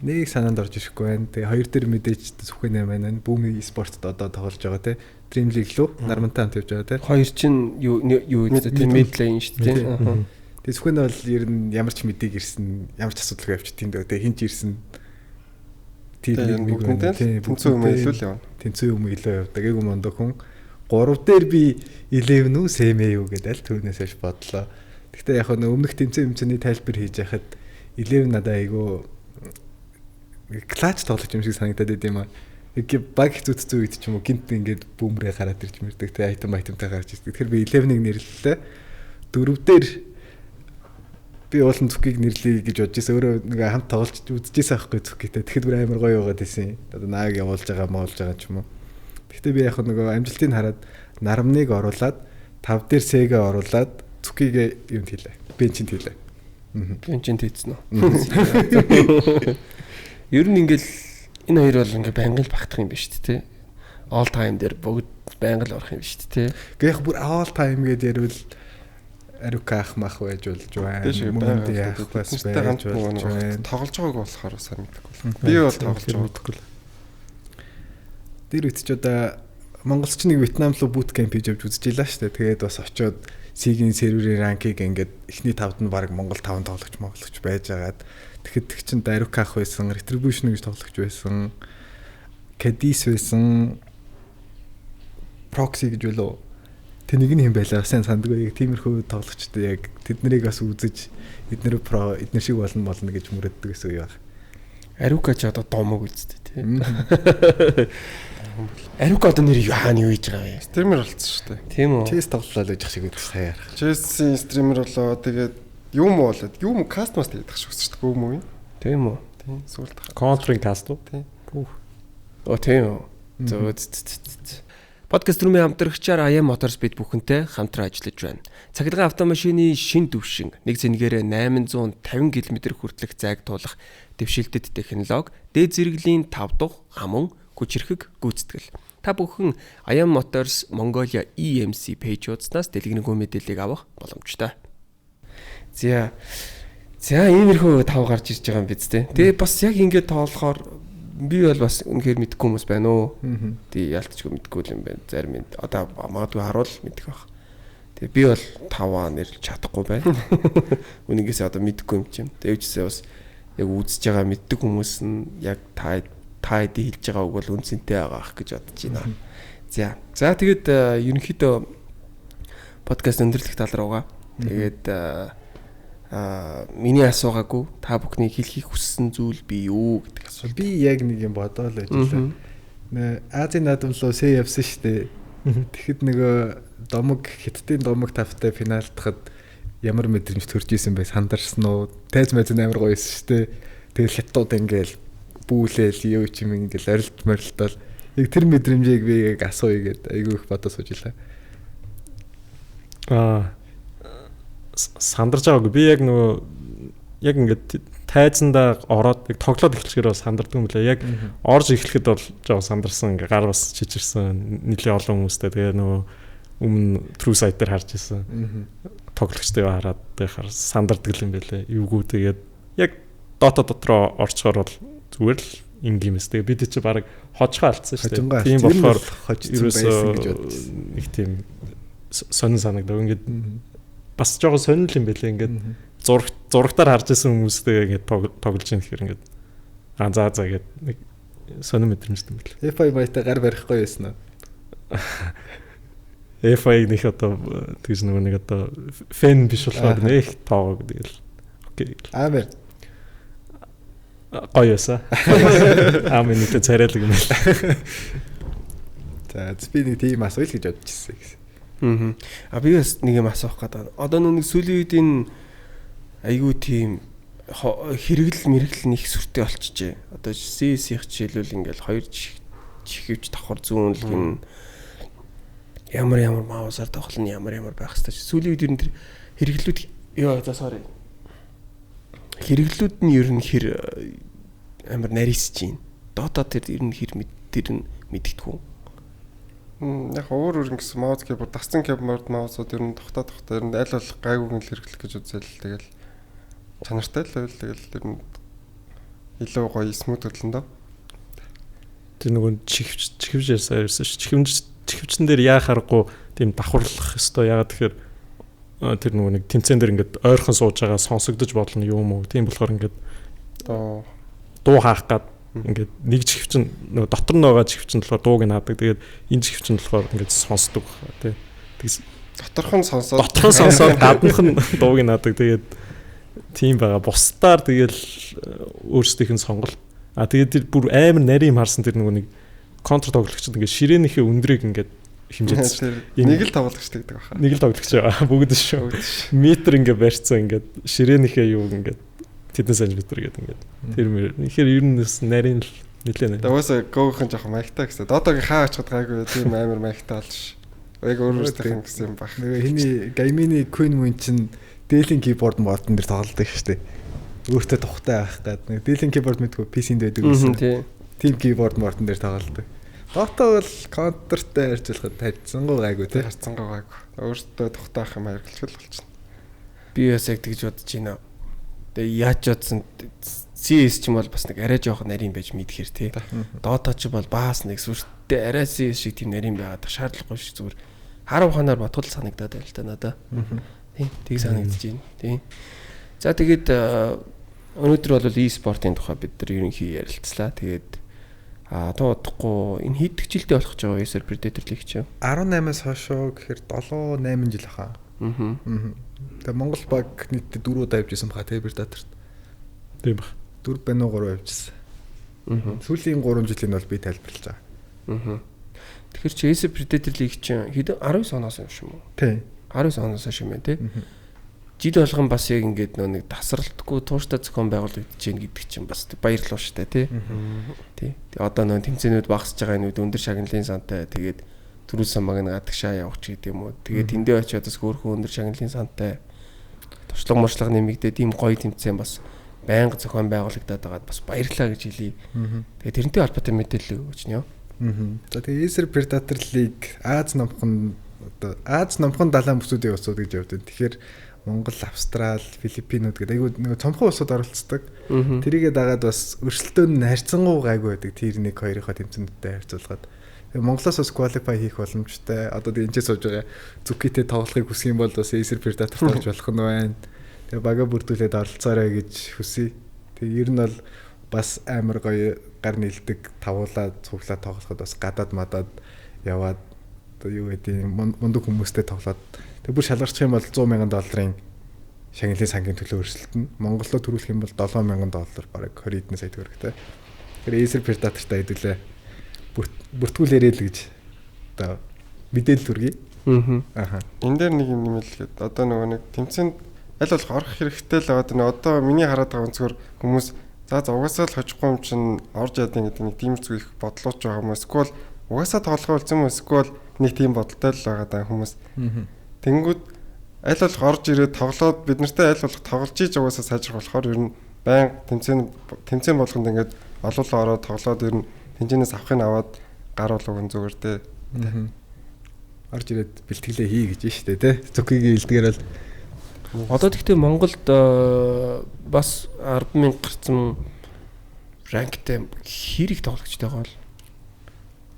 нэг санаанд орж ирэхгүй байна. Тэгээ хоёр дээр мэдээж сүхэн 8 байна. Boom Esports-т одоо тоглож байгаа те. Dream League лүү Нармантай хамт явж байгаа те. Хоёр чинь юу гэдэг те mid lane шүү дээ. Тэгээ сүхэн бол ер нь ямар ч мэдээг ирсэн, ямар ч асуудалгүй явчих тийм дээ. Тэгээ хинч ирсэн. Тэр нэг тэнцүү юм илүү л явна. Тэнцүү юм илүү явдаг. Эйгүү мондо хүн. 3 дээр би 11 үү Сэмэ юу гэдэг аль түүнээс хойш бодлоо. Гэхдээ яг нөө өмнөх тэмцээн хэмжээний тайлбар хийж яхад 11 надаа айгүй клач тоглож юм шиг санагдаад байд юм аа. Баг хэцүү үед ч юм уу гинт ингээд бүүмрээ гараад ирж мэрдэг те айтемтай гарч ирдэг. Тэгэхээр би 11-ийг нэрлэлээ. 4 дээр би уулын зүхгийг нэрлэе гэж бодож байсан. Өөрөө нэг хамт тоглож үзчихсэн аахгүй зүхгийтэй. Тэгэхэд бүр амар гоё яваад байсан. Одоо нааг явуулж байгаа, моолж байгаа ч юм уу. Гэхдээ би яг нөгөө амжилтыг хараад нарамныг оруулаад 5 дээр сэгээ оруулаад зүхгийг юмд хийлээ. Бенчинд хийлээ. Бенчинд хийцэн үү? Ер нь ингээл энэ хоёр бол ингээ байнга л багтах юм биш үү те. All time дээр бүгд байнга л орох юм биш үү те. Гэ яг бүр all time гэдээ ярил Арука ах мах байж болж байна. Мөнд яах бас байж болж байна. Тоглож байгааг болохоор сайн мэдэхгүй. Би бол тоглож байгаагүй. Тэр үед ч одоо монголч нэг Вьетнам руу boot camp хийж явж үзэж илаа штэ. Тэгээд бас очиод Сигийн серверийн ранкийг ингээд эхний тавд нь баг Монгол 5 тоглогч байж агаад тэгэхэд тэг чин Дарука ах байсан, Retribution гэж тоглогч байсан, Кадис байсан, Proxy гэж үлээ. Тэг нэг нь юм байлаа. Сайн сандгүй. Яг тиймэрхүү тоглогчтой яг тэднийг бас үзэж эднэр про эднэр шиг болно гэж мөрөддөг гэсэн үе баг. Арука ч одоо домог үсттэй тий. Арука одоо нэр хаана юу хийж байгаа юм? Streamer болсон шүү дээ. Тийм үү? Chess тоглолоо л гэж шиг байдаг саяар. Chess-ийн streamer болоо тэгээд юм уу болоод юм cast маст хийдэг шиг шүү дээ. Юм уу? Тийм үү? Тийм. Сүүлд. Counter-ing cast уу? Тийм. Оо тийм үү. Зөө. Подкаст рүүмийн хамтрагчаар IM Motors бид бүхэнтэй хамтран ажиллаж байна. Цахилгаан автомашины шин төвшин нэг зэнгээрээ 850 км хүртэлх зайг туулах дэвшилтэт технологи, дээд зэрэглэлийн 5 дахь хамун хүчирхэг гүйцэтгэл. Та бүхэн IM Motors Mongolia EMC пэйж хуудаснаас дэлгэрэнгүй мэдээллийг авах боломжтой. За иймэрхүү тав гарч ирж байгаа юм биз дээ. Тэгээ бас яг ингэж тоолохоор би бол бас үнэхээр мэдгүй хүмүүс байна уу. Тий ялтчгүй мэдгүй юм байна. Зарим нь одоо магадгүй харуул мэдэх байх. Тэгээ би бол 5 нэрлж чадахгүй байна. Үнэнгээсээ одоо мэдгүй юм чинь. Тэвчсээ бас яг үзэж байгаа мэддэг хүмүүс нь яг та хэдий хэлж байгаа үг бол үнцэнтэй байгаа ах гэж бодож байна. За тэгээд ерөнхийдөө подкаст өндөрлөх тал руугаа. Тэгээд миний асуугаагүй та бүхний хэлхийг хүссэн зүйл би юу гэдэг асуулт. Би яг нэг юм бодоол ажиллаа. Азийн наадам руу сэ явсан шүү дээ. Тэгэхэд нөгөө домог Хятадын домог тавтай финалдахад ямар мэдрэмж төрж исэн бэ? Сандарсан уу? Тайз майз амар гоё байсан шүү дээ. Тэгэл хятадууд ингээл бүүлээл юу ч юм ингээл орилт морилтол яг тэр мэдрэмжийг би яг асууя гэд айгүй их бодож сууж илаа. Сандарч байгаагүй. Би яг нөгөө яг ингээд тайзандаа ороод яг тоглоод эхлэхээр бол сандардаг юм лээ. Яг орж эхлэхэд бол жоохон сандарсан, ингээ гар бас чичирсэн нэлээ олон хүмүүстэй. Тэгээ нөгөө өмнө True Sight дээр харж исэн. Тоглогчдыг хараад байхаар сандардаг юм байлээ. Эвгүй тэгээд яг Dota дотроо орчхоор бол зүгээр л ингийн юмс. Тэгээ бид чи баг хожгоо алдсан шүү дээ. Тийм болохоор хожигдсон байсан гэж бодсон. Нэг тийм сонин санагдав. Ингээд бас жоохон сонин л юм байлээ. Ингээд зурагтаар харж исэн хүмүүстэйгээ ингээд тоглож ийн гэхээр ингээд аа за гээд нэг сонин мэдрэмжтэй юм байлээ. FI баятай гар барихгүй байсан уу? FI нэг одоо тэгж нөгөө нэг одоо фэн биш болохоор нэг тоогоо тэгэл окей. Амен. Гоё яса. Амен нэгтэй царайлаг юм байна. За би нэг тийм асууя л гэж бодож ирсэн гэсэн. Аа. А би бас нэг юм асуух гэдэг. Одоо нэг сүүлийн үед энэ айгүй тийм хэрэглэл мэрэгэл нь их сүртэй болчихжээ. Одоо CS-ийн жишээлбэл ингээл хоёр чихвч давхар зүүн л гин ямар ямар маусаар тоглоно, ямар ямар байх хэвээр. Сүүлийн үед ер нь тэр хэрэглүүд ёо за sorry. Хэрэглүүд нь ер нь хэр амар нарийсж байна. Dota тэр ер нь хэр тэр нь мэддэггүй. Яг өөр өөр ингэсэн маус keyboard, дасцсан keyboard маусууд ер нь тухта ер нь аль болох гайгүй л хэрэглэх гэж үзэл тэгэл чанартай л байвал тэгэл ер нь илүү гоё смут хөдлөн дөө. Тэр нөгөө чихвч ярьсан ш. Чихвчэн дээр яа харахгүй тийм давхарлах ёстой. Яагаад тэгэхээр тэр нөгөө нэг тэмцээн дээр ингээд ойрхон сууж байгаа сонсогдож болно юм уу. Тийм болохоор ингээд дуу хаах гад ингээд нэг чихвчин нөгөө дотор нь байгаа чихвчин болохоор дууг нь хаадаг. Тэгээд энэ чихвчин болохоор ингээд сонсдог тий. Тэгс доторхон сонсоод гаднах нь дууг нь хаадаг. Тэгээд тийм байгаа. Бусдаар тэгэл өөрсдийнх нь сонголт. А тэгээд тэр бүр амар нарийн юм харсан тэр нөгөө нэг контр тоглогчд ингээд ширээнийхээ өндрийг ингээд хэмжээдсэн. Нэг л тоглогч гэдэг баха. Нэг л тоглогч байгаа. Бүгд шүү. Метр ингээд барьцсан ингээд ширээнийхээ юу ингээд тэдэн сантиметр гэдэг ингээд тэр мөр. Тэгэхээр ер нь бас нарийн л нэлээ. Угаасаа гоогийнх нь жоохон маягтай гэсэн. Дотогийн хаа очиход гайгүй тийм амар маягтай болж. Яг өөр өөрсдийнх нь гэсэн юм баг. Нөгөө хиний Гаймины Queen Moon чинь Dell-ийн keyboard модон дээр тоглодог шүү дээ. Өөртөө тухтай байх гээд нэг Dell-ийн keyboard мэдгүй PC-нд байдаг гэсэн. Тийм keyboard модон дээр тоглодог. Dota бол counter-тай харьцуулахад харьцангуй гайгүй тий. Харьцангуй гайгүй. Өөртөө тухтай байх юм хэрэглэх л болчихно. Би бас яг тэгж бодож байна. Тэгээ яаж бодсон CS ч юм бол бас нэг арай жоохон нарийн байж мэдхээр тий. Dota ч бол бас нэг сүртэй арай CS шиг тийм нарийн байгаад шаардлагагүй шүү зүгээр хар ухаанаар бодгол санагдаад байл та надаа. Тий, тийг санагдаж байна. Тий. За тэгээд өнөөдөр бол e-спортын тухай бид нар ерөнхий ярилцлаа. Тэгээд туу удахгүй энэ хэд жилдээ болох гэж байгаа Acer Predator League чинь 18-аас хойшоо гэхээр 7 8 жил хаа. Тэгээ Монгол баг нийтдээ 4 удаа явж исэн баха тий Predator-т. Тийм бах. 4 байна уу 3 явжсэн. Сүүлийн 3 жилийн бол би тайлбарлаж байгаа. Тэгэхээр чи Acer Predator League чинь хэд 19 оноос юм шиг юм уу? Тий. 19 оноос хойш юм байна тий. Жил болгон бас яг ингээд нөө нэг тасралтгүй тууштай зохион байгуулагдаж гин гэдэг чинь бас баярлалаа шүү дээ тий. Тий. Одоо нөө тэмцээнүүд багасж байгаа энэ үед өндөр шагналын сантай тэгээд төрүүлсэн баг нь гадагшаа явах ч гэдэг юм уу. Тэгээд тэндээ очиод бас хөөрхөн өндөр шагналын сантай туршлага муршлага нэмэгдээ тийм гоё тэмцээн бас байнга зохион байгуулагдаад байгаад бас баярлалаа гэж хэлье. Тэгээд тэрнтэй холбоотой мэдээлэл өгч нэ. За тэгээд Acer Predator League Аз номхон одоо Аз номхон далайн бүсүүдийн улсууд гэж явдаг. Тэгэхээр Монгол, Австрал, Филиппинууд гэдэг айгүй нэг цомхон улсууд оролцдог. Тэрийгээ дагаад бас өрсөлдөөн нь харьцангуй гайгүй байдаг. Тир 1 2-ийнхоо тэмцээнүүдтэй харьцуулахад. Тэгээ Монголоос бас qualify хийх боломжтой. Одоо тэгээ энэ ч сууж байгаа Зүкитэй тоглохыг хүсэх юм бол бас Acer Predator тоглож болох нь байна. Тэгээ бага бүрдүүлээд оролцоорой гэж хүсье. Тэгээ ер нь бол бас амар гоё гар нийлдэг тавуулаад цуглаад тоглоход бас гадаад мадад яваад одоо юу гэдэг мундаг хүмүүстэй тоглоод тэг бүр шалгарчих юм бол $100,000 шагналын сангийн төлөө өрсөлдөнө. Монголоо төрүүлэх юм бол $7,000 бараг 20 хэдэн сая төгрөгтэй. Тэгэхээр Acer Predator-тай хэдүүлээ бүртгүүлээрэй л гэж одоо мэдээлэл хүргэе. Аа. Энэ дээр нэг юм нэмэлгээд одоо нөгөө нэг тэмцээнд аль болох орох хэрэгтэй л байгаа. Нэг одоо миний хараад байгаа өнцгөр хүмүүс за угаасаа л хожихгүй юм чинь орж ядын гэдэг нэг тийм зүйл их бодлооч байгаа юм. Эсвэл угаасаа тоглохоо болсон юм эсвэл нэг тийм бодолтой л байгаа даа хүмүүс. Тэнгүүд аль болох орж ирээд тоглоод бид нартай аль болох тоглож иж угаасаа сайжрах болохоор ер нь байн тэмцээн болгонд ингээд олуулаа ороод тоглоод ер нь тэнцэнээс авахыг аваад гар болов нь зүгээр дээ. Орж ирээд бэлтгэлээ хий гэж штэ тий. Зүкигийн хэлдгээр бол одоо тэгтээ Монголд бас 10,000 гарсан ранктай хэрэг тоглогчтой байгаа бол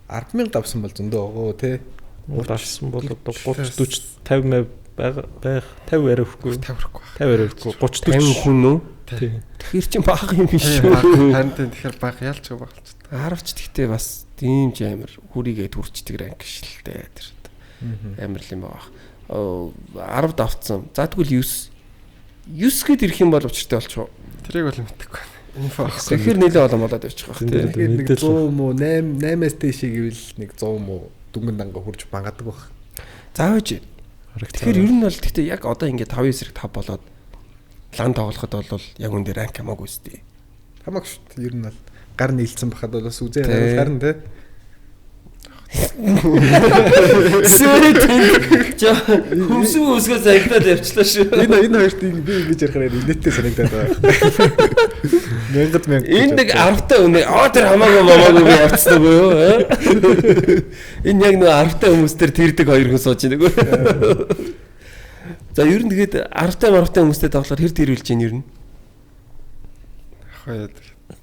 10,000 давсан бол зөндөө огоо тий. 30 бол одоо 30 40 50 байх 50 арай ихгүй 50 ихгүй 50 арай ихгүй 30 40 хүн үү? Тий. Тэгэхээр чин бага юм биш шүү. Харин тийм тэгэхээр бага ялч бага болчихсон. 10 ч тэгтээ бас тийм ч амар хүрийгээ түрчдэг ранк биш л дээ тэр. Амар л юм байгаа. 10 давцсан. За тэгвэл 9 9 гээд ирэх юм бол учиртай болчих уу? Тэрийг бол мэдэхгүй байна. Инфо авах. Тэгэхээр нэлээд олон болоод явчих байх тий. Тэгээд нэг 100 муу 8 8-аас дээшээ гэвэл нэг 100 муу дүнгэн данга хурж бангадаг байх. За үгүй. Тэгэхээр ер нь бол тэгтээ яг одоо ингээд 5 эсрэг 5 болоод лан тоглоход бол яг үндэ ранк хамаагүй үстэй. Хамаагүй шүү дээ. Ер нь бол гар нийлцсэн бахад бол бас үзээ гарна тий. Сэрэг жаа хүмсэн үсгээ загтаад явчлаа шүү. Энэ хоёрт би ингэж ярихаар инээдтэй санагдаад байгаа. Мянгад мянга. Энэ нэг 10-тай үнэ. Аа тэр хамаагүй мамаагүй би явцсан үгүй юу? Энэ яг нэг 10-тай хүмүүс төр тэрдэг хоёр хүн сууж байна үгүй. За ер нь тэгээд 10-тай 10-тай хүмүүстэй тоглохоор хэр тэрвэлж байна ер нь? Хаяа.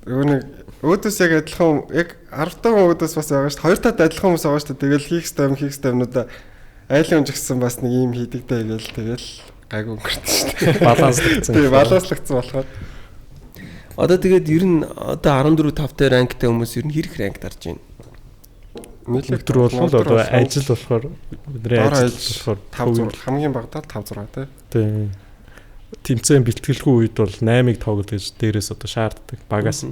Нөгөө нэг өөдөөс яг адилхан яг 10 таа өөдөөс бас байгаа шүү дээ. Хоёр таад адилхан хүмүүс байгаа шүү дээ. Тэгэл хийх ёстой юм хийх ёстой юмнуудаа айлын өмжгсөн бас нэг юм хийдэг дээ гээл тэгэл гайгүй өнгөрсөн шүү дээ. Баланслагдсан. Тийм баланслагдсан болохоор. Одоо тэгээд ер нь одоо 14 5 тай ранктай хүмүүс ер нь хэрэг ранк дарж байна. Өдөр болгон л одоо ажил болохоор бидний ажил болохоор 5 6 хамгийн багадаа 5 6 тий. Тийм. Тэмцээн бэлтгэлгүй үед бол 8-ыг тоглол гэж дээрээс одоо шаарддаг. Багаас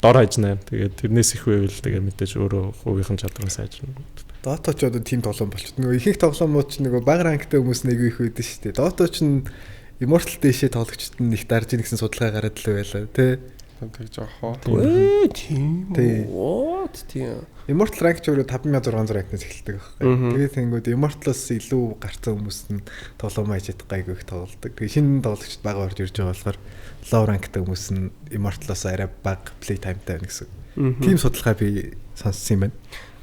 дор хаяж 8. Тэгээд тэрнээс их байвал тэгээд мэдээж өөрөө хувийнхан чадвар нь сайжирна. Dota ч одоо тийм тоглоом болчиход. Нөгөө ихэнх тоглоомууд ч нөгөө бага ранктай хүмүүс нэг их байдаг шүү дээ. Dota ч нь Immortal дээшээ тоглогчд нь их дарж ийн гэсэн судалгаа гараад л байлаа тий. Тэгж байгаа хоо. Тийм. What тийм. Immortal rank ч өөрөө 5600 rank-наас эхэлдэг байхгүй. Тэгээд тэнгүүд Immortal-аас илүү гарцсан хүмүүс нь тоглоом хийж чадах гайгүй их тоглодог. Тэгээд шинэ тоглогчд бага орж ирж байгаа болохоор low rank-тай хүмүүс нь Immortal-аас арай бага play time-тай байна гэсэн. Тийм судалгаа би сонссон юм байна.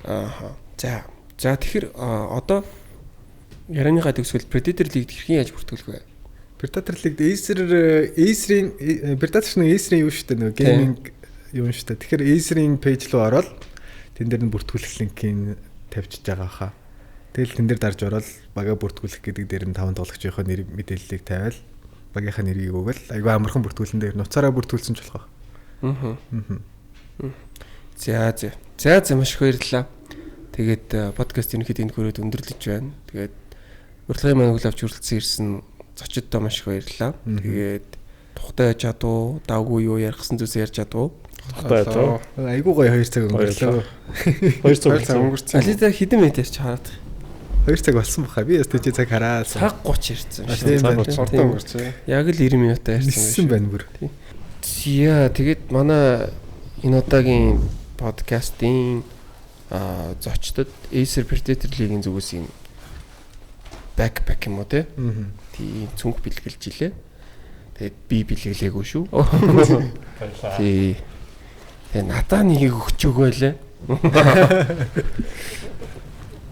Аа. За. За тэгэхээр одоо ярианыхаа төгсгөл Predator League хэрхэн яаж бүртгүүлэх вэ? Predator League Acer-ийн Predator нэг Acer-ийн юу шүү дээ нөгөө gaming юм шүү дээ. Тэгэхээр Acer-ийн page руу ороод тэн дээр нь бүртгүүлэх линкийг тавьчихж байгаа хаа. Тэгэл тэн дээр дарж ороод бага бүртгүүлэх гэдэг дээр нь 5 тоглогчийнхоо нэр мэдээллийг тавиал багийнхаа нэрийг өгөөл айгүй амархан бүртгүүлэн дээр нуцаараа бүртгүүлсэн ч болох. Аа. За за. За за маш их баярлалаа. Тэгээд подкаст ерөнхийдөө энэ хүрээд өндөрлөж байна. Тэгээд урилгын маань хүл авч хүрэлцэн ирсэн зочидтой маш их баярлалаа. Тэгээд тухтай чадвуу, давгүй юу ярихсан зүйлсээ ярьж чадвуу. Тухтай чадвуу. Айгүй гоё 2 цаг өнгөрлөө. 2 цаг өнгөрцөн. Алита хэдэн минут ярьж хараад. 2 цаг болсон баха. Би яс тийч цаг хараа. Цаг 30 ярьсан шүү. Хурдан өнгөрцөө. Яг л 90 минутаа ярьсан байх байна бүр. Зя тэгээд манай энэ удаагийн подкастын зочдод Acer Predator League-ийн зүгээс юм backpack юм уу те? Тийм цүнх бэлгэлж илээ. Тэгээд би бэлгэлээгүй шүү. Баярлалаа. Тий. Тэгээ надаа нэгийг өгч өгөөлээ.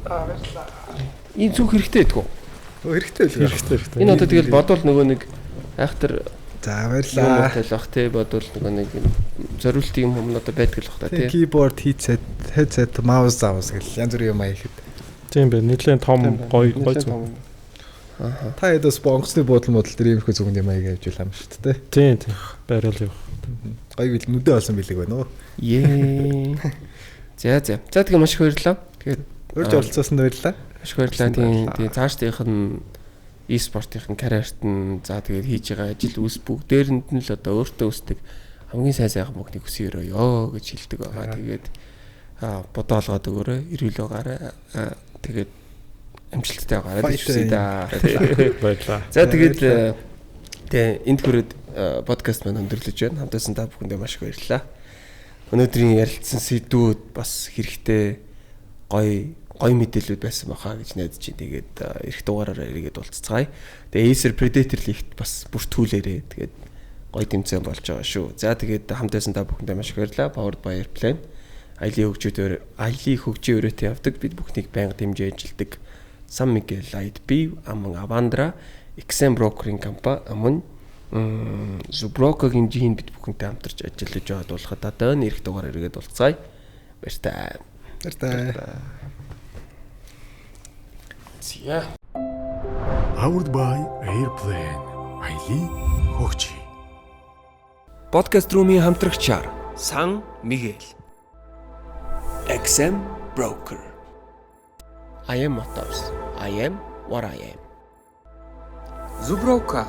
Аа баярлалаа. Энэ цүнх хэрэгтэй байдгүй. Хэрэгтэй л хэрэгтэй хэрэгтэй. Энэ одоо тэгэл бодвол нөгөө нэг айхтар за баярлалаа. Тэгэл тий бодвол нөгөө нэг зориултын юм хүмүүс одоо байдаг л бах та тий. Keyboard, headset, mouse заавс гэл янз бүрийн юм аяхэд. Тийм байх. Нэлээд том гоё гоё зүг. Аа. Та хэд бас онгоцны буудлын модал дээр иймэрхүү зүгэнд юм аяг авч ийл юм шүү дээ. Тийм тийм. Байрал явах. Гоё бил нүдэ олсон бэлэг байна уу? Ее. За за. За тэгээ маш их баярлалаа. Тэгээд урьж оролцсонд баярлалаа. Маш их баярлалаа. Тийм тийм цаашдынх нь e-спортын карьерт нь за тэгээд хийж байгаа ажил үйлс бүгдээрэнд нь л одоо өөртөө өсдөг хамгийн сайн сайхан бүхнийг хүсэн өрөөё гэж хэлдэг байгаа. Тэгээд Бодоо олгоод өгөөрэй, эрүүл байгаарай. Тэгээд амжилттай байгаарай гэж хүсье да. Баярлалаа. За тэгээд тэгээ энд хүрээд подкаст маань өндөрлөж байна. Хамт байсан та бүхэндээ маш их баярлалаа. Өнөөдрийн ярилцсан сэдвүүд бас хэрэгтэй гоё гоё мэдээлэлүүд байсан байхаа гэж найдаж байна. Тэгээд эх дугаараараа эргээд уулзцгаая. Тэгээ Acer Predator League бас бүртгүүлээрэй. Тэгээд гоё тэмцээн болж байгаа шүү. За тэгээд хамт байсан та бүхэндээ маш их баярлалаа. Powered by Airplane. Аялын хөгжөөдөр аялын хөгжийн өрөөтэй явдаг. Бид бүхнийг байнга дэмжиж ажилладаг. San Miguel Light B, Amon Avandra, XM Brokering компани мөн Zubroka-гийн жинд бид бүхэнтэй хамтарч ажиллаж байгаад болоход одоо эх дугаар эргээд уулзцаая. Баяртай. Баяртай. Зя. Powered by Airplane. Аялын хөгжи. Подкаст румын хамтрагчаар Сан Мигэл. XM Broker. I am Motors. I am what I am. Zubroka.